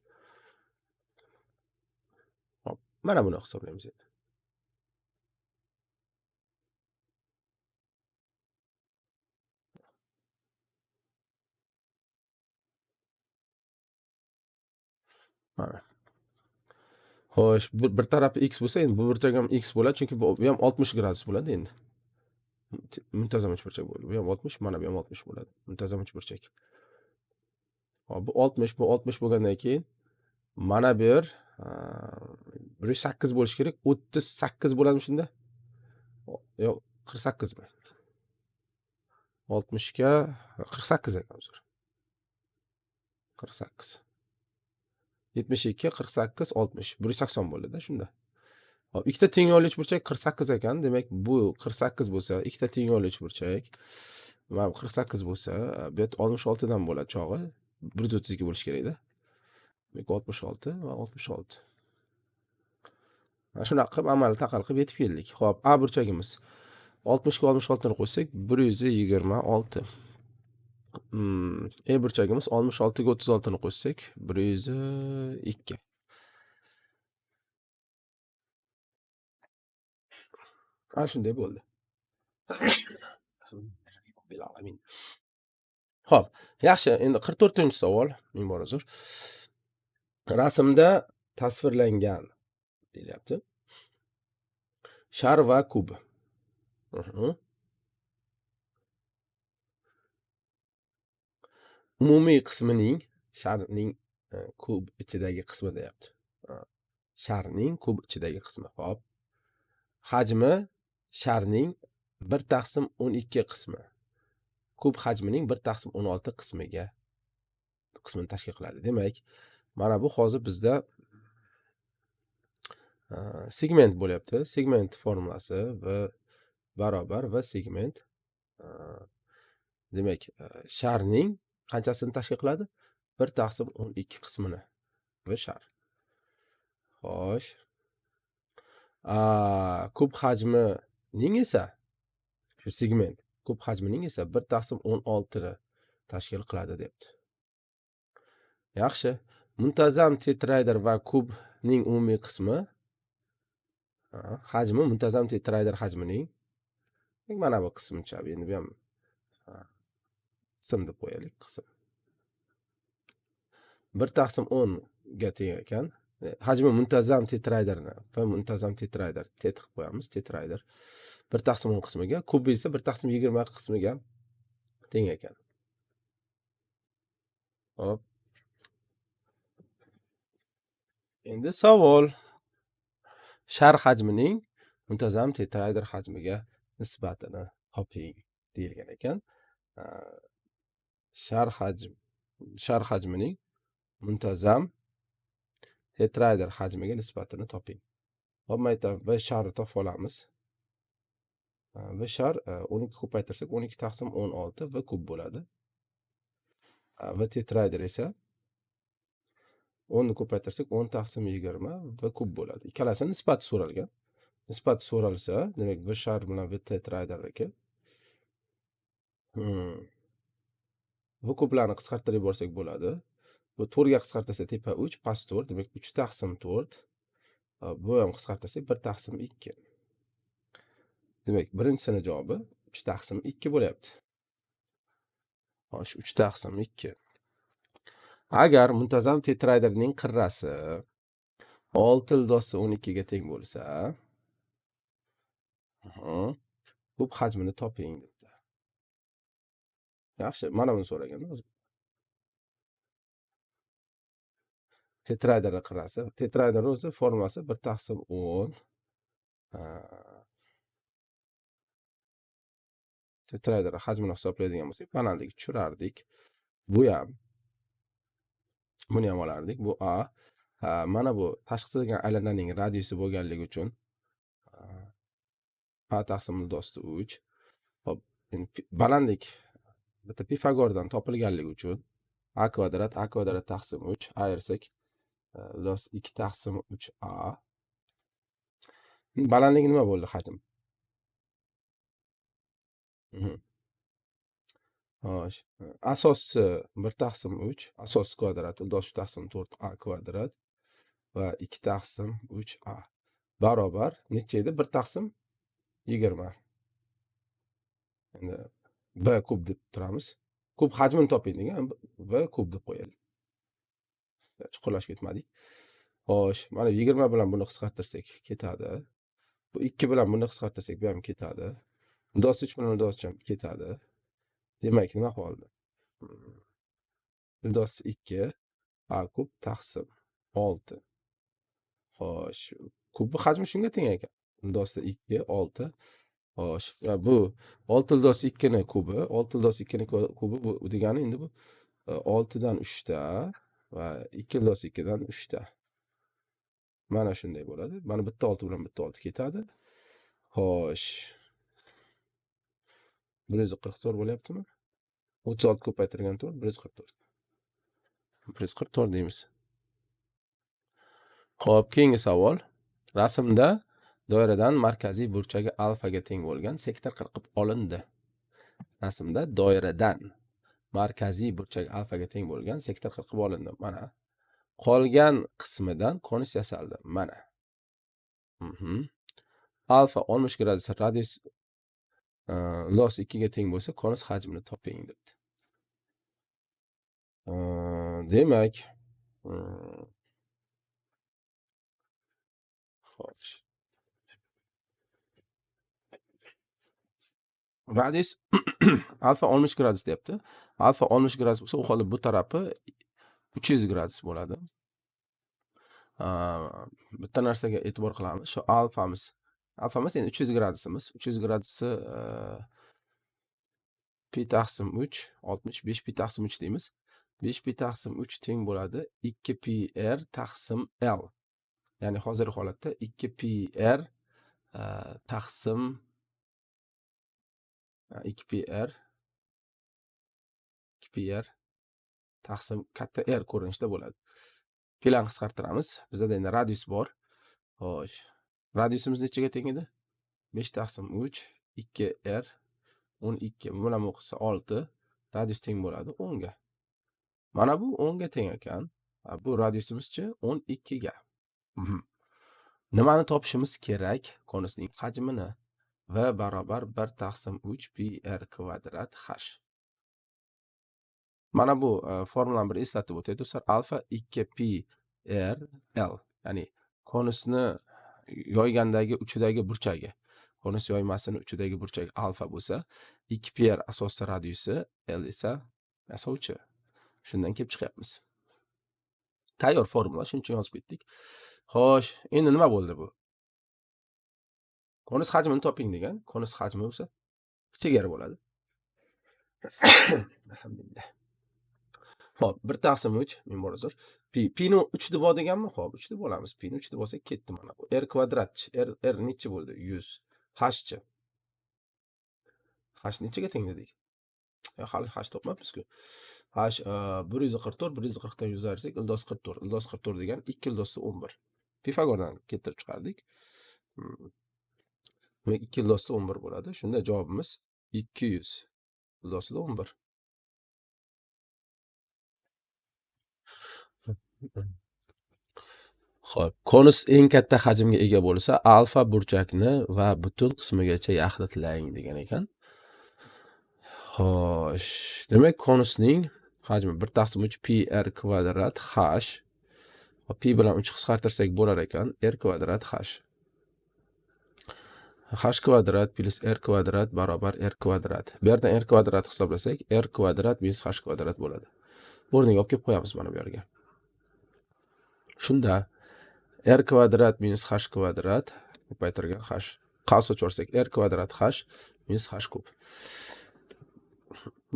Speaker 1: Xo'p, mana buni hisoblaymiz endi. Mana. Xo'sh, bir tarafi x bo'lsa, endi bu burchak ham x bo'ladi, chunki bu ham 60 gradus bo'ladi endi. Muntazam uchburchak bo'ladi. Bu ham 60, mana bu ham 60 bo'ladi. Muntazam uchburchak. Hop, bu 60, bu 60 bo'lgandan keyin mana bu yer 108 bo'lishi kerak. 38 bo'ladimi shunda? Yo'q, 48 mi? 60 ga 48 ekan uzr. 48. 72, 48, 60. 180 bo'ladi-da shunda. Hop, ikkita teng yonli uchburchak 48 ekan. Demak, bu 48 bo'lsa, ikkita teng yonli uchburchak mana bu 48 bo'lsa, bu yerda 66 dan bo'ladi chog'i. 132 bo'lishi kerak-da. Demak, 66 va 66. Mana shunaqa qilib amal taqal qilib yetib keldik. Xo'p, A burchagimiz 60 ga 66 ni qo'shsak 126. E burchagimiz 66 ga 36 ni qo'shsak 102. Ana shunday bo'ldi. Xo'p, yaxshi, endi 44-savol, ming bor uzr. Rasmda tasvirlangan deyilyapti. Shar va kub. Umumiy qismining sharning kub ichidagi qismi deyapti. Sharning kub ichidagi qismi. Xo'p. Hajmi sharning 1/12 qismi. Kub hajmining 1/16 qismini tashkil qiladi. Demak, mana bu hozir bizda segment bo'lyapti. Segment formulasi v barobar v segment. Demak, sharning qanchasini tashkil qiladi? 1/12 qismini v shar. Xo'sh. Kub hajmining esa shu segment kub hajmining esa 1/16 ni tashkil qiladi debdi. Yaxshi. Muntazam tetraedr va kubning umumiy qismi hajmi muntazam tetraedr hajmining mana bu qismcha, endi bu ham qism deb qo'yaylik, qism. 1/10 ga teng ekan. Hajmi muntazam tetraedrni va muntazam tetraedr T qilib qo'yamiz, tetraedr 1/10 qismiga, kub esa 1/20 qismiga teng ekan. Hop. Endi savol. Shar hajmining muntazam tetraedr hajmiga nisbatini toping deyilgan ekan. Shar hajmining muntazam tetraedr hajmiga nisbatini toping. Hop, mayda V sharni topib olamiz. V shar 12 ko'paytirsak 12/16 V kub bo'ladi. V tetraedr esa 10 ni ko'paytirsak 10/20 V kub bo'ladi. Ikkalasini nisbati so'ralgan. Nisbati so'ralsa, demak V shar bilan V tetraedrniki. V kublarni qisqartirib yuborsak bo'ladi. Bu 4 ga qisqartirsa tepa 3, past 4, demak 3/4. Bu ham qisqartirsak 1/2. Demak, birinchisini javobi 3/2 bo'lyapti. Xo'sh, 3/2. Agar muntazam tetraedrning qirrasi 6,12 ga teng bo'lsa, kub hajmini toping debdi. Yaxshi, mana buni so'raganda o'zi. Tetraedrning qirrasi, tetraedrning o'zi formulasi 1/10. Tetraedr hajmini hisoblaydigan bo'lsak, panaldagi tushirardik. Bu ham Buni ham olardik. Bu A. Mana bu tashqi chizilgan aylananing radiusi bo'lganligi uchun A taqsim ildosti 3. Xo'p, endi balandlik bitta Pifagordan topilganligi uchun A kvadrat taqsim 3 ayirsak ildoz 2 taqsim 3 A. Balandligi nima bo'ldi hajm? Xo'sh, asosi 1 taqsim 3, asos kvadrat ildoz 3 taqsim 4 A kvadrat va 2 taqsim 3 A barobar necha edi? 1 taqsim 20. Endi B kub deb turamiz. Kub hajmini toping degan, B kub deb qo'yaylik. Chuqurlashib ketmadik. Xo'sh, mana 20 bilan buni qisqartirsak ketadi. Bu 2 bilan buni qisqartirsak bu ham ketadi. Ildoz 3 bilan ildoz 3 ham ketadi. Demak, nima qoldi? Ildoz 2 A kub taqsim 6. Xo'sh, kubni hajmi shunga teng ekan. Ildoz 2 6. Xo'sh, bu 6 ildoz 2 ni kubi, 6 ildoz 2 ni kubi bu degani endi bu 6 dan 3 ta va 2 ildoz 2 dan 3 ta. Mana shunday bo'ladi. Mana bitta 6 bilan bitta 6 ketadi. Xo'sh. 144 bo'lyaptimi? 36 ko'paytirgan 4, 144. 144 deymiz. Xo'p, keyingi savol. Rasmda doiradan markaziy burchagi alfaga teng bo'lgan sektor qirqib olindi. Rasmda doiradan markaziy burchagi alfaga teng bo'lgan sektor qirqib olindi. Mana qolgan qismidan konus yasaldi. Mana. Alfa 60 gradus radius los 2 ga teng bo'lsa, konus hajmini toping debdi. Demak, xo'sh. Radius alfa 60 gradus deyapti. Alfa 60 gradus bo'lsa, u holda bu tarafi 300 gradus bo'ladi. Bitta narsaga e'tibor qilamiz. Shu alfamiz, alfamiz endi 300 gradusimiz. 300 gradusi pi taqsim 3, 65 pi taqsim 3 deymiz. 5 pi taqsim 3 teng bo'ladi 2 pi r taqsim L. Ya'ni hozirgi holatda 2 pi r taqsim 2 pi r 2 pi r taqsim katta R ko'rinishida bo'ladi. Pilarni qisqartiramiz. Bizda endi radius bor. Xo'sh, radiusimiz nechaga teng edi? 5 taqsim 3 2 R 12. Bu bilan o'qisa 6, radius teng bo'ladi 10 ga. Mana bu 10 ga teng ekan. Bu radiusimizchi 12 ga. Nimani topishimiz kerak? Konusning hajmini. V barobar 1 taqsim 3 pi r kvadrat h. Mana bu formulani bir eslatib o'tay do'stlar. Alfa 2 pi r l, ya'ni konusni yoygandagi uchidagi burchagi. Konus yoymasini uchidagi burchagi alfa bo'lsa, 2 pi r asosli radiusi, l esa yasovchi. Shundan kelib chiqyapmiz. Tayyor formula, shuning uchun yozib ketdik. Xo'sh, endi nima bo'ldi bu? Konus hajmini toping degan. Konus hajmi bo'lsa kichik r bo'ladi. Alhamdulillah. Xo'p, 1 taqsim 3, ming bor uzr. Pi, pi ni 3 deb ol deganmi? Xo'p, 3 deb olamiz. Pi ni 3 deb olsak ketdi mana bu. R kvadrat, R necha bo'ldi? 100. H chi? H nechaga teng dedik? Ya hali H topmabmiz-ku. H 144, 140 dan 100 ayirsak, ildoz 44. Ildoz 44 degan 2 ildozda 11. Pifagordan keltirib chiqardik. Demak, 2 ildozda 11 bo'ladi. Shunda javobimiz 200 ildozda 11. Xo'p, konus eng katta hajmga ega bo'lsa, alfa burchakni va butun qismigacha yaxlitlang degan ekan. Xo'sh, demak, konusning hajmi 1 taqsim 3 pi r kvadrat h. Pi bilan 3 qisqartirsak bo'lar ekan, r kvadrat h. H kvadrat plus r kvadrat barobar r kvadrat. Bu yerdan r kvadrat hisoblasak, r kvadrat minus h kvadrat bo'ladi. O'rniga olib kelib qo'yamiz mana bu yerga. Shunda r kvadrat minus h kvadrat ko'paytirgan h. Qavs ochib yuborsak, r kvadrat h minus h kub.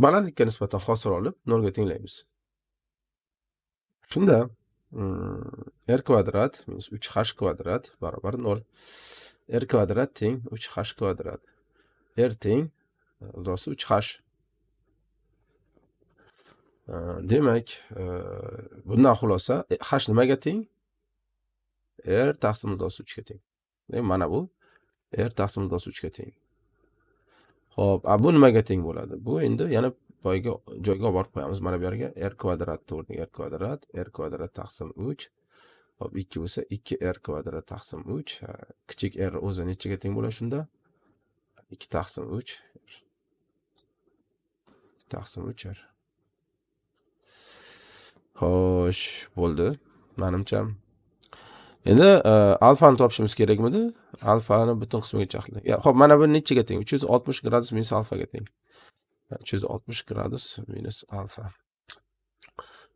Speaker 1: Balandlikka nisbatan hosil olib 0 ga tenglaymiz. Shunda r kvadrat minus 3h kvadrat barobar 0. R kvadrat teng 3h kvadrat. R teng rosti 3h. Demak, bundan xulosa h nimaga teng? R taqsim rosti 3 ga teng. Demak, mana bu r taqsim rosti 3 ga teng. Xo'p, bu nimaga teng bo'ladi? Bu endi yana boyga joyga olib borib qo'yamiz. Mana bu yerga r kvadrat o'rniga r kvadrat, r kvadrat taqsim 3. Xo'p, 2 bo'lsa 2r kvadrat taqsim 3. Kichik r o'zi nechaga teng bo'ladi shunda? 2 taqsim 3. 2 taqsim 3 r. Xo'sh, bo'ldi. Menimcha endi alfani topishimiz kerakmidi? Alfani butun qismiga chaqirdik. Xo'p, mana bu nechaga teng? 360 gradus minus alfaga teng. 360 gradus minus alfa.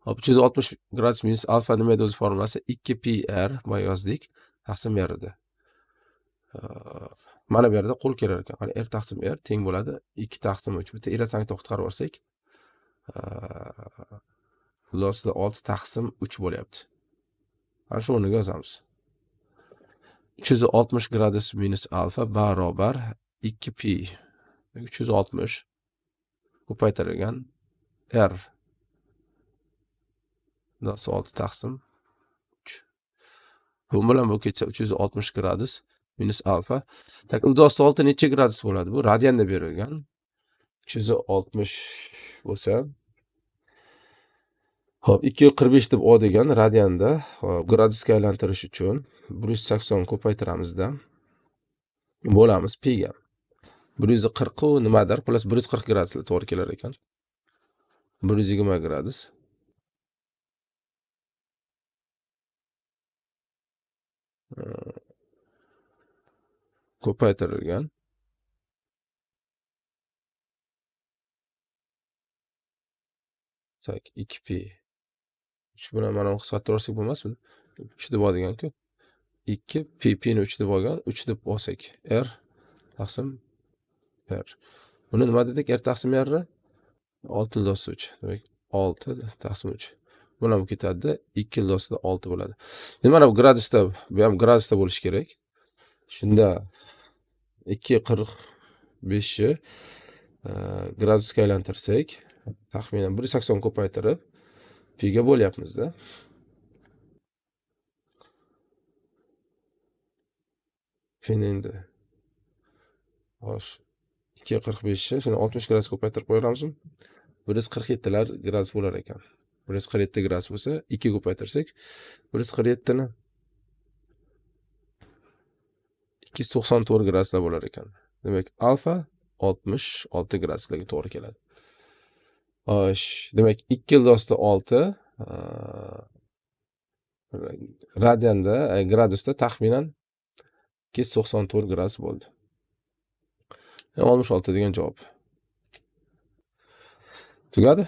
Speaker 1: Xo'p, 360 gradus minus alfa nima edi o'zi formulasi? 2 pi r boya yozdik, taqsim r edi. Mana bu yerda qo'l kelar ekan. Qani r taqsim r teng bo'ladi 2 taqsim 3. Bitta irratsional qutqarib yuborsak, xulosada 6 taqsim 3 bo'lyapti. Mana shu o'rniga yozamiz. 360 gradus minus alfa barobar 2 pi 360 ko'paytirilgan r 6 taqsim 3. Bu bilan bu ketsa 360 gradus minus alfa. Tak, 6 necha gradus bo'ladi? Bu radianda berilgan. 360 bo'lsa, xo'p, 245 deb olgan radianda, xo'p, gradusga aylantirish uchun 180 ko'paytiramizda bo'lamiz pi ga. 140 u nimadir, xullas 140 graduslar to'g'ri kelar ekan. 120 gradus. Ko'paytirilgan tak 2 pi 3 bilan mana buni qisqartirsak bo'lmasmi? 3 deb olgan-ku. 2 pi pi ni 3 deb olgan, 3 deb olsak r taqsim r. Buni nima dedik? R taqsim r ni 6 do'st 3. Demak, 6 taqsim 3. Buni ham ketadi, 2 do'stida 6 bo'ladi. Endi mana bu gradusda, bu ham gradusda bo'lishi kerak. Shunda 2.45 ni gradusga aylantirsak, taxminan 180 ko'paytirib piga bo'lyapmiz-da. Pini endi xo'sh, 2.45 ni shuni 60 gradus ko'paytirib qo'yamizmi? 147 gradus bo'lar ekan. 147 gradus bo'lsa, 2 ko'paytirsak, 147 ni 294 graduslar bo'lar ekan. Demak, alfa 66 graduslarga to'g'ri keladi. Xo'sh, demak 2.6 radianda, gradusda taxminan 294 gradus bo'ldi. 66 degan javob. Tugadi.